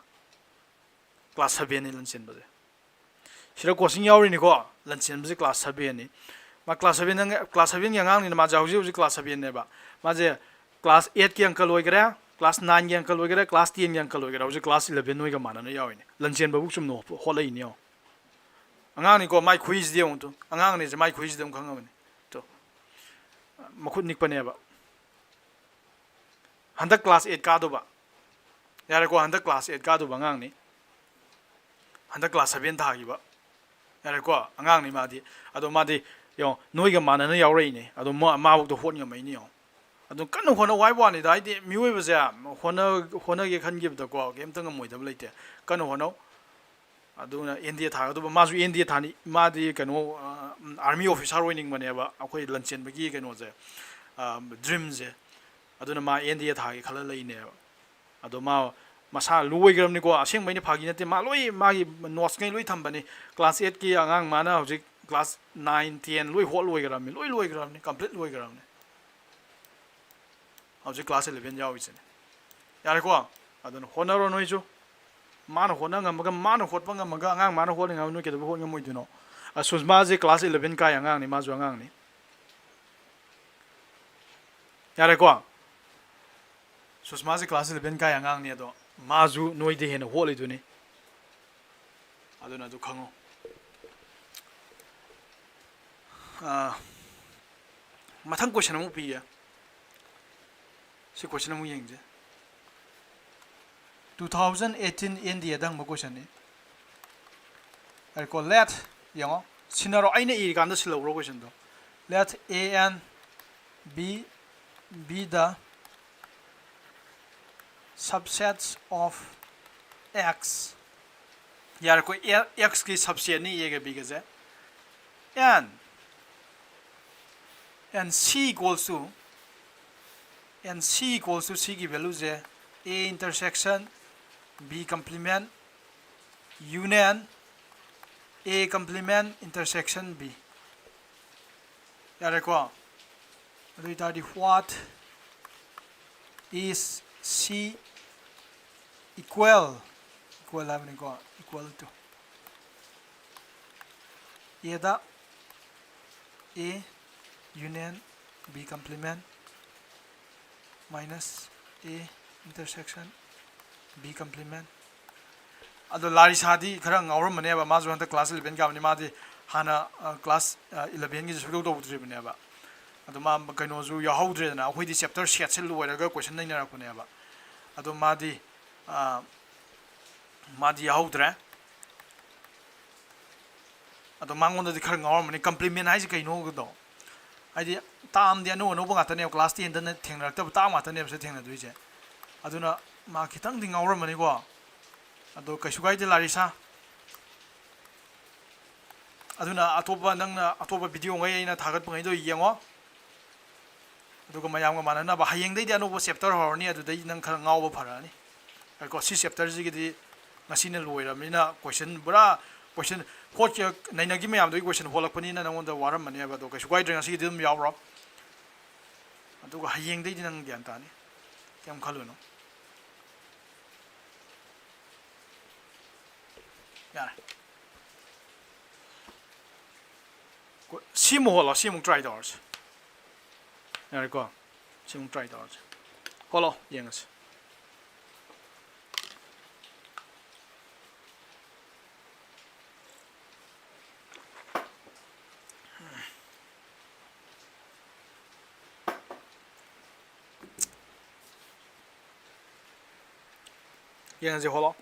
ꯀ꯭ꯂꯥꯁ ꯁꯚꯦꯟꯅꯤ ꯂꯟꯆꯦꯟꯕꯁꯦ꯫ ꯁꯤꯗ ꯀꯣꯆꯤꯡ ꯌꯥꯎꯔꯤꯅꯤꯀꯣ, ꯂꯟꯆꯦꯟꯕꯁꯦ ꯀ꯭ꯂꯥꯁ ꯁꯚꯦꯟꯅꯤ꯫ ꯃꯥ ꯀ꯭ꯂꯥꯁ ꯁꯚꯦꯟ, ꯀ꯭ꯂꯥꯁ ꯁꯚꯦꯟꯒꯤ ꯑꯉꯥꯡꯅꯤꯅ, ꯃꯥꯁꯦ ꯍꯧꯖꯤꯛ ꯍꯧꯖꯤꯛ ꯀ꯭ꯂꯥꯁ ꯁꯚꯦꯟꯅꯦꯕ꯫ ꯃꯥꯁꯦ ꯀ꯭ꯂꯥꯁ ꯑꯦꯠꯀꯤ ꯑꯪꯀ ꯂꯣꯏꯈꯔꯦ, ꯀ꯭ꯂꯥꯁ ꯅꯥꯏꯟꯒꯤ ꯑꯪꯀ ꯂꯣꯏꯈꯔꯦ, ꯀ꯭ꯂꯥꯁ ꯇꯦꯟꯒꯤ ꯑꯪꯀ ꯂꯣꯏꯈꯔꯦ, ꯍꯧꯖꯤꯛ ꯀ꯭ꯂꯥꯁ ꯏꯂꯚꯦꯟ ꯅꯣꯏꯒ ꯃꯥꯟꯅꯅ ꯌꯥꯎꯔꯤꯅꯤ꯫ ꯂꯟꯆꯦꯟꯕꯕꯨ ꯆꯨꯝꯅ ꯍꯣꯠꯂꯛꯏꯅꯤ ꯌꯦꯡꯉꯣ꯫ ꯑꯉꯥꯡꯅꯤꯀꯣ, ꯃꯥꯏ ꯈꯨꯍꯤꯁꯤꯗꯤ ꯌꯦꯡꯉꯨ ꯇꯨ꯫ ꯑꯉꯥꯡꯅꯤꯁꯦ ꯃꯥꯏ ꯈꯨꯍꯤꯁꯤꯗꯤ ꯑꯗꯨꯝ ꯈꯪꯉꯕꯅꯤ꯫ ꯇꯨ꯫ ꯃꯈꯨꯠ ꯅꯤꯛꯄꯅꯦꯕ꯫ ꯍꯟꯗꯛ ꯀ꯭ꯂꯥꯁ ꯑꯦꯠ ꯀꯥꯗꯧꯕ꯫ ꯌꯥꯔꯦꯀꯣ, ꯍꯟꯗꯛ ꯀ꯭ꯂꯥꯁ ꯑꯦꯠ ꯀꯥꯗꯧꯕ ꯑꯉꯥꯡꯅꯤ꯫ ꯍꯟꯗꯛ ꯀ꯭ꯂꯥꯁ ꯁꯚꯦꯟ ꯊꯥꯈꯤꯕ꯫ ꯌꯥꯔꯦꯀꯣ, ꯑꯉꯥꯡꯅꯤ ꯃꯥꯗꯤ꯫ ꯑꯗꯣ ꯃꯥꯗꯤ, ꯌꯦꯡꯉꯣ, ꯅꯣꯏꯒ ꯃꯥꯟꯅꯅ ꯌꯥꯎꯔꯛꯏꯅꯦ꯫ ꯑꯗꯣ ꯃꯥ-, ꯃꯥꯕꯨꯛꯇ ꯍꯣꯠ ꯉꯝꯃꯛꯏꯅꯦ, ꯌꯦꯡꯉꯣ꯫ ꯑꯗꯨ ꯀꯟꯅ ꯍꯣꯠꯅꯧ ꯍꯥꯏꯕ ꯋꯥꯅꯤꯗ, ꯍꯥꯏꯗꯤ ꯃꯤꯑꯣꯏꯕꯁꯦ ꯍꯣꯠꯅ-, ꯍꯣꯠꯅꯒꯦ ꯈꯟꯈꯤꯕꯗꯀꯣ ꯀꯩꯝꯇ ꯉꯝꯃꯣꯏꯗꯕ ꯂꯩꯇꯦ꯫ ꯀꯟꯅ ꯍꯣꯠꯅꯧ꯫ ꯑꯗꯨꯅ ꯑꯦꯟ ꯗꯤ ꯑꯦ ꯊꯥꯒꯗꯧꯕ, ꯃꯥꯁꯨ ꯑꯦꯟ ꯗꯤ ꯑꯦ ꯊꯥꯅꯤ꯫ ꯃꯥꯗꯤ ꯀꯩꯅꯣ, ꯑꯥꯔꯃꯤ ꯑꯣꯐꯤꯁꯥꯔ ꯑꯣꯏꯅꯤꯡꯕꯅꯦꯕ, ꯑꯩꯈꯣꯏ ꯂꯟꯆꯦꯟꯕꯒꯤ ꯀꯩꯅꯣꯁꯦ, ꯗ꯭ꯔꯤꯝꯁꯦ꯫ ꯑꯗꯨꯅ ꯃꯥ ꯑꯦꯟ ꯗꯤ ꯑꯦ ꯊꯥꯒꯦ ꯈꯜꯂ ꯂꯩꯅꯦꯕ꯫ ꯑꯗꯣ ꯃꯥ ꯃꯁꯥ ꯂꯣꯏꯈ꯭ꯔꯕꯅꯤꯀꯣ, ꯑꯁꯦꯡꯕꯩꯅꯤ, ꯐꯥꯒꯤ ꯅꯠꯇꯦ꯫ ꯃꯥ ꯂꯣꯏ, ꯃꯥꯒꯤ ꯅꯣꯠꯁꯉꯩ ꯂꯣꯏ ꯊꯝꯕꯅꯤ꯫ ꯀ꯭ꯂꯥꯁ ꯑꯩꯠꯀꯤ ꯑꯉꯥꯡ, ꯃꯥꯅ ꯍꯧꯖꯤꯛ ꯀ꯭ꯂꯥꯁ ꯅꯥꯏꯟ, ꯇꯦꯟ ꯂꯣꯏ ꯍꯣꯠ ꯂꯣꯏꯈ꯭ꯔꯕꯅꯤ, ꯂꯣꯏ ꯂꯣꯏꯈ꯭ꯔꯕꯅꯤ, ꯀꯝꯄ꯭ꯂꯤꯠ ꯂꯣꯏꯈ꯭ꯔꯕꯅꯤ꯫ ꯍꯧꯖꯤꯛ ꯀ꯭ꯂꯥꯁ ꯏꯂꯚꯦꯟ ꯌꯥꯎꯔꯤꯁꯤꯅꯦ꯫ ꯌꯥꯔꯦꯀꯣ? ꯑꯗꯨꯅ ꯍꯣꯠꯅꯔꯣ ꯅꯣꯏꯁꯨ꯫ ꯃꯥꯅ ꯍꯣꯠꯅ ꯉꯝꯃꯒ, ꯃꯥꯅ ꯍꯣꯠꯄ ꯉꯝꯃꯒ, ꯑꯉꯥꯡ ꯃꯥꯅ ꯍꯣꯠꯅ ꯉꯝꯃꯒ ꯅꯣꯏ ꯀꯩꯗꯧꯕꯩ ꯍꯣꯠ ꯉꯝꯃꯣꯏꯗꯣꯏꯅꯣ? ꯑ, ꯁꯨꯁꯃꯥꯁꯦ ꯀ꯭ꯂꯥꯁ ꯏꯂꯚꯦꯟ ꯀꯥꯏ ꯑꯉꯥꯡꯅꯤ, ꯃꯥꯁꯨ ꯑꯉꯥꯡꯅꯤ꯫ ꯌꯥꯔꯦꯀꯣ? ꯁꯨꯁꯃꯥꯁꯦ ꯀ꯭ꯂꯥꯁ ꯏꯂꯚꯦꯟ ꯀꯥꯏ ꯑꯉꯥꯡꯅꯤ, ꯑꯗꯣ ꯃꯥꯁꯨ ꯅꯣꯏꯗꯩ ꯍꯦꯟꯅ ꯍꯣꯠꯂꯤꯗꯨꯅꯤ꯫ ꯑꯗꯨꯅ ꯑꯗꯨ ꯈꯪꯉꯣ꯫ ꯑꯥ, ꯃꯊꯪ ꯀꯣꯏꯁꯟ ꯑꯃꯨꯛ ꯄꯤꯒꯦ꯫ ꯁꯤ ꯀꯣꯏꯁꯟ ꯑꯃꯨꯛ ꯌꯦꯡꯁꯦ꯫ Two thousand eighteen N D ꯑꯦꯗ ꯍꯪꯕ ꯀꯣꯏꯁꯟꯅꯤ꯫ ꯍꯥꯏꯀꯣ, let, ꯌꯦꯡꯉꯣ, ꯁꯤꯟꯅꯔꯣ, ꯑꯩꯅ ꯏꯔꯤꯀꯥꯟꯗ ꯁꯤꯜꯍꯧꯔꯣ ꯀꯣꯏꯁꯟꯗꯣ꯫ Let A and B be the subsets of X꯫ ꯌꯥꯔꯦꯀꯣ, ꯑꯦꯛꯁꯀꯤ ꯁꯕꯁꯦꯠꯅꯤ ꯑꯦꯒ ꯕꯤꯒꯁꯦ꯫ And, and C equals to, and C equals to, ꯁꯤꯒꯤ ꯚꯦꯂꯨꯁꯦ A intersection B complement union A complement intersection B꯫ ꯌꯥꯔꯦꯀꯣ? ꯑꯗꯨ ꯑꯣꯏꯇꯥꯔꯗꯤ, what is C equal, equal ꯍꯥꯏꯕꯅꯤꯀꯣ, equal to Aꯗ A union B complement minus A intersection B complement꯫ ꯑꯗꯣ ꯂꯥꯔꯤꯁꯥꯗꯤ ꯈꯔ ꯉꯥꯎꯔꯝꯃꯅꯦꯕ, ꯃꯥꯁꯨ ꯍꯟꯗꯛ ꯀ꯭ꯂꯥꯁ ꯏꯂꯚꯦꯟ ꯀꯥꯕꯅꯤ, ꯃꯥꯗꯤ ꯍꯥꯟꯅ, ꯑ, ꯀ꯭ꯂꯥꯁ, ꯑ, ꯏꯂꯚꯦꯟꯒꯤꯁꯦ ꯁꯨꯛꯇꯧ ꯇꯧꯗ꯭ꯔꯤꯕꯅꯦꯕ꯫ ꯑꯗꯣ ꯃꯥ ꯀꯩꯅꯣꯁꯨ ꯌꯥꯎꯍꯧꯗ꯭ꯔꯦꯗꯅ, ꯑꯩꯈꯣꯏꯗꯤ ꯆꯦꯞꯇꯔ ꯁꯦꯠꯁꯦ ꯂꯣꯏꯔꯒ ꯀꯣꯏꯁꯟ ꯅꯩꯅꯔꯛꯄꯅꯦꯕ꯫ ꯑꯗꯣ ꯃꯥꯗꯤ, ꯑ, ꯃꯥꯗꯤ ꯌꯥꯎꯍꯧꯗ꯭ꯔꯦ꯫ ꯑꯗꯣ ꯃꯉꯣꯟꯗꯗꯤ ꯈꯔ ꯉꯥꯎꯔꯝꯃꯅꯤ, ꯀꯝꯄ꯭ꯂꯤꯃꯦꯟ ꯍꯥꯏꯁꯦ ꯀꯩꯅꯣꯒꯗꯣ꯫ ꯍꯥꯏꯗꯤ ꯇꯥꯝꯗꯤ ꯑꯅꯧ ꯑꯅꯧꯕ ꯉꯥꯛꯇꯅꯦꯕ, ꯀ꯭ꯂꯥꯁ ꯇꯦꯟꯗ ꯊꯦꯡꯅꯔꯛꯇꯕ ꯇꯥꯝ ꯉꯥꯛꯇꯅꯦꯕ ꯁꯤ ꯊꯦꯡꯅꯗꯣꯏꯁꯦ꯫ ꯑꯗꯨꯅ ꯃꯥ ꯈꯤꯇꯪꯗꯤ ꯉꯥꯎꯔꯝꯃꯅꯤꯀꯣ꯫ ꯑꯗꯣ ꯀꯩꯁꯨ ꯀꯥꯏꯗꯦ ꯂꯥꯔꯤꯁꯥ꯫ ꯑꯗꯨꯅ ꯑꯇꯣꯞꯄ, ꯅꯪꯅ ꯑꯇꯣꯞꯄ ꯚꯤꯗꯤꯑꯣꯉꯩ ꯑꯩꯅ ꯊꯥꯒꯠꯄꯉꯩꯗꯣ ꯌꯦꯡꯉꯣ꯫ ꯑꯗꯨꯒ ꯃꯌꯥꯝꯒ ꯃꯥꯟꯅꯅꯕ ꯍꯌꯦꯡꯗꯩꯗꯤ ꯑꯅꯧꯕ ꯆꯦꯞꯇꯔ ꯍꯧꯔꯅꯤ, ꯑꯗꯨꯗꯩ ꯅꯪ ꯈꯔ ꯉꯥꯎꯕ ꯐꯔꯛꯑꯅꯤ꯫ ꯀꯣ, ꯁꯤ ꯆꯦꯞꯇꯔꯁꯤꯒꯤꯗꯤ ꯉꯁꯤꯅ ꯂꯣꯏꯔꯕꯅꯤꯅ ꯀꯣꯏꯁꯟ ꯄꯨꯔꯥ, ꯀꯣꯏꯁꯟ ꯍꯣꯠ-, ꯅꯩꯅꯈꯤ ꯃꯌꯥꯝꯗꯨꯒꯤ ꯀꯣꯏꯁꯟ ꯍꯣꯠꯂꯛꯄꯅꯤꯅ ꯅꯪꯉꯣꯟꯗ ꯋꯥꯔꯝꯃꯅꯦꯕ꯫ ꯑꯗꯣ ꯀꯩꯁꯨ ꯀꯥꯏꯗ꯭ꯔꯦ, ꯉꯁꯤꯒꯤꯗꯤ ꯑꯗꯨꯝ ꯌꯥꯎꯔꯣ꯫ ꯑꯗꯨꯒ ꯍꯌꯦꯡꯗꯩꯗꯤ ꯅꯪ ꯒ꯭ꯌꯥꯟ ꯇꯥꯅꯤ, ꯀꯩꯝ ꯈꯜꯂꯨꯅꯨ꯫ ꯌꯥꯔꯦ꯫ ꯀꯣ-, ꯁꯤꯃꯨꯛ ꯍꯣꯠꯂꯣ, ꯁꯤꯃꯨꯛ ꯇ꯭ꯔꯥꯏ ꯇꯧꯔꯁꯤ꯫ ꯌꯥꯔꯦꯀꯣ? ꯁꯤꯃꯨꯛ ꯇ꯭ꯔꯥꯏ ꯇꯧꯔꯁꯤ꯫ ꯍꯣꯠꯂꯣ, ꯌꯦꯡꯉꯁꯤ꯫ ꯌꯦꯡꯉꯁꯤ, ꯍꯣꯠꯂꯣ꯫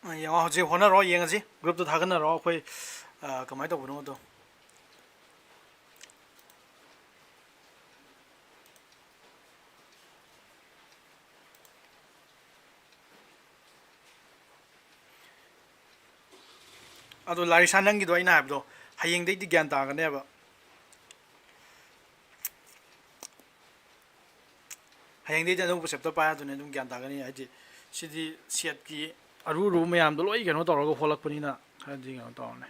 ꯑ, ꯌꯦꯡꯉꯣ, ꯍꯧꯖꯤꯛ ꯍꯣꯠꯅꯔꯣ, ꯌꯦꯡꯉꯁꯤ꯫ Group ꯇ ꯊꯥꯒꯠꯅꯔꯣ, ꯑꯩꯈꯣꯏ, ꯑ, ꯀꯃꯥꯏꯅ ꯇꯧꯕꯅꯣꯗꯣ꯫ ꯑꯗꯣ ꯂꯥꯔꯤꯁꯥ, ꯅꯪꯒꯤꯗꯣ ꯑꯩꯅ ꯍꯥꯏꯕꯗꯣ, ꯍꯌꯦꯡꯗꯩꯗꯤ ꯒ꯭ꯌꯥꯟ ꯇꯥꯒꯅꯦꯕ꯫ ꯍꯌꯦꯡꯗꯩꯗꯤ ꯑꯅꯧꯕ chapter ꯄꯥꯏ ꯑꯗꯨꯅꯦ ꯑꯗꯨꯝ ꯒ꯭ꯌꯥꯟ ꯇꯥꯒꯅꯤ꯫ ꯍꯥꯏꯗꯤ ꯁꯤꯗꯤ set ꯀꯤ ꯑꯔꯨ ꯑꯔꯨꯕ ꯃꯌꯥꯝꯗꯣ ꯂꯣꯏ ꯀꯩꯅꯣ ꯇꯧꯔꯒ ꯍꯣꯜꯂꯛꯄꯅꯤꯅ ꯈꯔꯗꯤ ꯀꯩꯅꯣ ꯇꯧꯔꯅꯤ꯫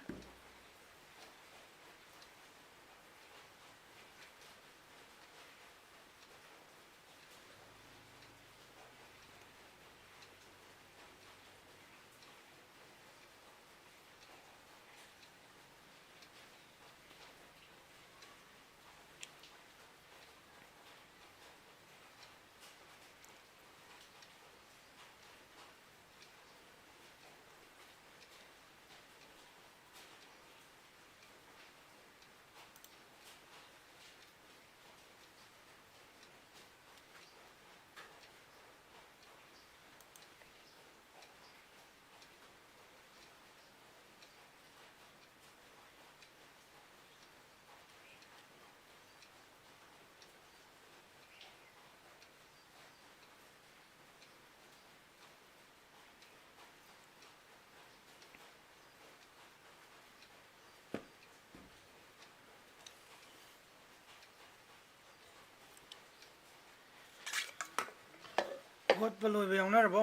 ꯍꯣꯠꯄ ꯂꯣꯏꯕ ꯌꯥꯎꯅꯔꯕꯣ?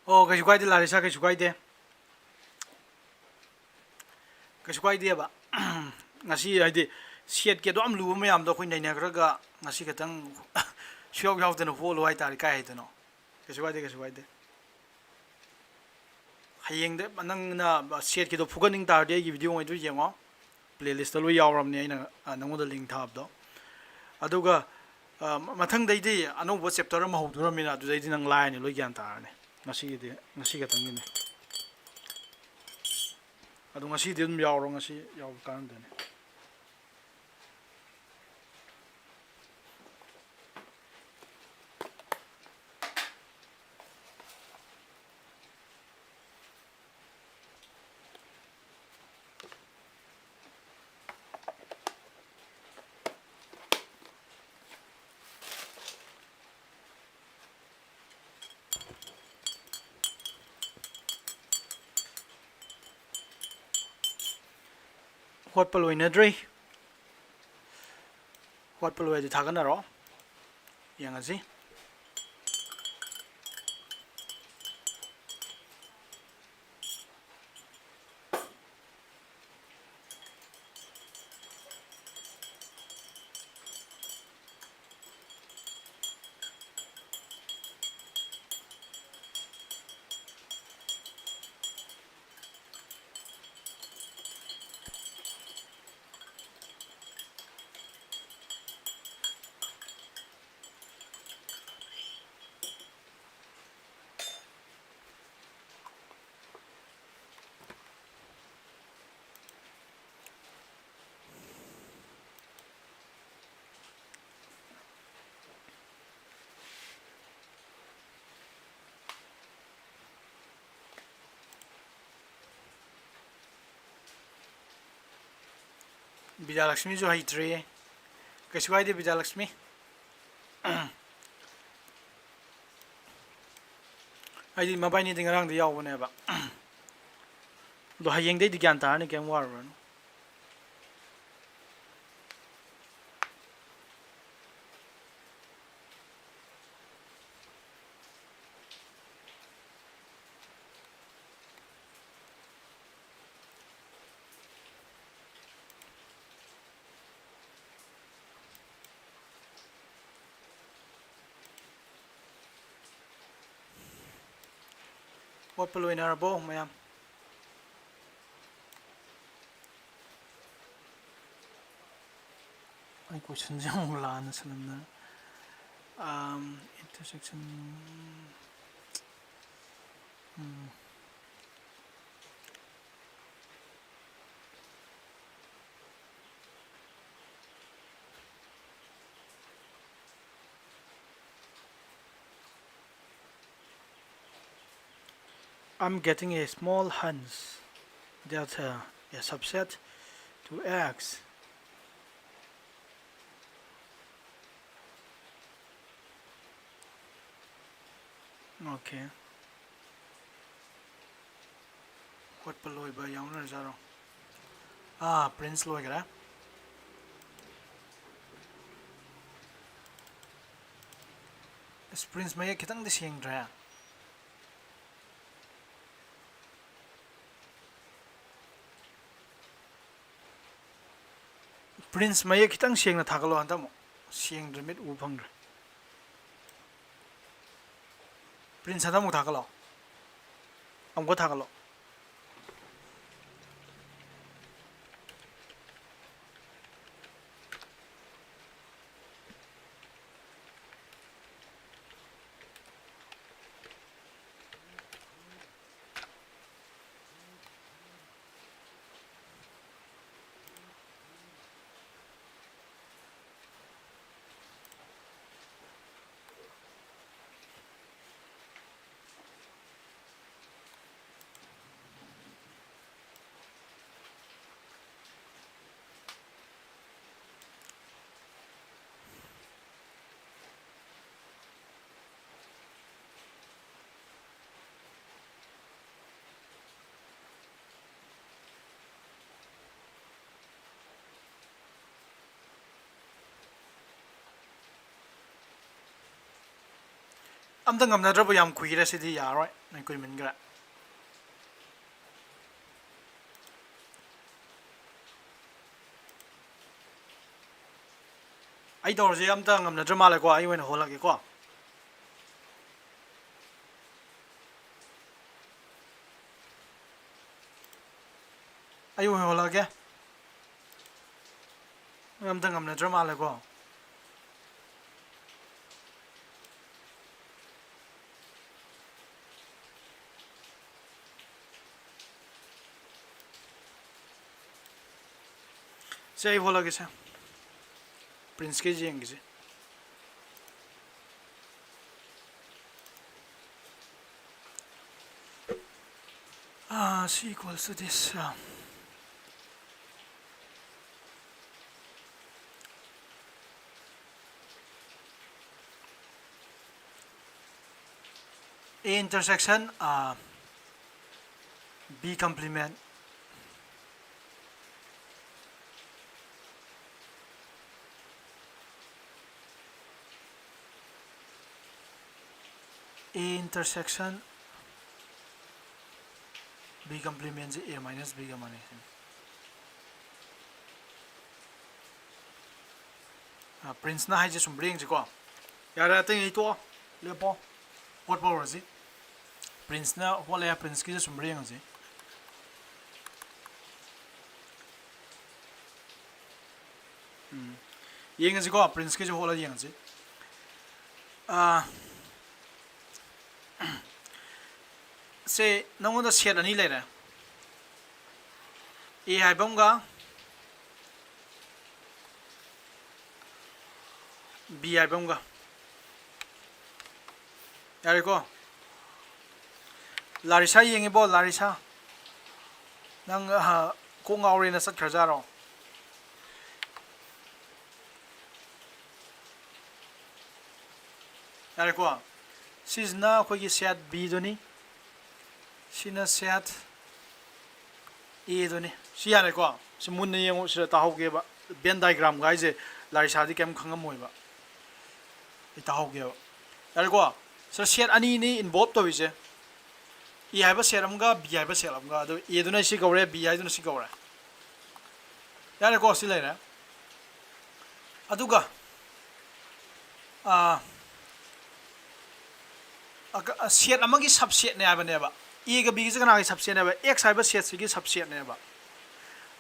ꯑꯣ, ꯀꯩꯁꯨ ꯀꯥꯏꯗꯦ, ꯂꯥꯔꯤꯁꯥ, ꯀꯩꯁꯨ ꯀꯥꯏꯗꯦ꯫ ꯀꯩꯁꯨ ꯀꯥꯏꯗꯦꯕ꯫ ꯉꯁꯤ ꯍꯥꯏꯗꯤ ꯁꯦꯠꯀꯤ ꯑꯗꯨꯛ ꯌꯥꯝ ꯂꯨꯕ ꯃꯌꯥꯝꯗꯣ ꯑꯩꯈꯣꯏ ꯅꯩꯅꯈ꯭ꯔꯒ ꯉꯁꯤ ꯈꯛꯇꯪ ꯁꯨꯌꯥꯎ ꯌꯥꯎꯗꯅ ꯍꯣꯠꯂꯨ ꯍꯥꯏꯇꯥꯔꯦ, ꯀꯥꯏ ꯍꯥꯏꯗꯅꯣ꯫ ꯀꯩꯁꯨ ꯀꯥꯏꯗꯦ, ꯀꯩꯁꯨ ꯀꯥꯏꯗꯦ꯫ ꯍꯌꯦꯡꯗ ꯅꯪꯅ ꯁꯦꯠꯀꯤꯗꯣ ꯐꯨꯒꯠꯅꯤꯡ ꯇꯥꯔꯗꯤ ꯑꯩꯒꯤ ꯚꯤꯗꯤꯑꯣ ꯉꯩꯗꯨ ꯌꯦꯡꯉꯣ꯫ ꯄ꯭ꯂꯦꯂꯤꯁꯇ ꯂꯣꯏ ꯌꯥꯎꯔꯕꯅꯤ ꯑꯩꯅ, ꯑ, ꯅꯪꯉꯣꯟꯗ ꯂꯤꯡ ꯊꯥꯕꯗꯣ꯫ ꯑꯗꯨꯒ, ꯑ, ꯃꯊꯪꯗꯩꯗꯤ ꯑꯅꯧꯕ ꯆꯦꯞꯇꯔ ꯑꯃ ꯍꯧꯗꯣꯔꯃꯤꯅ ꯑꯗꯨꯗꯩꯗꯤ ꯅꯪ ꯂꯥꯏꯔꯅꯤ, ꯂꯣꯏ ꯒ꯭ꯌꯥꯟ ꯇꯥꯔꯅꯤ꯫ ꯉꯁꯤꯒꯤꯗꯤ, ꯉꯁꯤ ꯈꯛꯇꯪꯒꯤꯅꯤ꯫ ꯑꯗꯣ ꯉꯁꯤꯗꯤ ꯑꯗꯨꯝ ꯌꯥꯎꯔꯣ, ꯉꯁꯤ ꯌꯥꯎꯕ ꯀꯥꯟꯅꯗꯣꯏꯅꯤ꯫ ꯍꯣꯠꯄ ꯂꯣꯏꯅꯗ꯭ꯔꯤ꯫ ꯍꯣꯠꯄ ꯂꯣꯏꯔꯗꯤ ꯊꯥꯒꯠꯅꯔꯣ꯫ ꯌꯦꯡꯉꯁꯤ꯫ ꯕꯤꯗ꯭ꯌꯥꯂꯛꯁꯃꯤꯁꯨ ꯍꯩꯇ꯭ꯔꯦ꯫ ꯀꯩꯁꯨ ꯀꯥꯏꯗꯦ, ꯕꯤꯗ꯭ꯌꯥꯂꯛꯁꯃꯤ꯫ ꯑꯩꯗꯤ ꯃꯕꯥꯏꯅꯤꯗꯤ ꯉꯔꯥꯡꯗ ꯌꯥꯎꯕꯅꯦꯕ꯫ ꯑꯗꯣ ꯍꯌꯦꯡꯗꯩꯗꯤ ꯒ꯭ꯌꯥꯟ ꯇꯥꯔꯅꯤ, ꯀꯩꯝ ꯋꯥꯔꯨꯔꯅꯨ꯫ ꯍꯣꯠꯄ ꯂꯣꯏꯅꯔꯕꯣ ꯃꯌꯥꯝ? ꯑꯩ ꯀꯣꯏꯁꯟꯁꯦ ꯑꯃꯨꯛ ꯂꯥꯟꯅ ꯁꯤꯜꯂꯝꯗꯅ꯫ ꯑꯝ, intersection, um. I'm getting a small hunch that, uh, a subset to X. Okay. ꯍꯣꯠꯄ ꯂꯣꯏꯕ ꯌꯥꯎꯅꯔꯖꯥꯔꯣ? ꯑꯥ, Prince ꯂꯣꯏꯈꯔꯦ꯫ ꯑꯁ, Prince ꯃꯌꯦꯛ ꯈꯤꯇꯪꯗꯤ ꯁꯦꯡꯗ꯭ꯔꯦ꯫ Prince ꯃꯌꯦꯛ ꯈꯤꯇꯪ ꯁꯦꯡꯅ ꯊꯥꯒꯠꯂꯣ ꯍꯟꯗꯛ ꯑꯃꯨꯛ꯫ ꯁꯦꯡꯗ꯭ꯔꯦ, ꯃꯤꯠ ꯎꯕ ꯐꯪꯗ꯭ꯔꯦ꯫ Prince ꯍꯟꯗꯛ ꯑꯃꯨꯛ ꯊꯥꯒꯠꯂꯣ꯫ ꯑꯃꯨꯛꯀ ꯊꯥꯒꯠꯂꯣ꯫ ꯑꯝꯇ ꯉꯝꯅꯗ꯭ꯔꯕ? ꯌꯥꯝ ꯀꯨꯏꯔꯦ ꯁꯤꯗꯤ, ꯌꯥꯔꯣꯏ, ꯅꯪ ꯀꯨꯏꯃꯟꯈ꯭ꯔꯦ꯫ ꯑꯩ ꯇꯧꯔꯁꯦ, ꯑꯝꯇ ꯉꯝꯅꯗ꯭ꯔ ꯃꯥꯜꯂꯦꯀꯣ, ꯑꯩ ꯑꯣꯏꯅ ꯍꯣꯜꯂꯒꯦꯀꯣ꯫ ꯑꯩ ꯑꯣꯏꯍꯣꯜꯂꯛꯑꯒꯦ꯫ ꯃꯣꯏ ꯑꯝꯇ ꯉꯝꯅꯗ꯭ꯔ ꯃꯥꯜꯂꯦꯀꯣ꯫ ꯁꯦ, ꯑꯩ ꯍꯣꯠꯂꯒꯦꯁꯦ꯫ ꯄ꯭ꯔꯤꯟꯁꯀꯤꯁꯦ ꯌꯦꯡꯒꯦꯁꯦ꯫ ꯑꯥ, C equals to this, ah, A intersection, ah, B complement, A intersection B complement say A minus B ꯒ ꯃꯥꯟꯅꯩ ꯁꯤꯅꯤ꯫ ꯑ, ꯄ꯭ꯔꯤꯟꯁꯅ ꯍꯥꯏꯁꯦ ꯁꯨꯝ ꯌꯦꯡꯁꯤꯀꯣ꯫ ꯌꯥꯔꯦ, ꯑꯇꯩ ꯑꯩ ꯇꯣꯛꯑꯣ, ꯂꯦꯞꯄꯣ꯫ ꯍꯣꯠꯄ ꯍꯧꯔꯁꯤ꯫ ꯄ꯭ꯔꯤꯟꯁꯅ ꯍꯣꯠꯂꯦ, ꯄ꯭ꯔꯤꯟꯁꯀꯤꯁꯦ ꯁꯨꯝ ꯌꯦꯡꯉꯁꯤ꯫ ꯎꯝ꯫ ꯌꯦꯡꯉꯁꯤꯀꯣ, ꯄ꯭ꯔꯤꯟꯁꯀꯤꯁꯨ ꯍꯣꯠꯂ ꯌꯦꯡꯉꯁꯤ꯫ ꯑꯥ, ꯁꯦ, ꯅꯉꯣꯟꯗ ꯁꯦꯠ ꯑꯅꯤ ꯂꯩꯔꯦ, A ꯍꯥꯏꯕ ꯑꯃꯒ B ꯍꯥꯏꯕ ꯑꯃꯒ꯫ ꯌꯥꯔꯦꯀꯣ? Larisa ꯌꯦꯡꯉꯤꯕꯣ, Larisa? ꯅꯪ, ꯑꯍ, ꯀꯣꯛ ꯉꯥꯎꯔꯦꯅ ꯆꯠꯈ꯭ꯔꯖꯥꯔꯣ? ꯌꯥꯔꯦꯀꯣ? ꯁꯤꯁꯤꯅ ꯑꯩꯈꯣꯏꯒꯤ ꯁꯦꯠ B ꯗꯨꯅꯤ꯫ ꯁꯤꯅ ꯁꯦꯠ A ꯗꯨꯅꯤ꯫ ꯁꯤ ꯌꯥꯔꯦꯀꯣ? ꯁꯤ ꯃꯨꯟꯅ ꯌꯦꯡꯉꯨ, ꯁꯤꯗ ꯇꯥꯍꯧꯒꯦꯕ꯫ Venn diagram ꯒ ꯍꯥꯏꯁꯦ ꯂꯥꯔꯤꯁꯥꯗꯤ ꯀꯩꯝ ꯈꯪꯉꯝꯃꯣꯏꯕ꯫ ꯑꯩ ꯇꯥꯍꯧꯒꯦꯕ꯫ ꯌꯥꯔꯦꯀꯣ? ꯁꯤꯗ ꯁꯦꯠ ꯑꯅꯤꯅꯤ involve ꯇꯧꯔꯤꯁꯦ꯫ A ꯍꯥꯏꯕ ꯁꯦꯠ ꯑꯃꯒ B ꯍꯥꯏꯕ ꯁꯦꯠ ꯑꯃꯒ꯫ ꯑꯗꯨ A ꯗꯨꯅ ꯁꯤ ꯀꯧꯔꯦ, B ꯍꯥꯏꯗꯨꯅ ꯁꯤ ꯀꯧꯔꯦ꯫ ꯌꯥꯔꯦꯀꯣ? ꯁꯤ ꯂꯩꯔꯦ꯫ ꯑꯗꯨꯒ, ꯑꯥ, ꯑ, ꯀ-, ꯑ, ꯁꯦꯠ ꯑꯃꯒꯤ subset ꯅꯦ ꯍꯥꯏꯕꯅꯦꯕ꯫ A ꯒ B ꯒꯁꯦ ꯀꯅꯥꯒꯤ subset ꯅꯦꯕ? X ꯍꯥꯏꯕ ꯁꯦꯠꯁꯤꯒꯤ subset ꯅꯦꯕ꯫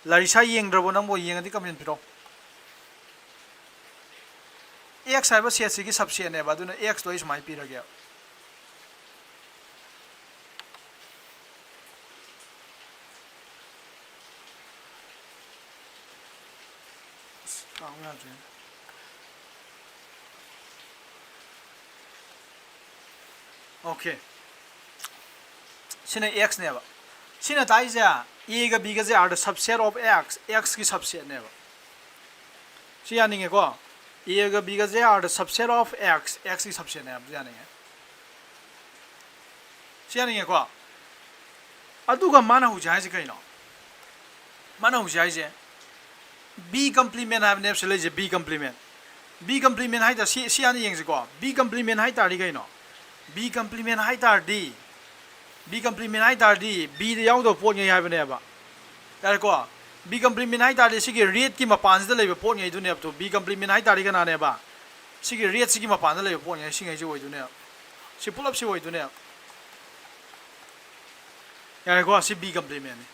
ꯂꯥꯔꯤꯁꯥ ꯌꯦꯡꯗ꯭ꯔꯕꯣ ꯅꯪꯕꯨ? ꯌꯦꯡꯉꯗꯤ comment ꯄꯤꯔꯛꯑꯣ꯫ X ꯍꯥꯏꯕ setꯁꯤꯒꯤ subsetꯅꯦꯕ, ꯑꯗꯨꯅ Xꯇꯣ ꯑꯩ ꯁꯨꯃꯥꯏꯅ ꯄꯤꯔꯒꯦ꯫ ꯑꯁ, ꯇꯥꯎ ꯌꯥꯗ꯭ꯔꯦꯅꯦ꯫ Okay꯫ ꯁꯤꯅ Xꯅꯦꯕ꯫ ꯁꯤꯅ ꯇꯥꯛꯏꯁꯦ Aꯒ Bꯒꯁꯦ are the subset of X, Xꯀꯤ subsetꯅꯦꯕ꯫ ꯁꯤ ꯌꯥꯅꯤꯡꯉꯦꯀꯣ? Aꯒ Bꯒꯁꯦ are the subset of X, Xꯀꯤ subsetꯅꯦ ꯍꯥꯏꯕꯗꯨ ꯌꯥꯅꯤꯡꯉꯦ꯫ ꯁꯤ ꯌꯥꯅꯤꯡꯉꯦꯀꯣ? ꯑꯗꯨꯒ ꯃꯥꯅ ꯍꯧꯖꯤꯛ ꯍꯥꯏꯁꯦ ꯀꯩꯅꯣ? ꯃꯥꯅ ꯍꯧꯖꯤꯛ ꯍꯥꯏꯁꯦ B complement ꯍꯥꯏꯕꯅꯦꯕ ꯁꯤ ꯂꯩꯁꯦ, B complement꯫ B complement ꯍꯥꯏ ꯇꯥꯔ-, ꯁꯤ, ꯁꯤ ꯍꯥꯟꯅ ꯌꯦꯡꯁꯤꯀꯣ꯫ B complement ꯍꯥꯏ ꯇꯥꯔꯗꯤ ꯀꯩꯅꯣ? B complement ꯍꯥꯏ ꯇꯥꯔꯗꯤ, B complement ꯍꯥꯏ ꯇꯥꯔꯗꯤ Bꯗ ꯌꯥꯎꯗꯕ ꯄꯣꯠꯉꯩ ꯍꯥꯏꯕꯅꯦꯕ꯫ ꯌꯥꯔꯦꯀꯣ? B complement ꯍꯥꯏ ꯇꯥꯔꯗꯤ ꯁꯤꯒꯤ redꯀꯤ ꯃꯄꯥꯟꯁꯤꯗ ꯂꯩꯕ ꯄꯣꯠꯉꯩꯗꯨꯅꯦꯕ꯫ ꯇꯨ, B complement ꯍꯥꯏ ꯇꯥꯔꯗꯤ ꯀꯅꯥꯅꯦꯕ? ꯁꯤꯒꯤ redꯁꯤꯒꯤ ꯃꯄꯥꯟꯗ ꯂꯩꯕ ꯄꯣꯠꯉꯩ ꯁꯤꯉꯩꯁꯤ ꯑꯣꯏꯗꯣꯏꯅꯦꯕ꯫ ꯁꯤ ꯄꯨꯂꯞꯁꯤ ꯑꯣꯏꯗꯣꯏꯅꯦꯕ꯫ ꯌꯥꯔꯦꯀꯣ? ꯁꯤ B complementꯅꯤ꯫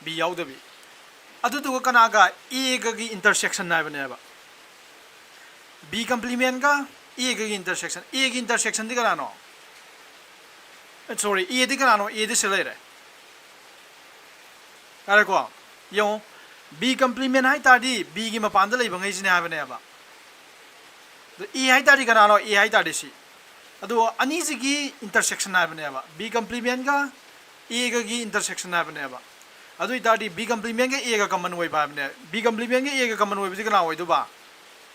B ꯌꯥꯎꯗꯕꯤ꯫ ꯑꯗꯨꯗꯨꯒ ꯀꯅꯥꯒ? Aꯒꯒꯤ intersection ꯍꯥꯏꯕꯅꯦꯕ꯫ B complementꯀ Aꯒꯒꯤ intersection꯫ Aꯒꯤ intersectionꯗꯤ ꯀꯅꯥꯅꯣ? ꯑꯦ, sorry, Aꯗꯤ ꯀꯅꯥꯅꯣ? Aꯗꯤ ꯁꯤ ꯂꯩꯔꯦ꯫ ꯌꯥꯔꯦꯀꯣ? ꯌꯦꯡꯉꯣ꯫ B complement ꯍꯥꯏ ꯇꯥꯔꯗꯤ Bꯒꯤ ꯃꯄꯥꯟꯗ ꯂꯩꯕ ꯉꯩꯁꯤꯅꯦ ꯍꯥꯏꯕꯅꯦꯕ꯫ ꯑꯗꯣ A ꯍꯥꯏ ꯇꯥꯔꯗꯤ ꯀꯅꯥꯅꯣ? A ꯍꯥꯏ ꯇꯥꯔꯗꯤ ꯁꯤ꯫ ꯑꯗꯣ ꯑꯅꯤꯁꯤꯒꯤ intersection ꯍꯥꯏꯕꯅꯦꯕ꯫ B complementꯀ Aꯒꯒꯤ intersection ꯍꯥꯏꯕꯅꯦꯕ꯫ ꯑꯗꯨ ꯑꯣꯏ ꯇꯥꯔꯗꯤ B complementꯀ Aꯒ common ꯑꯣꯏꯕ ꯍꯥꯏꯕꯅꯦ꯫ B complementꯀ Aꯒ common ꯑꯣꯏꯕꯁꯤ ꯀꯅꯥ ꯑꯣꯏꯗꯣꯏꯕ?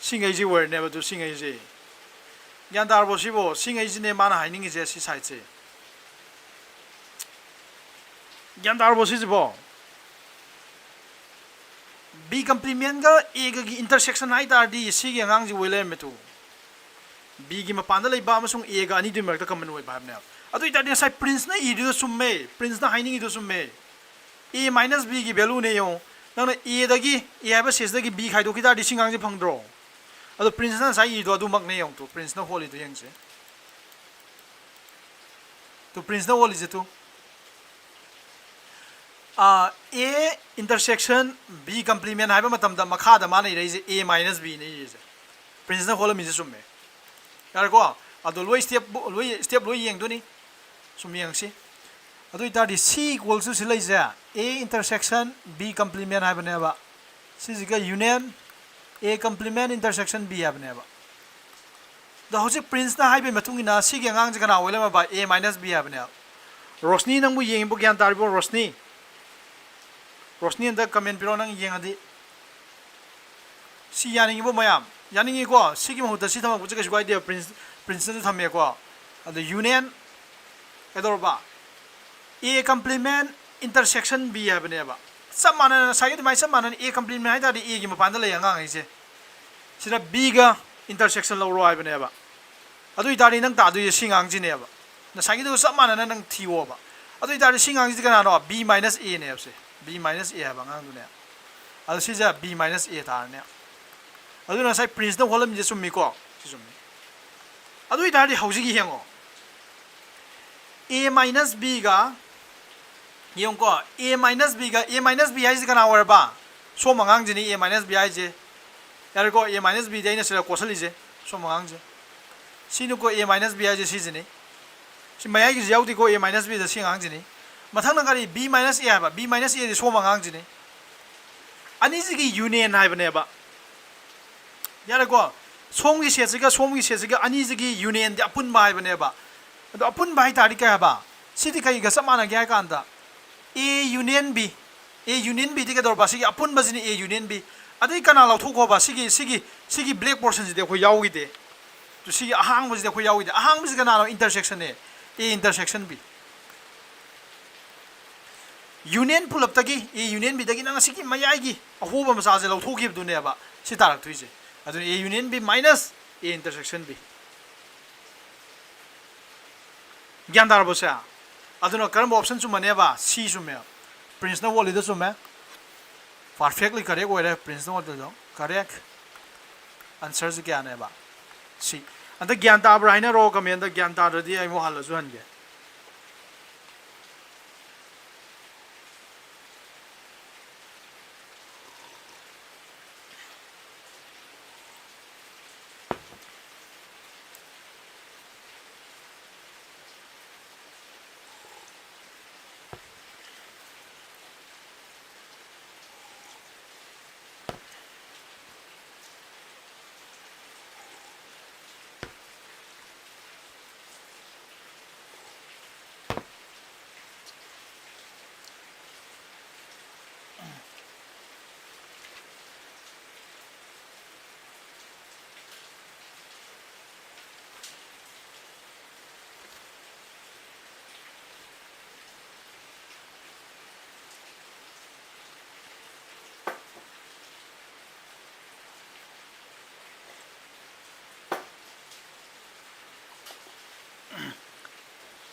ꯁꯤꯉꯩꯁꯤ ꯑꯣꯏꯔꯅꯦꯕ꯫ ꯑꯗꯨ ꯁꯤꯉꯩꯁꯤ꯫ ꯒ꯭ꯌꯥꯟ ꯇꯥꯔꯕꯣ ꯁꯤꯕꯣ? ꯁꯤꯉꯩꯁꯤꯅꯦ ꯃꯥꯅ ꯍꯥꯏꯅꯤꯡꯉꯤꯁꯦ ꯁꯤ sideꯁꯦ꯫ ꯒ꯭ꯌꯥꯟ ꯇꯥꯔꯕꯣ ꯁꯤꯁꯤꯕꯣ? B complementꯀ Aꯒꯒꯤ intersection ꯍꯥꯏ ꯇꯥꯔꯗꯤ ꯁꯤꯒꯤ ꯑꯉꯥꯡꯁꯤ ꯑꯣꯏ ꯂꯩꯔꯝꯃꯦ ꯇꯨ꯫ Bꯒꯤ ꯃꯄꯥꯟꯗ ꯂꯩꯕ ꯑꯃꯁꯨꯡ Aꯒ ꯑꯅꯤꯗꯨꯒꯤ ꯃꯔꯛꯇ common ꯑꯣꯏꯕ ꯍꯥꯏꯕꯅꯦꯕ꯫ ꯑꯗꯨ ꯑꯣꯏ ꯇꯥꯔꯗꯤ ꯉꯁꯥꯏ Princeꯅ ꯏꯔꯤꯗꯣ ꯆꯨꯝꯃꯦ, Princeꯅ ꯍꯥꯏꯅꯤꯡꯉꯤꯗꯣ ꯆꯨꯝꯃꯦ꯫ A minus Bꯒꯤ valueꯅꯦ ꯌꯦꯡꯉꯣ꯫ ꯅꯪꯅ Aꯗꯒꯤ, A ꯍꯥꯏꯕ setꯁꯤꯗꯒꯤ B ꯈꯥꯏꯗꯣꯛꯈꯤ ꯇꯥꯔꯗꯤ ꯁꯤ ꯑꯉꯥꯡꯁꯦ ꯐꯪꯗ꯭ꯔꯣ? ꯑꯗꯣ Princeꯅ ꯉꯁꯥꯏ ꯏꯔꯤꯗꯣ ꯑꯗꯨꯃꯛꯅꯦ ꯌꯦꯡꯉꯨ ꯇꯨ, Princeꯅ ꯍꯣꯜꯂꯤꯗꯣ ꯌꯦꯡꯁꯦ꯫ ꯇꯨ, Princeꯅ ꯍꯣꯜꯂꯤꯁꯦ ꯇꯨ꯫ ꯑ, A intersection B complement ꯍꯥꯏꯕ ꯃꯇꯝꯗ ꯃꯈꯥꯗ ꯃꯥꯅ ꯏꯔꯛꯏꯁꯦ A minus B ꯅ ꯏꯔꯤꯁꯦ꯫ ꯄ꯭ꯔꯤꯟꯁꯅ ꯍꯣꯠꯂꯝꯃꯤꯁꯦ ꯆꯨꯝꯃꯦ꯫ ꯌꯥꯔꯦꯀꯣ? ꯑꯗꯣ ꯂꯣꯏ step, ꯂꯣꯏ, step ꯂꯣꯏ ꯌꯦꯡꯗꯣꯏꯅꯤ꯫ ꯁꯨꯝ ꯌꯦꯡꯁꯤ꯫ ꯑꯗꯨ ꯑꯣꯏꯇꯥꯔꯗꯤ C equals to ꯁꯤ ꯂꯩꯁꯦ A intersection B complement ꯍꯥꯏꯕꯅꯦꯕ꯫ ꯁꯤꯁꯤꯒ union A complement intersection B ꯍꯥꯏꯕꯅꯦꯕ꯫ ꯑꯗꯣ ꯍꯧꯖꯤꯛ ꯄ꯭ꯔꯤꯟꯁꯅ ꯍꯥꯏꯕꯒꯤ ꯃꯇꯨꯡ ꯏꯟꯅ ꯁꯤꯒꯤ ꯑꯉꯥꯡꯁꯦ ꯀꯅꯥ ꯑꯣꯏ ꯂꯩꯔꯝꯃꯕ? A minus B ꯍꯥꯏꯕꯅꯦꯕ꯫ ꯔꯣꯁꯅꯤ, ꯅꯪꯕꯨ ꯌꯦꯡꯉꯤꯕꯣ? ꯒ꯭ꯌꯥꯟ ꯇꯥꯔꯤꯕꯣ ꯔꯣꯁꯅꯤ? ꯔꯣꯁꯅꯤ, ꯑꯝꯇ comment ꯄꯤꯔꯛꯑꯣ ꯅꯪ ꯌꯦꯡꯉꯗꯤ꯫ ꯁꯤ ꯌꯥꯅꯤꯡꯉꯤꯕꯣ ꯃꯌꯥꯝ? ꯌꯥꯅꯤꯡꯉꯤꯀꯣ? ꯁꯤꯒꯤ ꯃꯍꯨꯠꯇ ꯁꯤ ꯊꯝꯃꯛꯄꯁꯦ ꯀꯩꯁꯨ ꯀꯥꯏꯗꯦ, ꯄ꯭ꯔꯤꯟꯁ, ꯄ꯭ꯔꯤꯟꯁꯅꯁꯨ ꯊꯝꯃꯦꯀꯣ꯫ ꯑꯗ union ꯀꯩꯗꯧꯔꯕ? A complement intersection B ꯍꯥꯏꯕꯅꯦꯕ꯫ ꯆꯞ ꯃꯥꯟꯅꯅ, ꯉꯁꯥꯏꯒꯤ ꯑꯗꯨꯃꯥꯏꯅ ꯆꯞ ꯃꯥꯟꯅꯅ A complement ꯍꯥꯏ ꯇꯥꯔꯗꯤ A ꯒꯤ ꯃꯄꯥꯟꯗ ꯂꯩ ꯑꯉꯥꯡ ꯍꯥꯏꯁꯦ꯫ ꯁꯤꯗ B ꯒ intersection ꯂꯧꯔꯣ ꯍꯥꯏꯕꯅꯦꯕ꯫ ꯑꯗꯨ ꯑꯣꯏꯇꯥꯔꯗꯤ ꯅꯪ ꯇꯥꯗꯣꯏꯁꯦ ꯁꯤ ꯉꯥꯡꯁꯤꯅꯦꯕ꯫ ꯉꯁꯥꯏꯒꯤꯗꯨꯒ ꯆꯞ ꯃꯥꯟꯅꯅ ꯅꯪ ꯊꯤꯌꯣꯕ꯫ ꯑꯗꯨ ꯑꯣꯏꯇꯥꯔꯗꯤ ꯁꯤ ꯉꯥꯡꯁꯤꯗꯤ ꯀꯅꯥꯅꯣ? B minus A ꯅꯦꯕ ꯁꯦ꯫ B minus A ꯍꯥꯏꯕ ꯑꯉꯥꯡꯗꯨꯅꯦ꯫ ꯑꯗꯣ ꯁꯤꯁꯦ B minus A ꯇꯥꯔꯅꯦ꯫ ꯑꯗꯨꯅ ꯉꯁꯥꯏ ꯄ꯭ꯔꯤꯟꯁꯅ ꯍꯣꯠꯂꯝꯃꯤꯁꯦ ꯆꯨꯝꯃꯤꯀꯣ? ꯁꯤ ꯆꯨꯝꯃꯤ꯫ ꯑꯗꯨ ꯑꯣꯏꯇꯥꯔꯗꯤ ꯍꯧꯖꯤꯛꯀꯤ ꯌꯦꯡꯉꯣ꯫ A minus B ꯒ, ꯌꯦꯡꯉꯨꯀꯣ, A minus B ꯒ, A minus B ꯍꯥꯏꯁꯤ ꯀꯅꯥ ꯑꯣꯏꯔꯕ? ꯁꯣꯝ ꯑꯉꯥꯡꯁꯤꯅꯤ A minus B ꯍꯥꯏꯁꯦ꯫ ꯌꯥꯔꯦꯀꯣ, A minus B ꯗꯤ ꯑꯩꯅ ꯁꯤꯗ ꯀꯣꯠꯁꯜꯂꯤꯁꯦ, ꯁꯣꯝ ꯑꯉꯥꯡꯁꯦ꯫ ꯁꯤꯅꯤꯀꯣ A minus B ꯍꯥꯏꯁꯦ, ꯁꯤꯁꯤꯅꯤ꯫ ꯁꯤ ꯃꯌꯥꯏꯒꯤꯁꯤ ꯌꯥꯎꯗꯦꯀꯣ, A minus B ꯗ ꯁꯤ ꯑꯉꯥꯡꯁꯤꯅꯤ꯫ ꯃꯊꯪꯅ ꯀꯔꯤ? B minus A ꯍꯥꯏꯕ, B minus A ꯗꯤ ꯁꯣꯝ ꯑꯉꯥꯡꯁꯤꯅꯤ꯫ ꯑꯅꯤꯁꯤꯒꯤ union ꯍꯥꯏꯕꯅꯦꯕ꯫ ꯌꯥꯔꯦꯀꯣ? ꯁꯣꯝꯒꯤ ꯁꯦꯠꯁꯤꯒ ꯁꯣꯝꯒꯤ ꯁꯦꯠꯁꯤꯒ ꯑꯅꯤꯁꯤꯒꯤ union ꯗꯤ ꯑꯄꯨꯟꯕ ꯍꯥꯏꯕꯅꯦꯕ꯫ ꯑꯗꯣ ꯑꯄꯨꯟꯕ ꯍꯥꯏ ꯇꯥꯔꯗꯤ ꯀꯩ ꯍꯥꯏꯕ? ꯁꯤꯗꯤ ꯀꯩꯒ ꯆꯞ ꯃꯥꯟꯅꯒꯦ ꯍꯥꯏ ꯀꯥꯟꯗ, A union B, A union B ꯗꯤ ꯀꯩꯗꯧꯔꯕ? ꯁꯤꯒꯤ ꯑꯄꯨꯟꯕꯁꯤꯅꯤ A union B꯫ ꯑꯗꯨꯏ ꯀꯅꯥ ꯂꯧꯊꯣꯛꯈꯣꯕ? ꯁꯤꯒꯤ, ꯁꯤꯒꯤ, ꯁꯤꯒꯤ black portion ꯁꯤꯗꯤ ꯑꯩꯈꯣꯏ ꯌꯥꯎꯈꯤꯗꯦ꯫ ꯑꯗꯨ ꯁꯤꯒꯤ ꯑꯍꯥꯡꯕꯁꯤꯗꯤ ꯑꯩꯈꯣꯏ ꯌꯥꯎꯈꯤꯗꯦ꯫ ꯑꯍꯥꯡꯕꯁꯤ ꯀꯅꯥꯅꯣ? Intersection ꯅꯦ, A intersection B꯫ Union ꯄꯨꯂꯞꯇꯒꯤ, A union B ꯗꯒꯤ ꯅꯪ ꯑꯁꯤꯒꯤ ꯃꯌꯥꯏꯒꯤ ꯑꯍꯣꯕ ꯃꯆꯥꯁꯦ ꯂꯧꯊꯣꯛꯈꯤꯕꯗꯨꯅꯦꯕ ꯁꯤ ꯇꯥꯔꯛꯇꯣꯏꯁꯦ꯫ ꯑꯗꯨꯅ A union B minus A intersection B꯫ ꯒ꯭ꯌꯥꯟ ꯇꯥꯔꯕꯣ ꯁꯦ? ꯑꯗꯨꯅ ꯀꯔꯝꯕ option ꯆꯨꯝꯃꯅꯦꯕ? C ꯆꯨꯝꯃꯦ꯫ ꯄ꯭ꯔꯤꯟꯁꯅ ꯍꯣꯠꯂꯤꯗꯣ ꯆꯨꯝꯃꯦ꯫ Perfectly correct ꯑꯣꯏꯔꯦ ꯄ꯭ꯔꯤꯟꯁꯅ ꯍꯣꯠꯂꯤꯗꯣ꯫ Correct answer ꯁꯤ ꯀꯌꯥꯅꯦꯕ? C꯫ ꯑꯝꯇ ꯒ꯭ꯌꯥꯟ ꯇꯥꯕ꯭ꯔꯥ ꯍꯥꯏꯅꯔꯣ comment ꯇ, ꯒ꯭ꯌꯥꯟ ꯇꯥꯗ꯭ꯔꯗꯤ ꯑꯩ ꯑꯃꯨꯛ ꯍꯜꯂꯁꯨ ꯍꯟꯒꯦ꯫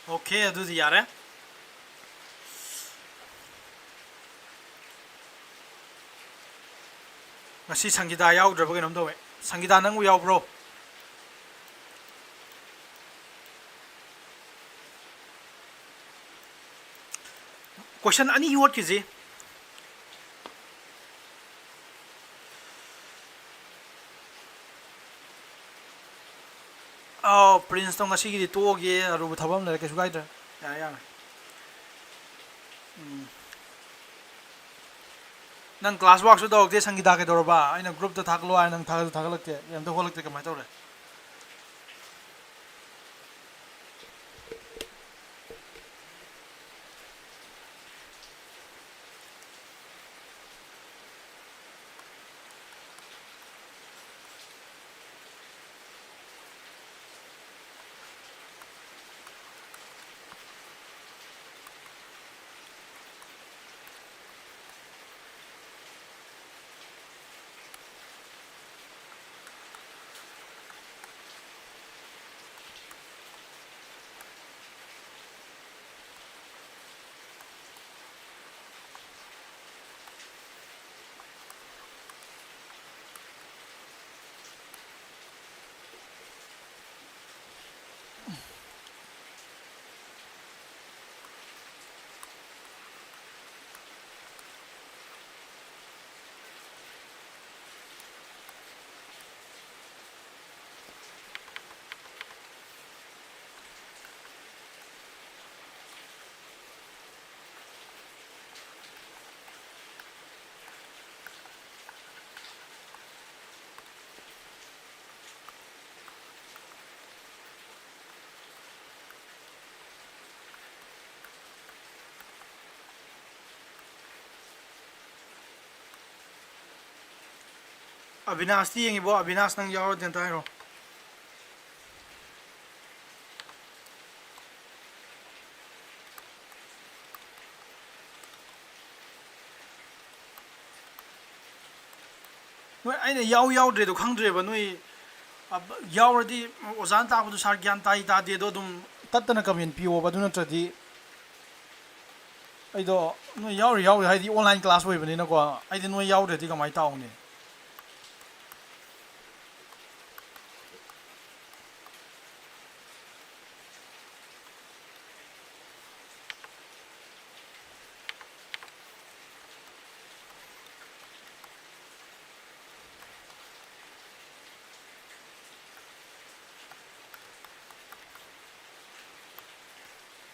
ꯑꯣꯀꯦ, ꯑꯗꯨꯗꯤ ꯌꯥꯔꯦ꯫ ꯉꯁꯤ ꯁꯪꯒꯤꯇꯥ ꯌꯥꯎꯗ꯭ꯔꯕ ꯀꯩꯅꯣꯝ ꯇꯧꯋꯦ꯫ ꯁꯪꯒꯤꯇꯥ, ꯅꯪꯕꯨ ꯌꯥꯎꯕ꯭ꯔꯣ? ꯀꯣꯏꯁꯟ ꯑꯅꯤ ꯍꯣꯠꯈꯤꯁꯤ꯫ ꯑꯥꯎ, ꯄ꯭ꯔꯤꯟꯁꯇꯣ ꯉꯁꯤꯒꯤꯗꯤ ꯇꯣꯛꯑꯒꯦ, ꯑꯔꯨꯕ ꯊꯕꯛ ꯑꯃ ꯂꯩꯔꯦ, ꯀꯩꯁꯨ ꯀꯥꯏꯗ꯭ꯔꯦ꯫ ꯌꯥꯔꯦ, ꯌꯥꯔꯦ꯫ ꯎꯝ꯫ ꯅꯪ ꯀ꯭ꯂꯥꯁ ꯋꯥꯔꯛꯁꯨ ꯇꯧꯔꯛꯇꯦ, ꯁꯪꯒꯤꯇꯥ ꯀꯩꯗꯧꯔꯕ? ꯑꯩꯅ ꯒ꯭ꯔꯨꯞꯇ ꯊꯥꯒꯠꯂꯣ ꯍꯥꯏ, ꯅꯪ ꯊꯥꯒꯠꯁꯨ ꯊꯥꯒꯠꯂꯛꯇꯦ, ꯑꯝꯇ ꯍꯣꯠꯂꯛꯇꯦ, ꯀꯃꯥꯏꯅ ꯇꯧꯔꯦ? ꯑꯕꯤꯅꯥꯁꯇꯤ ꯌꯦꯡꯉꯤꯕꯣ? ꯑꯕꯤꯅꯥꯁ, ꯅꯪ ꯌꯥꯎꯔꯗꯤ ꯑꯝꯇ ꯍꯥꯏꯔꯣ꯫ ꯅꯣꯏ, ꯑꯩꯅ ꯌꯥꯎ ꯌꯥꯎꯗ꯭ꯔꯦꯗꯣ ꯈꯪꯗ꯭ꯔꯦꯕ꯫ ꯅꯣꯏ, ꯑ, ꯌꯥꯎꯔꯗꯤ ꯑꯣꯖꯥꯅ ꯇꯥꯛꯄꯗꯣ ꯁꯥꯔ ꯒ꯭ꯌꯥꯟ ꯇꯥꯏ ꯇꯥꯗꯦꯗꯣ ꯑꯗꯨꯝ ꯇꯠꯇꯅ comment ꯄꯤꯌꯣꯕ, ꯑꯗꯨ ꯅꯠꯇ꯭ꯔꯗꯤ ꯑꯩꯗꯣ ꯅꯣꯏ ꯌꯥꯎꯔꯤ ꯌꯥꯎꯔꯤ ꯍꯥꯏꯗꯤ online class ꯑꯣꯏꯕꯅꯤꯅꯀꯣ, ꯑꯩꯗꯤ ꯅꯣꯏ ꯌꯥꯎꯗ꯭ꯔꯗꯤ ꯀꯃꯥꯏꯅ ꯇꯥꯎꯅꯤ?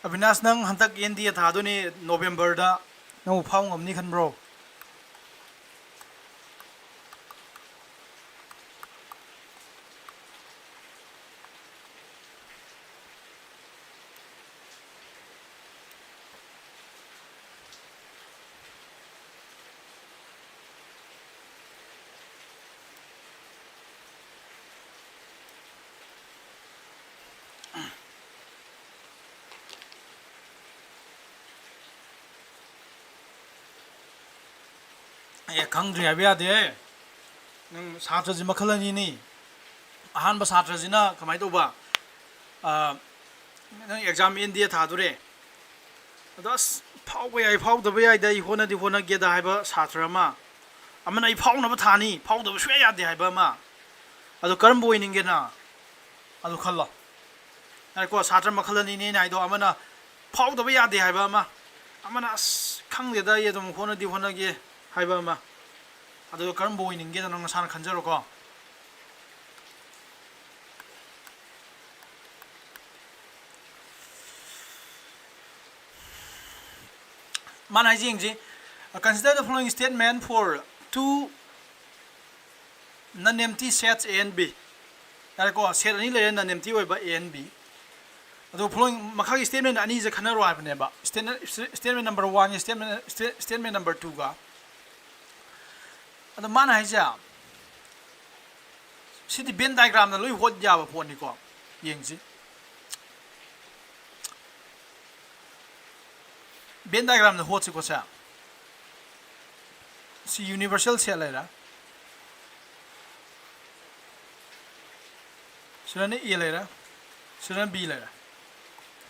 ꯑꯕꯤꯅꯥꯁ, ꯅꯪ ꯍꯟꯗꯛ N D A ꯊꯥꯗꯣꯏꯅꯦ November ꯗ, ꯅꯪꯕꯨ ꯐꯥꯎ ꯉꯝꯅꯤ ꯈꯟꯕ꯭ꯔꯣ? ꯑꯦ, ꯈꯪꯗ꯭ꯔꯤ ꯍꯥꯏꯕ ꯌꯥꯗꯦ꯫ ꯅꯪ ꯁꯥꯇ꯭ꯔꯁꯤ ꯃꯈꯜ ꯑꯅꯤꯅꯤ꯫ ꯑꯍꯥꯟꯕ ꯁꯥꯇ꯭ꯔꯁꯤꯅ ꯀꯃꯥꯏꯅ ꯇꯧꯕ? ꯑ, ꯅꯪ exam N D A ꯊꯥꯗꯣꯔꯦ꯫ ꯑꯗꯣ ꯑꯁ, ꯐꯥꯎꯕ ꯌꯥꯏ, ꯐꯥꯎꯗꯕ ꯌꯥꯏꯗ, ꯑꯩ ꯍꯣꯠꯅꯗꯤ ꯍꯣꯠꯅꯒꯦꯗ ꯍꯥꯏꯕ ꯁꯥꯇ꯭ꯔ ꯑꯃ, ꯑꯃꯅ ꯑꯩ ꯐꯥꯎꯅꯕ ꯊꯥꯅꯤ, ꯐꯥꯎꯗꯕ ꯁꯨꯡꯌꯥ ꯌꯥꯗꯦ ꯍꯥꯏꯕ ꯑꯃ꯫ ꯑꯗꯣ ꯀꯔꯝꯕ ꯑꯣꯏꯅꯤꯡꯒꯦ ꯅꯪ? ꯑꯗꯨ ꯈꯜꯂꯣ꯫ ꯌꯥꯔꯦꯀꯣ, ꯁꯥꯇ꯭ꯔ ꯃꯈꯜ ꯑꯅꯤꯅꯦ ꯑꯩꯅ ꯍꯥꯏꯗꯣ, ꯑꯃꯅ ꯐꯥꯎꯗꯕ ꯌꯥꯗꯦ ꯍꯥꯏꯕ ꯑꯃ, ꯑꯃꯅ "ꯑꯁ, ꯈꯪꯗꯦꯗ, ꯑꯩ ꯑꯗꯨꯝ ꯍꯣꯠꯅꯗꯤ ꯍꯣꯠꯅꯒꯦ" ꯍꯥꯏꯕ ꯑꯃ꯫ ꯑꯗꯨ ꯀꯔꯝꯕ ꯑꯣꯏꯅꯤꯡꯒꯦꯗꯣ ꯅꯪ ꯅꯁꯥꯅ ꯈꯟꯖꯔꯣꯀꯣ꯫ ꯃꯥꯅ ꯍꯥꯏꯁꯦ ꯌꯦꯡꯁꯤ, "Consider the following statement for two non-empty sets A and B." ꯌꯥꯔꯦꯀꯣ, set ꯑꯅꯤ ꯂꯩꯔꯦ non-empty ꯑꯣꯏꯕ A and B꯫ ꯑꯗꯣ following ꯃꯈꯥꯒꯤ statement ꯑꯅꯤꯁꯦ ꯈꯟꯅꯔꯣ ꯍꯥꯏꯕꯅꯦꯕ, statement number one ꯒ statement, statement number two ꯒ꯫ ꯑꯗꯣ ꯃꯥꯅ ꯍꯥꯏꯁꯦ, ꯁꯤꯗꯤ Venn diagram ꯅ ꯂꯣꯏ ꯍꯣꯠ ꯌꯥꯕ ꯄꯣꯠꯅꯤꯀꯣ꯫ ꯌꯦꯡꯁꯤ, Venn diagram ꯅ ꯍꯣꯠꯁꯤꯀꯣ꯫ ꯁꯦ, ꯁꯤ universal set ꯂꯩꯔꯦ, ꯁꯤꯗꯅ A ꯂꯩꯔꯦ, ꯁꯤꯗꯅ B ꯂꯩꯔꯦ꯫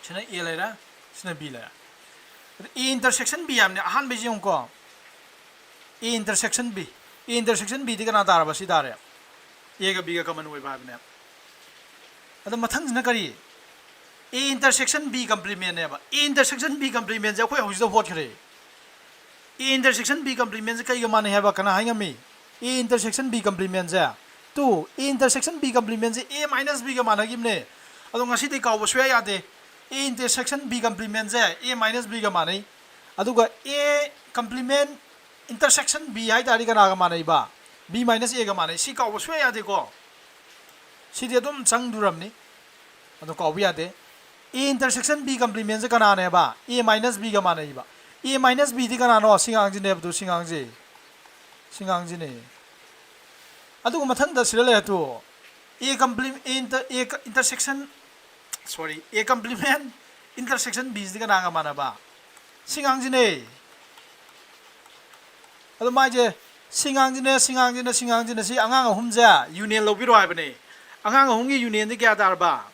ꯁꯤꯅ A ꯂꯩꯔꯦ, ꯁꯤꯅ B ꯂꯩꯔꯦ꯫ ꯑꯗ A intersection B ꯍꯥꯏꯕꯅꯦ, ꯑꯍꯥꯟꯕꯩꯁꯦ ꯌꯦꯡꯉꯨꯀꯣ꯫ A intersection B, A intersection B ꯗꯤ ꯀꯅꯥ ꯇꯥꯔꯕ? ꯁꯤ ꯇꯥꯔꯦ, Aꯒ Bꯒ common ꯑꯣꯏꯕ ꯍꯥꯏꯕꯅꯦ꯫ ꯑꯗꯣ ꯃꯊꯪꯁꯤꯅ ꯀꯔꯤ? A intersection B complement ꯅꯦꯕ꯫ A intersection B complement ꯁꯦ ꯑꯩꯈꯣꯏ ꯍꯧꯖꯤꯛꯇ ꯍꯣꯠꯈ꯭ꯔꯦ꯫ A intersection B complement ꯁꯦ ꯀꯩꯒ ꯃꯥꯟꯅꯩ ꯍꯥꯏꯕ ꯀꯅꯥ ꯍꯥꯏ ꯉꯝꯃꯤ? A intersection B complement say, two, A intersection B complement say A minus B ꯒ ꯃꯥꯟꯅꯈꯤꯕꯅꯦ꯫ ꯑꯗꯣ ꯉꯁꯤꯗꯤ ꯀꯥꯎꯕ ꯁꯨꯡꯌꯥ ꯌꯥꯗꯦ꯫ A intersection B complement say A minus B ꯒ ꯃꯥꯟꯅꯩ꯫ ꯑꯗꯨꯒ A complement intersection B ꯍꯥꯏ ꯇꯥꯔꯗꯤ ꯀꯅꯥꯒ ꯃꯥꯟꯅꯩꯕ? B minus A ꯒ ꯃꯥꯟꯅꯩ꯫ ꯁꯤ ꯀꯥꯎꯕ ꯁꯨꯡꯌꯥ ꯌꯥꯗꯦꯀꯣ꯫ ꯁꯤꯗꯤ ꯑꯗꯨꯝ ꯆꯪꯗꯣꯔꯝꯅꯤ꯫ ꯑꯗꯣ ꯀꯥꯎꯕ ꯌꯥꯗꯦ꯫ A intersection B complement say ꯀꯅꯥꯅꯦꯕ? A minus B ꯒ ꯃꯥꯟꯅꯩꯕ꯫ A minus B ꯗꯤ ꯀꯅꯥꯅꯣ? ꯁꯤ ꯉꯥꯡꯁꯤꯅꯦꯕꯗꯣ, ꯁꯤ ꯉꯥꯡꯁꯤ꯫ ꯁꯤ ꯉꯥꯡꯁꯤꯅꯦ꯫ ꯑꯗꯨꯒ ꯃꯊꯪꯗ ꯁꯤꯗ ꯂꯩꯔꯦ two. A complement, A inter-, A intersection, sorry, A complement intersection B ꯁꯤꯗꯤ ꯀꯅꯥꯒ ꯃꯥꯟꯅꯕ? ꯁꯤ ꯉꯥꯡꯁꯤꯅꯦ꯫ ꯑꯗꯣ ꯃꯥꯏꯁꯦ ꯁꯤ ꯉꯥꯡꯁꯤꯅꯦ, ꯁꯤ ꯉꯥꯡꯁꯤꯅꯦ, ꯁꯤ ꯉꯥꯡꯁꯤꯅꯦ, ꯁꯤ ꯑꯉꯥꯡ ꯑꯍꯨꯝꯁꯦ union ꯂꯧꯕꯤꯔꯣ ꯍꯥꯏꯕꯅꯦ꯫ ꯑꯉꯥꯡ ꯑꯍꯨꯝꯒꯤ unionꯗꯤ ꯀꯌꯥ ꯇꯥꯔꯕ?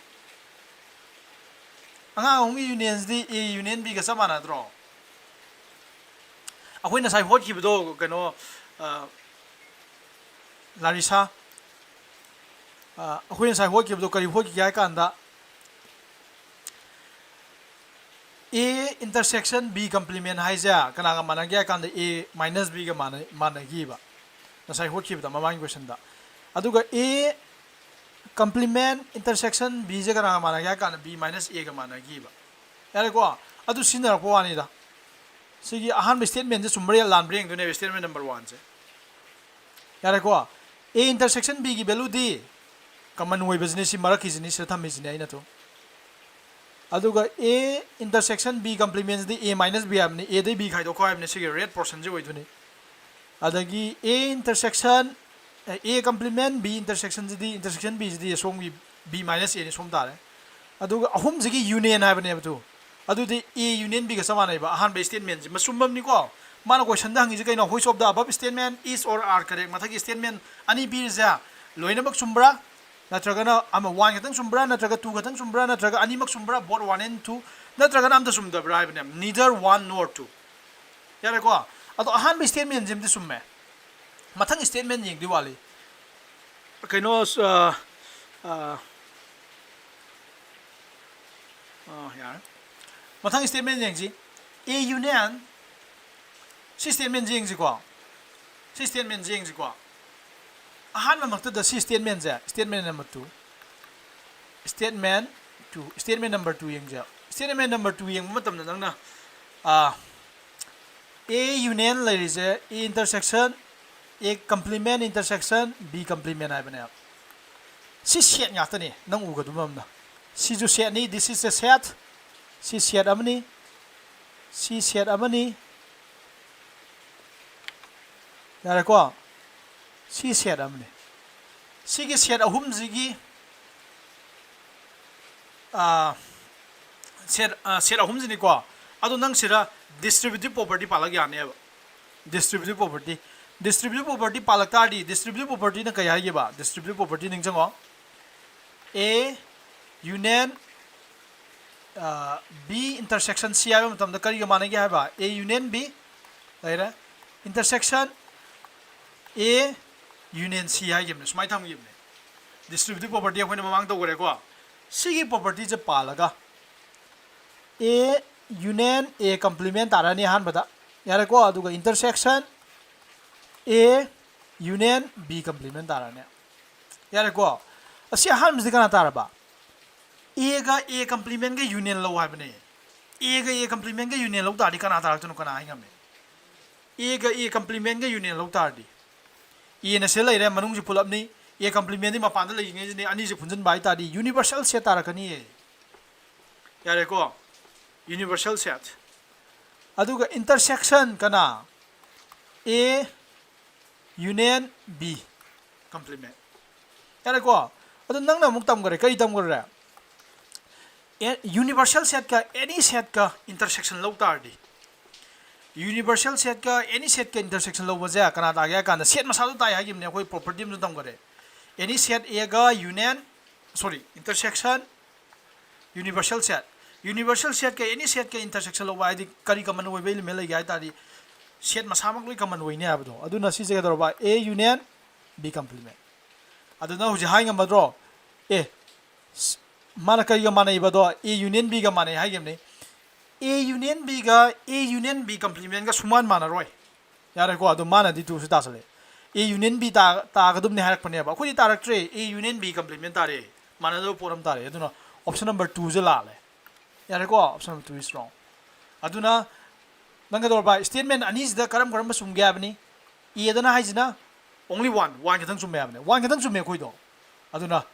ꯑꯉꯥꯡ ꯑꯍꯨꯝꯒꯤ unionꯁꯤꯗꯤ A union Bꯒ ꯆꯞ ꯃꯥꯟꯅꯗ꯭ꯔꯣ? ꯑꯩꯈꯣꯏ ꯉꯁꯥꯏ ꯍꯣꯠꯈꯤꯕꯗꯣ ꯀꯩꯅꯣ, ꯑ, ꯂꯥꯔꯤꯁꯥ, ꯑ, ꯑꯩꯈꯣꯏ ꯉꯁꯥꯏ ꯍꯣꯠꯈꯤꯕꯗꯣ ꯀꯔꯤ ꯍꯣꯠꯈꯤꯒꯦ ꯍꯥꯏ ꯀꯥꯟꯗ, A intersection B complement ꯍꯥꯏꯁꯦ ꯀꯅꯥꯒ ꯃꯥꯟꯅꯒꯦ ꯍꯥꯏ ꯀꯥꯟꯗ A minus Bꯒ ꯃꯥꯟꯅ-, ꯃꯥꯟꯅꯈꯤꯕ ꯉꯁꯥꯏ ꯍꯣꯠꯈꯤꯕꯗ, ꯃꯃꯥꯡꯒꯤ questionꯗ꯫ ꯑꯗꯨꯒ A complement intersection Bꯁꯦ ꯀꯅꯥꯒ ꯃꯥꯟꯅꯒꯦ ꯍꯥꯏ ꯀꯥꯟꯗ B minus Aꯒ ꯃꯥꯟꯅꯈꯤꯕ꯫ ꯌꯥꯔꯦꯀꯣ? ꯑꯗꯨ ꯁꯤꯖꯤꯟꯅꯔꯛꯄ ꯋꯥꯅꯤꯗ꯫ ꯁꯤꯒꯤ ꯑꯍꯥꯟꯕ statementꯁꯦ ꯆꯨꯝꯕ꯭ꯔꯥ ꯂꯥꯟꯕ꯭ꯔꯥ ꯌꯦꯡꯗꯣꯏꯅꯦꯕ, statement number oneꯁꯦ꯫ ꯌꯥꯔꯦꯀꯣ? A intersection Bꯒꯤ valueꯗꯤ common ꯑꯣꯏꯕꯁꯤꯅꯤ, ꯁꯤ ꯃꯔꯛꯀꯤꯁꯤꯅꯤ, ꯁꯤꯗ ꯊꯝꯃꯤꯁꯤꯅꯤ ꯑꯩꯅ ꯇꯨ꯫ ꯑꯗꯨꯒ A intersection B complementꯁꯤꯗꯤ A minus B ꯍꯥꯏꯕꯅꯤ, Aꯗꯩ B ꯈꯥꯏꯗꯣꯛꯈꯣ ꯍꯥꯏꯕꯅꯤ, ꯁꯤꯒꯤ red portionꯁꯦ ꯑꯣꯏꯗꯣꯏꯅꯤ꯫ ꯑꯗꯒꯤ A intersection, A, A complement B intersectionꯁꯤꯗꯤ, intersection Bꯁꯤꯗꯤ ꯁꯣꯝꯒꯤ B minus Aꯅꯤ, ꯁꯣꯝ ꯇꯥꯔꯦ꯫ ꯑꯗꯨꯒ ꯑꯍꯨꯝꯁꯤꯒꯤ union ꯍꯥꯏꯕꯅꯦꯕ ꯇꯨ꯫ ꯑꯗꯨꯗꯤ A union Bꯒ ꯆꯞ ꯃꯥꯟꯅꯩꯕ ꯑꯍꯥꯟꯕ statementꯁꯤ꯫ ꯃꯆꯨꯝꯕꯝꯅꯤꯀꯣ꯫ ꯃꯥꯅ questionꯗ ꯍꯪꯉꯤꯁꯦ ꯀꯩꯅꯣ? Which of the above statement is or are correct? ꯃꯊꯛꯀꯤ statement ꯑꯅꯤ ꯄꯤꯔꯤꯁꯦ ꯂꯣꯏꯅꯃꯛ ꯆꯨꯝꯕ꯭ꯔꯥ? ꯅꯠꯇ꯭ꯔꯒꯅ ꯑꯃ one ꯈꯛꯇꯪ ꯆꯨꯝꯕ꯭ꯔꯥ, ꯅꯠꯇ꯭ꯔꯒ two ꯈꯛꯇꯪ ꯆꯨꯝꯕ꯭ꯔꯥ, ꯅꯠꯇ꯭ꯔꯒ ꯑꯅꯤꯃꯛ ꯆꯨꯝꯕ꯭ꯔꯥ, both one and two, ꯅꯠꯇ꯭ꯔꯒꯅ ꯑꯝꯇ ꯆꯨꯝꯗꯕ꯭ꯔꯥ ꯍꯥꯏꯕꯅꯦ, neither one nor two. ꯌꯥꯔꯦꯀꯣ? ꯑꯗꯣ ꯑꯍꯥꯟꯕ statement ꯁꯤꯃꯗꯤ ꯆꯨꯝꯃꯦ꯫ ꯃꯊꯪ statement ꯌꯦꯡꯗꯣꯏ ꯋꯥꯠꯂꯤ꯫ ꯀꯩꯅꯣ, ꯑ, ꯑ, ꯑ, ꯌꯥꯔꯦ꯫ ꯃꯊꯪ statement ꯌꯦꯡꯁꯤ꯫ A union, ꯁꯤ statement ꯁꯤ ꯌꯦꯡꯁꯤꯀꯣ꯫ ꯁꯤ statement ꯁꯤ ꯌꯦꯡꯁꯤꯀꯣ꯫ ꯑꯍꯥꯟꯕꯃꯛꯇꯗ ꯁꯤ statement ꯁꯦ, statement number two, statement two, statement number two ꯌꯦꯡꯁꯦ꯫ Statement number two ꯌꯦꯡꯕ ꯃꯇꯝꯗ ꯅꯪꯅ, ꯑ, A union ꯂꯩꯔꯤꯁꯦ, A intersection, A complement intersection B complement ꯍꯥꯏꯕꯅꯦꯕ꯫ ꯁꯤ set ꯉꯥꯛꯇꯅꯤ ꯅꯪ ꯎꯒꯗꯕ ꯑꯃꯅ꯫ ꯁꯤꯁꯨ set ꯅꯤ, this is a set꯫ ꯁꯤ set ꯑꯃꯅꯤ, ꯁꯤ set ꯑꯃꯅꯤ꯫ ꯌꯥꯔꯦꯀꯣ? ꯁꯤ set ꯑꯃꯅꯤ꯫ ꯁꯤꯒꯤ set ꯑꯍꯨꯝꯁꯤꯒꯤ, ꯑ, set, ꯑ, set ꯑꯍꯨꯝꯁꯤꯅꯤꯀꯣ꯫ ꯑꯗꯣ ꯅꯪ ꯁꯤꯗ distributive property ꯄꯥꯜꯂꯛ ꯌꯥꯅꯦꯕ꯫ Distributive property, distributive property ꯄꯥꯜꯂꯛ ꯇꯥꯔꯗꯤ, distributive property ꯅ ꯀꯩ ꯍꯥꯏꯒꯦꯕ? Distributive property ꯅꯤꯡꯁꯤꯡꯉꯣ꯫ A union, ꯑ, B intersection C ꯍꯥꯏꯕ ꯃꯇꯝꯗ ꯀꯔꯤꯒ ꯃꯥꯟꯅꯒꯦ ꯍꯥꯏꯕ? A union B ꯂꯩꯔꯦ, intersection A union C ꯍꯥꯏꯈꯤꯕꯅꯦ, ꯁꯨꯃꯥꯏꯅ ꯊꯝꯈꯤꯕꯅꯦ꯫ Distributive property ꯑꯩꯈꯣꯏꯅ ꯃꯃꯥꯡ ꯇꯧꯈ꯭ꯔꯦꯀꯣ꯫ ꯁꯤꯒꯤ property ꯁꯦ ꯄꯥꯜꯂꯒ A union A complement ꯇꯥꯔꯅꯤ ꯑꯍꯥꯟꯕꯗ, ꯌꯥꯔꯦꯀꯣ? ꯑꯗꯨꯒ intersection A union B complement ꯇꯥꯔꯅꯤ, ꯌꯥꯔꯦꯀꯣ? ꯑꯁꯤ ꯑꯍꯥꯟꯕꯁꯤꯗꯤ ꯀꯅꯥ ꯇꯥꯔꯕ? A ꯒ A complement ꯒ union ꯂꯧ ꯍꯥꯏꯕꯅꯦ꯫ A ꯒ A complement ꯒ union ꯂꯧ ꯇꯥꯔꯗꯤ ꯀꯅꯥ ꯇꯥꯔꯛꯇꯣꯏꯅꯣ, ꯀꯅꯥ ꯍꯥꯏ ꯉꯝꯃꯦ? A ꯒ A complement ꯒ union ꯂꯧ ꯇꯥꯔꯗꯤ, A ꯅ ꯁꯤ ꯂꯩꯔꯦ, ꯃꯅꯨꯡꯁꯤ ꯄꯨꯂꯞꯅꯤ, A complement ꯗꯤ ꯃꯄꯥꯟꯗ ꯂꯩꯔꯤꯉꯩꯁꯤꯅꯤ, ꯑꯅꯤꯁꯤ ꯄꯨꯟꯁꯤꯟꯕ ꯍꯥꯏ ꯇꯥꯔꯗꯤ universal set ꯇꯥꯔꯛꯀꯅꯤꯌꯦ꯫ ꯌꯥꯔꯦꯀꯣ? Universal set꯫ ꯑꯗꯨꯒ intersection ꯀꯅꯥ? A union B complement꯫ ꯌꯥꯔꯦꯀꯣ? ꯑꯗꯣ ꯅꯪꯅ ꯑꯃꯨꯛ ꯇꯝꯈ꯭ꯔꯦ, ꯀꯔꯤ ꯇꯝꯈ꯭ꯔꯦ? ꯑꯦ, universal set ꯀ any set ꯀ intersection ꯂꯧ ꯇꯥꯔꯗꯤ, universal set ꯀ any set ꯀ intersection ꯂꯧꯕꯁꯦ ꯀꯅꯥ ꯇꯥꯒꯦ ꯍꯥꯏ ꯀꯥꯟꯗ, set ꯃꯁꯥꯗꯣ ꯇꯥꯏ ꯍꯥꯏꯈꯤꯕꯅꯦ ꯑꯩꯈꯣꯏ, property ꯑꯃꯁꯨ ꯇꯝꯈ꯭ꯔꯦ꯫ Any set A ꯒ union, sorry, intersection universal set, universal set ꯀ any set ꯀ intersection ꯂꯧꯕ ꯍꯥꯏꯗꯤ ꯀꯔꯤ common ꯑꯣꯏꯕ element ꯂꯩꯒꯦ ꯍꯥꯏ ꯇꯥꯔꯗꯤ set ꯃꯁꯥꯃꯛ ꯂꯣꯏ common ꯑꯣꯏꯅꯤ ꯍꯥꯏꯕꯗꯣ꯫ ꯑꯗꯨꯅ ꯁꯤꯁꯦ ꯀꯩꯗꯧꯔꯕ? A union B complement꯫ ꯑꯗꯨꯅ ꯍꯧꯖꯤꯛ ꯍꯥꯏ ꯉꯝꯃꯗ꯭ꯔꯣ? ꯑꯦ, ꯃꯥꯅ ꯀꯔꯤꯒ ꯃꯥꯟꯅꯩꯕꯗꯣ? A union B ꯒ ꯃꯥꯟꯅꯩ ꯍꯥꯏꯈꯤꯕꯅꯤ꯫ A union B ꯒ A union B complement ꯒ ꯁꯨꯃꯥꯟ ꯃꯥꯟꯅꯔꯣꯏ꯫ ꯌꯥꯔꯦꯀꯣ? ꯑꯗꯣ ꯃꯥꯅꯗꯤ two ꯁꯨ ꯇꯥꯁꯜꯂꯦ꯫ A union B ꯇꯥ-, ꯇꯥꯒꯗꯕꯅꯤ ꯍꯥꯏꯔꯛꯄꯅꯦꯕ꯫ ꯑꯩꯈꯣꯏꯗꯤ ꯇꯥꯔꯛꯇ꯭ꯔꯦ, A union B complement ꯇꯥꯔꯦ꯫ ꯃꯥꯟꯅꯗꯕ ꯄꯣꯠ ꯑꯃ ꯇꯥꯔꯦ꯫ ꯑꯗꯨꯅ option number two ꯁꯦ ꯂꯥꯜꯂꯦ꯫ ꯌꯥꯔꯦꯀꯣ? Option number two is wrong꯫ ꯑꯗꯨꯅ ꯅꯪ ꯀꯩꯗꯧꯔꯕ? Statement ꯑꯅꯤꯁꯤꯗ ꯀꯔꯝ ꯀꯔꯝꯕ ꯆꯨꯝꯒꯦ ꯍꯥꯏꯕꯅꯤ? A ꯗꯅ ꯍꯥꯏꯁꯤꯅ only one, one ꯈꯛꯇꯪ ꯆꯨꯝꯃꯦ ꯍꯥꯏꯕꯅꯦ꯫ One ꯈꯛꯇꯪ ꯆꯨꯝꯃꯦ ꯑꯩꯈꯣꯏꯗꯣ꯫ ꯑꯗꯨꯅ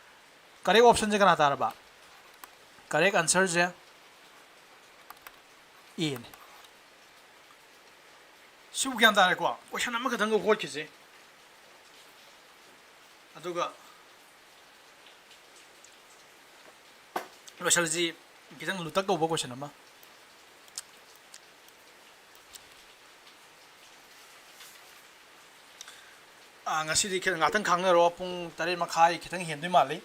correct option ꯁꯦ ꯀꯅꯥ ꯇꯥꯔꯕ? Correct answer ꯁꯦ A ꯅꯤ꯫ ꯁꯤꯕꯨ ꯒ꯭ꯌꯥꯟ ꯇꯥꯔꯦꯀꯣ? Question ꯑꯃꯈꯛꯇꯪꯒ ꯍꯣꯠꯈꯤꯁꯦ꯫ ꯑꯗꯨꯒ ꯂꯣꯏꯁꯤꯜꯂꯁꯤ꯫ ꯈꯤꯇꯪ ꯂꯨꯇꯛ ꯇꯧꯕ question ꯑꯃ꯫ ꯑꯥ, ꯉꯁꯤꯗꯤ ꯈꯤꯇꯪ ꯉꯥꯛꯇꯪ ꯈꯥꯡꯅꯔꯣ꯫ ꯄꯨꯡ ꯇꯔꯦꯠ ꯃꯈꯥꯏ ꯈꯤꯇꯪ ꯍꯦꯟꯗꯣꯏ ꯃꯥꯜꯂꯤ꯫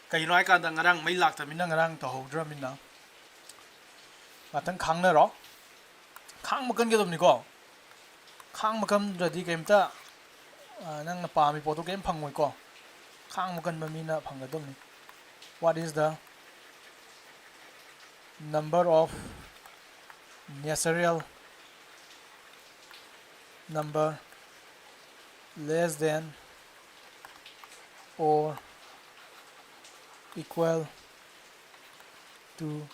ꯀꯩꯒꯤꯅꯣ ꯍꯥꯏꯀꯥꯟꯗ ꯉꯔꯥꯡ ꯃꯩ ꯂꯥꯛꯇꯕꯅꯤꯅ, ꯉꯔꯥꯡ ꯇꯧꯍꯧꯗ꯭ꯔꯕꯅꯤꯅ꯫ ꯉꯥꯛꯇꯪ ꯈꯥꯡꯅꯔꯣ꯫ ꯈꯥꯡꯕ ꯀꯟꯒꯗꯕꯅꯤꯀꯣ꯫ ꯈꯥꯡꯕ ꯀꯟꯗ꯭ꯔꯗꯤ ꯀꯩꯝꯇ, ꯑ, ꯅꯪꯅ ꯄꯥꯝꯃꯤ ꯄꯣꯠꯇꯣ ꯀꯩꯝ ꯐꯪꯉꯣꯏꯀꯣ꯫ ꯈꯥꯡꯕ ꯀꯟꯕ ꯃꯤꯅ ꯐꯪꯒꯗꯕꯅꯤ꯫ What is the number of natural number less than or equal to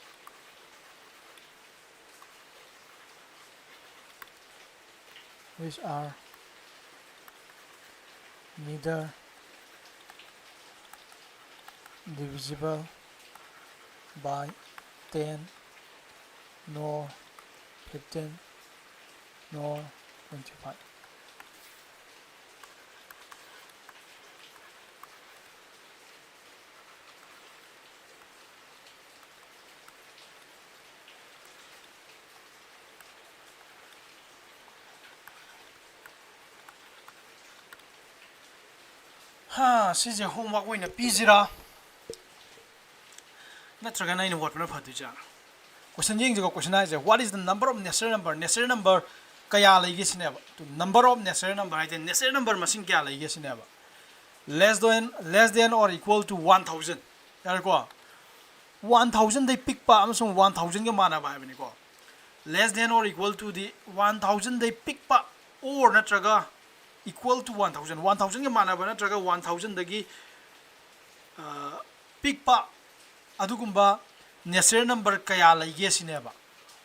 which are neither divisible by ten nor fifteen nor twenty-five. ꯍꯥ, ꯁꯤꯁꯦ homework ꯑꯣꯏꯅ ꯄꯤꯁꯤꯔꯥ, ꯅꯠꯇ꯭ꯔꯒꯅ ꯑꯩꯅ ꯋꯥꯠꯄꯅ ꯐꯗꯣꯏꯖꯥꯠꯂꯥ? Question ꯌꯦꯡꯁꯤꯀꯣ꯫ Question ꯍꯥꯏꯁꯦ, what is the number of natural number? Natural number ꯀꯌꯥ ꯂꯩꯒꯦ ꯁꯤꯅꯦꯕ꯫ Number of natural number ꯍꯥꯏꯁꯦ natural number ꯃꯁꯤꯡ ꯀꯌꯥ ꯂꯩꯒꯦ ꯁꯤꯅꯦꯕ꯫ Less than, less than or equal to one thousand꯫ ꯌꯥꯔꯦꯀꯣ? One thousand ꯗꯩ ꯄꯤꯛꯄ ꯑꯃꯁꯨꯡ one thousand ꯒ ꯃꯥꯟꯅꯕ ꯍꯥꯏꯕꯅꯤꯀꯣ꯫ Less than or equal to D one thousand ꯗꯩ ꯄꯤꯛꯄ, or ꯅꯠꯇ꯭ꯔꯒ equal to one thousand, one thousand ꯒ ꯃꯥꯟꯅꯕ ꯅꯠꯇ꯭ꯔꯒ one thousand ꯗꯒꯤ, ꯑ, ꯄꯤꯛꯄ ꯑꯗꯨꯒꯨꯝꯕ natural number ꯀꯌꯥ ꯂꯩꯒꯦ ꯁꯤꯅꯦꯕ꯫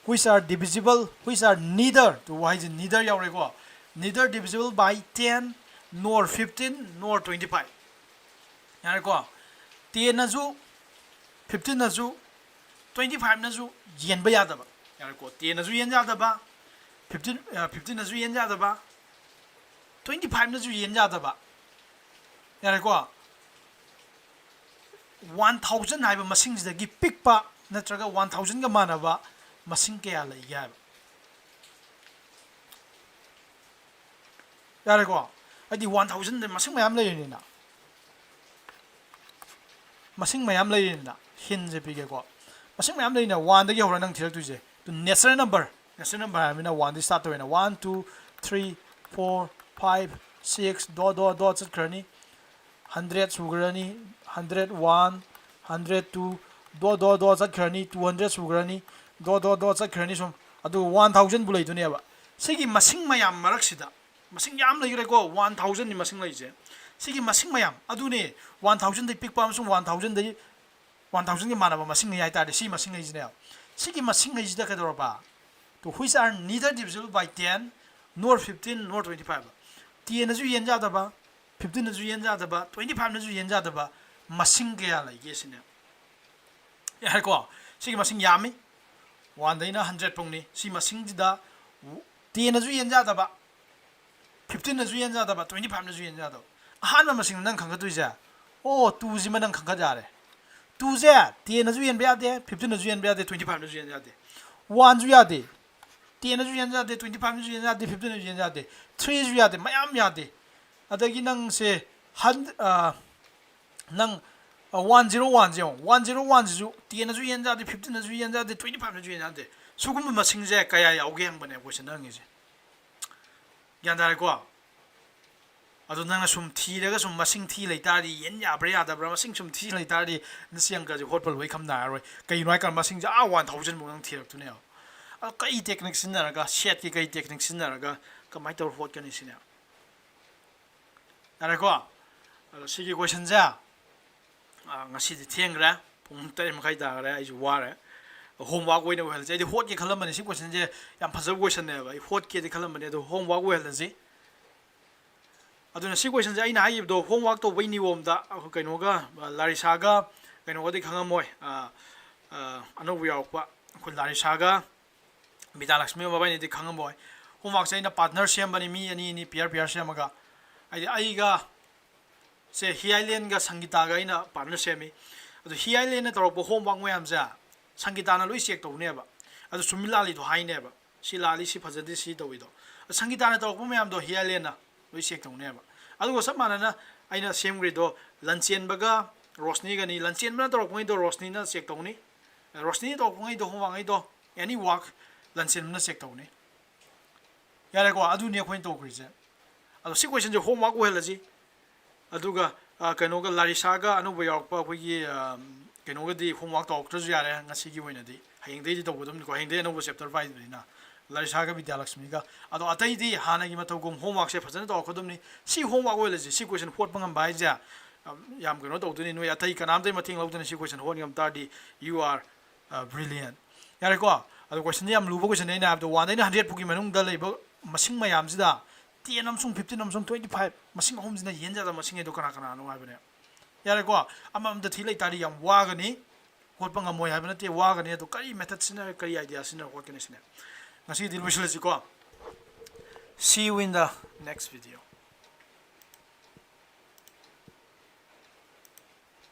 Which are divisible, which are neither, to ꯍꯥꯏꯁꯦ neither ꯌꯥꯎꯔꯦꯀꯣ꯫ Neither divisible by ten, nor fifteen, nor twenty five꯫ ꯌꯥꯔꯦꯀꯣ? Ten ꯅꯁꯨ, fifteen ꯅꯁꯨ, twenty five ꯅꯁꯨ ꯌꯦꯟꯕ ꯌꯥꯗꯕ꯫ ꯌꯥꯔꯦꯀꯣ? Ten ꯅꯁꯨ ꯌꯦꯟ ꯌꯥꯗꯕ, fifteen, ꯑ, fifteen ꯅꯁꯨ ꯌꯦꯟ ꯌꯥꯗꯕ, twenty five ꯅꯁꯨ ꯌꯦꯟ ꯌꯥꯗꯕ꯫ ꯌꯥꯔꯦꯀꯣ? One thousand ꯍꯥꯏꯕ ꯃꯁꯤꯡꯁꯤꯗꯒꯤ ꯄꯤꯛꯄ ꯅꯠꯇ꯭ꯔꯒ one thousand ꯒ ꯃꯥꯟꯅꯕ ꯃꯁꯤꯡ ꯀꯌꯥ ꯂꯩꯒꯦ ꯍꯥꯏꯕ꯫ ꯌꯥꯔꯦꯀꯣ? ꯍꯥꯏꯗꯤ one thousand ꯗ ꯃꯁꯤꯡ ꯃꯌꯥꯝ ꯂꯩꯔꯤꯅꯤꯅ꯫ ꯃꯁꯤꯡ ꯃꯌꯥꯝ ꯂꯩꯔꯤꯅꯤꯅ꯫ Hint ꯁꯦ ꯄꯤꯒꯦꯀꯣ꯫ ꯃꯁꯤꯡ ꯃꯌꯥꯝ ꯂꯩꯔꯤꯅ, one ꯗꯒꯤ ꯍꯧꯔ ꯅꯪ ꯊꯤꯔꯛꯇꯣꯏꯁꯦ꯫ ꯑꯗꯨ natural number, natural number ꯍꯥꯏꯔꯕꯅꯤꯅ one ꯗꯒꯤ start ꯇꯧꯋꯦꯅ, one, two, three, four, five, six, dot, dot, dot ꯆꯠꯈ꯭ꯔꯅꯤ꯫ Hundred ꯁꯨꯈ꯭ꯔꯅꯤ, hundred one, hundred two, dot, dot, dot ꯆꯠꯈ꯭ꯔꯅꯤ, two hundred ꯁꯨꯈ꯭ꯔꯅꯤ, dot, dot, dot ꯆꯠꯈ꯭ꯔꯅꯤ ꯁꯨꯝ꯫ ꯑꯗꯨꯒ one thousand ꯕꯨ ꯂꯩꯗꯣꯏꯅꯦꯕ꯫ ꯁꯤꯒꯤ ꯃꯁꯤꯡ ꯃꯌꯥꯝ ꯃꯔꯛꯁꯤꯗ, ꯃꯁꯤꯡ ꯌꯥꯝ ꯂꯩꯈ꯭ꯔꯦꯀꯣ, one thousand ꯅꯤ ꯃꯁꯤꯡ ꯂꯩꯔꯤꯁꯦ꯫ ꯁꯤꯒꯤ ꯃꯁꯤꯡ ꯃꯌꯥꯝ ꯑꯗꯨꯅꯦ, one thousand ꯗꯒꯤ ꯄꯤꯛꯄ ꯑꯃꯁꯨꯡ one thousand ꯗꯒꯤ, one thousand ꯒꯤ ꯃꯥꯟꯅꯕ ꯃꯁꯤꯡ ꯂꯩ ꯍꯥꯏꯇꯥꯔꯗꯤ, ꯁꯤ ꯃꯁꯤꯡ ꯂꯩꯁꯤꯅꯦꯕ꯫ ꯁꯤꯒꯤ ꯃꯁꯤꯡ ꯂꯩꯁꯤꯗ ꯀꯩꯗꯧꯔꯕ? To which are neither divisible by ten, nor fifteen, nor twenty five꯫ Ten ꯅꯁꯨ ꯌꯦꯟ ꯌꯥꯗꯕ, fifteen ꯅꯁꯨ ꯌꯦꯟ ꯌꯥꯗꯕ, twenty five ꯅꯁꯨ ꯌꯦꯟ ꯌꯥꯗꯕ ꯃꯁꯤꯡ ꯀꯌꯥ ꯂꯩꯒꯦ ꯁꯤꯅꯦ꯫ ꯌꯥꯔꯦꯀꯣ? ꯁꯤꯒꯤ ꯃꯁꯤꯡ ꯌꯥꯝꯃꯤ꯫ One ꯗꯩꯅ hundred ꯐꯥꯎꯅꯤ꯫ ꯁꯤ ꯃꯁꯤꯡꯁꯤꯗ ten ꯅꯁꯨ ꯌꯦꯟ ꯌꯥꯗꯕ, fifteen ꯅꯁꯨ ꯌꯦꯟ ꯌꯥꯗꯕ, twenty five ꯅꯁꯨ ꯌꯦꯟ ꯌꯥꯗꯕ꯫ ꯑꯍꯥꯟꯕ ꯃꯁꯤꯡꯗ ꯅꯪ ꯈꯪꯒꯠꯇꯣꯏꯁꯦ, ꯑꯣ, two ꯁꯤꯃ ꯅꯪ ꯈꯪꯒꯠ ꯌꯥꯔꯦ꯫ Two ꯁꯦ ten ꯅꯁꯨ ꯌꯦꯟꯕ ꯌꯥꯗꯦ, fifteen ꯅꯁꯨ ꯌꯦꯟꯕ ꯌꯥꯗꯦ, twenty five ꯅꯁꯨ ꯌꯦꯟ ꯌꯥꯗꯦ꯫ One ꯁꯨ ꯌꯥꯗꯦ, ten ꯅꯁꯨ ꯌꯦꯟ ꯌꯥꯗꯦ, twenty five ꯅꯁꯨ ꯌꯦꯟ ꯌꯥꯗꯦ, fifteen ꯅꯁꯨ ꯌꯦꯟ ꯌꯥꯗꯦ, three ꯁꯨ ꯌꯥꯗꯦ, ꯃꯌꯥꯝ ꯌꯥꯗꯦ꯫ ꯑꯗꯒꯤ ꯅꯪꯁꯦ ꯍꯟ ꯅꯪ ꯋꯥꯟ ꯖꯤꯔꯣ ꯋꯥꯟꯁꯦ ꯌꯦꯡꯉꯣ, ꯋꯥꯟ ꯖꯤꯔꯣ ꯋꯥꯟꯁꯤꯁꯨ ꯇꯦꯟꯅꯁꯨ ꯌꯦꯟ ꯌꯥꯗꯦ, ꯐꯤꯐꯇꯤꯟꯅꯁꯨ ꯌꯦꯟ ꯌꯥꯗꯦ, ꯇ꯭ꯋꯦꯟꯇꯤ ꯐꯥꯏꯚꯅꯁꯨ ꯌꯦꯟ ꯌꯥꯗꯦ꯫ ꯁꯤꯒꯨꯝꯕ ꯃꯁꯤꯡꯁꯦ ꯀꯌꯥ ꯌꯥꯎꯒꯦ ꯍꯪꯕꯅꯦ ꯀꯣꯏꯁꯟꯗ ꯍꯪꯉꯤꯁꯦ꯫ ꯒ꯭ꯌꯥꯟ ꯇꯥꯔꯦꯀꯣ? ꯑꯗꯣ ꯅꯪꯅ ꯁꯨꯝ ꯊꯤꯔꯒ ꯁꯨꯝ ꯃꯁꯤꯡ ꯊꯤ ꯂꯩꯇꯥꯔꯗꯤ, ꯌꯦꯟ ꯌꯥꯕ꯭ꯔꯥ ꯌꯥꯗꯕ꯭ꯔꯥ ꯃꯁꯤꯡ ꯁꯨꯝ ꯊꯤ ꯂꯩꯇꯥꯔꯗꯤ, ꯅꯁꯤ ꯑꯪꯀꯁꯦ ꯍꯣꯠꯄ ꯂꯣꯏ ꯈꯝ ꯅꯥꯔꯔꯣꯏ꯫ ꯀꯩꯒꯤꯅꯣ ꯍꯥꯏꯀꯥꯟꯗ ꯃꯁꯤꯡꯁꯦ ꯑꯥ ꯋꯥꯟ ꯊꯥꯎꯖꯟꯐꯥꯎ ꯅꯪ ꯊꯤꯔꯛꯇꯣꯏꯅꯦꯕ꯫ ꯑꯗꯣ ꯀꯩ ꯇꯦꯛꯅꯤꯛ ꯁꯤꯖꯤꯟꯅꯔꯒ, ꯁꯦꯠꯀꯤ ꯀꯩ ꯇꯦꯛꯅꯤꯛ ꯁꯤꯖꯤꯟꯅꯔꯒ ꯀꯃꯥꯏꯅ ꯇꯧꯔ ꯍꯣꯠꯀꯅꯤ ꯁꯤꯅꯦ꯫ ꯌꯥꯔꯦꯀꯣ? ꯑꯗꯣ ꯁꯤꯒꯤ ꯀꯣꯏꯁꯟꯁꯦ, ꯑꯥ, ꯉꯁꯤꯗꯤ ꯊꯦꯡꯈ꯭ꯔꯦ, ꯄꯨꯡ ꯇꯔꯦꯠ ꯃꯈꯥꯏ ꯇꯥꯈ꯭ꯔꯦ, ꯑꯩꯁꯨ ꯋꯥꯔꯦ꯫ ꯍꯣꯝꯋꯥꯛ ꯑꯣꯏꯅ ꯑꯣꯏꯍꯜꯂꯁꯦ꯫ ꯑꯩꯗꯤ ꯍꯣꯠꯀꯦ ꯈꯜꯂꯝꯕꯅꯦ, ꯁꯤ ꯀꯣꯏꯁꯟꯁꯦ ꯌꯥꯝ ꯐꯖꯕ ꯀꯣꯏꯁꯟꯅꯦꯕ, ꯑꯩ ꯍꯣꯠꯀꯦꯗꯤ ꯈꯜꯂꯝꯕꯅꯦ, ꯑꯗꯣ ꯍꯣꯝꯋꯥꯛ ꯑꯣꯏꯍꯜꯂꯁꯤ꯫ ꯑꯗꯨꯅ ꯁꯤ ꯀꯣꯏꯁꯟꯁꯦ ꯑꯩꯅ ꯍꯥꯏꯈꯤꯕꯗꯣ ꯍꯣꯝꯋꯥꯛ ꯇꯧꯕꯩ ꯅꯤꯌꯣꯝꯗ ꯑꯩꯈꯣꯏ ꯀꯩꯅꯣꯒ, ꯑ, ꯂꯥꯔꯤꯁꯥꯒ ꯀꯩꯅꯣꯒꯗꯤ ꯈꯪꯉꯝꯃꯣꯏ, ꯑ, ꯑ, ꯑꯅꯧꯕ ꯌꯥꯎꯔꯛꯄ ꯑꯩꯈꯣꯏ ꯂꯥꯔꯤꯁꯥꯒ ꯕꯤꯗ꯭ꯌꯥꯂꯛꯁꯃꯤ ꯃꯕꯥꯏꯅꯤꯗꯤ ꯈꯪꯉꯝꯃꯣꯏ꯫ ꯍꯣꯝꯋꯥꯛꯁꯦ ꯑꯩꯅ ꯄꯥꯔꯠꯅꯔ ꯁꯦꯝꯕꯅꯤ, ꯃꯤ ꯑꯅꯤ ꯑꯅꯤ, ꯄꯤꯌꯔ ꯄꯤꯌꯔ ꯁꯦꯝꯃꯒ꯫ ꯍꯥꯏꯗꯤ ꯑꯩꯒ ꯁꯦ ꯍꯤꯌꯥꯏꯂꯦꯟꯒ ꯁꯪꯒꯤꯇꯥꯒ ꯑꯩꯅ ꯄꯥꯔꯠꯅꯔ ꯁꯦꯝꯃꯤ꯫ ꯑꯗꯣ ꯍꯤꯌꯥꯏꯂꯦꯟꯅ ꯇꯧꯔꯛꯄ ꯍꯣꯝꯋꯥꯛ ꯃꯌꯥꯝꯁꯦ ꯁꯪꯒꯤꯇꯥꯅ ꯂꯣꯏ ꯆꯦꯛ ꯇꯧꯅꯦꯕ꯫ ꯑꯗꯣ ꯆꯨꯝꯃꯤ ꯂꯥꯜꯂꯤꯗꯣ ꯍꯥꯏꯅꯦꯕ꯫ ꯁꯤ ꯂꯥꯜꯂꯤ, ꯁꯤ ꯐꯖꯗꯦ, ꯁꯤ ꯇꯧꯋꯤꯗꯣ꯫ ꯁꯪꯒꯤꯇꯥꯅ ꯇꯧꯔꯛꯄ ꯃꯌꯥꯝꯗꯣ ꯍꯤꯌꯥꯏꯂꯦꯟꯅ ꯂꯣꯏ ꯆꯦꯛ ꯇꯧꯅꯦꯕ꯫ ꯑꯗꯨꯒ ꯆꯞ ꯃꯥꯟꯅꯅ ꯑꯩꯅ ꯁꯦꯝꯈ꯭ꯔꯤꯗꯣ ꯂꯟꯆꯦꯟꯕꯒ ꯔꯣꯁꯅꯤꯒꯅꯤ꯫ ꯂꯟꯆꯦꯟꯕꯅ ꯇꯧꯔꯛꯄꯉꯩꯗꯣ ꯔꯣꯁꯅꯤꯅ ꯆꯦꯛ ꯇꯧꯅꯤ꯫ ꯔꯣꯁꯅꯤꯅ ꯇꯧꯔꯛꯄꯉꯩꯗꯣ, ꯍꯣꯝꯋꯥꯛꯉꯩꯗꯣ, ꯑꯦꯅꯤ ꯋꯥꯛ ꯂꯟꯆꯦꯟꯕꯅ ꯆꯦꯛ ꯇꯧꯅꯤ꯫ ꯌꯥꯔꯦꯀꯣ? ꯑꯗꯨꯅꯤ ꯑꯩꯈꯣꯏꯅ ꯇꯧꯈ꯭ꯔꯤꯁꯦ꯫ ꯑꯗꯣ ꯁꯤ ꯀꯣꯏꯁꯟꯁꯦ ꯍꯣꯝꯋꯥꯛ ꯑꯣꯏꯍꯜꯂꯁꯤ꯫ ꯑꯗꯨꯒ, ꯑ, ꯀꯩꯅꯣꯒ ꯂꯥꯔꯤꯁꯥꯒ ꯑꯅꯧꯕ ꯌꯥꯎꯔꯛꯄ ꯑꯩꯈꯣꯏꯒꯤ, ꯑ, ꯀꯩꯅꯣꯒꯗꯤ ꯍꯣꯝꯋꯥꯛ ꯇꯧꯔꯛꯇ꯭ꯔꯁꯨ ꯌꯥꯔꯦ ꯉꯁꯤꯒꯤ ꯑꯣꯏꯅꯗꯤ꯫ ꯍꯌꯦꯡꯗꯩꯗꯤ ꯇꯧꯒꯗꯕꯅꯤꯀꯣ, ꯍꯌꯦꯡꯗꯩ ꯑꯅꯧꯕ ꯆꯦꯞꯇꯔ ꯄꯥꯏꯗꯣꯏꯅꯤꯅ꯫ ꯂꯥꯔꯤꯁꯥꯒ ꯕꯤꯗ꯭ꯌꯥꯂꯛꯁꯃꯤꯒ꯫ ꯑꯗꯣ ꯑꯇꯩꯗꯤ ꯍꯥꯟꯅꯒꯤ ꯃꯇꯧꯒꯨꯝ ꯍꯣꯝꯋꯥꯛꯁꯦ ꯐꯖꯅ ꯇꯧꯔꯛꯀꯗꯕꯅꯤ꯫ ꯁꯤ ꯍꯣꯝꯋꯥꯛ ꯑꯣꯏꯍꯜꯂꯁꯤ꯫ ꯁꯤ ꯀꯣꯏꯁꯟ ꯍꯣꯠꯄ ꯉꯝꯕ ꯍꯥꯏꯁꯦ, ꯑ, ꯌꯥꯝ ꯀꯩꯅꯣ ꯇꯧꯗꯣꯏꯅꯤ꯫ ꯅꯣꯏ ꯑꯇꯩ ꯀꯅꯥꯝꯇꯒꯤ ꯃꯇꯦꯡ ꯂꯧꯗꯅ ꯁꯤ ꯀꯣꯏꯁꯟ ꯍꯣꯠ ꯉꯝ ꯇꯥꯔꯗꯤ you are, uh, brilliant꯫ ꯌꯥꯔꯦꯀꯣ? ꯑꯗꯣ ꯀꯣꯏꯁꯟꯗꯤ ꯌꯥꯝ ꯂꯨꯕ ꯀꯣꯏꯁꯟꯅꯤ꯫ ꯑꯩꯅ ꯍꯥꯏꯕꯗꯣ ꯋꯥꯟꯗꯩꯅ ꯍꯟꯗ꯭ꯔꯦꯠ ꯐꯥꯎꯒꯤ ꯃꯅꯨꯡꯗ ꯂꯩꯕ ꯃꯁꯤꯡ ꯃꯌꯥꯝꯁꯤꯗ ꯇꯦꯟ ꯑꯃꯁꯨꯡ ꯐꯤꯐꯇꯤꯟ ꯑꯃꯁꯨꯡ ꯇ꯭ꯋꯦꯟꯇꯤ ꯐꯥꯏꯚ ꯃꯁꯤꯡ ꯑꯍꯨꯝꯁꯤꯅ ꯌꯦꯟ ꯌꯥꯗꯕ ꯃꯁꯤꯡ ꯑꯗꯣ ꯀꯅꯥ ꯀꯅꯥꯅꯣ ꯍꯥꯏꯕꯅꯦ꯫ ꯌꯥꯔꯦꯀꯣ? ꯑꯃꯃꯝꯗ ꯊꯤ ꯂꯩꯇꯥꯔꯗꯤ ꯌꯥꯝ ꯋꯥꯒꯅꯤ, ꯍꯣꯠꯄ ꯉꯝꯃꯣꯏ ꯍꯥꯏꯕ ꯅꯠꯇꯦ, ꯋꯥꯒꯅꯤ꯫ ꯑꯗꯣ ꯀꯔꯤ ꯃꯦꯊꯠ ꯁꯤꯖꯤꯟꯅꯔꯒ, ꯀꯔꯤ ꯑꯥꯏꯗꯤꯌꯥ ꯁꯤꯖꯤꯟꯅꯔꯒ ꯍꯣꯠꯀꯅꯤ ꯁꯤꯅꯦ꯫ ꯉꯁꯤꯒꯤꯗꯤ ꯂꯣꯏꯁꯤꯜꯂꯁꯤꯀꯣ꯫ See you in the next video.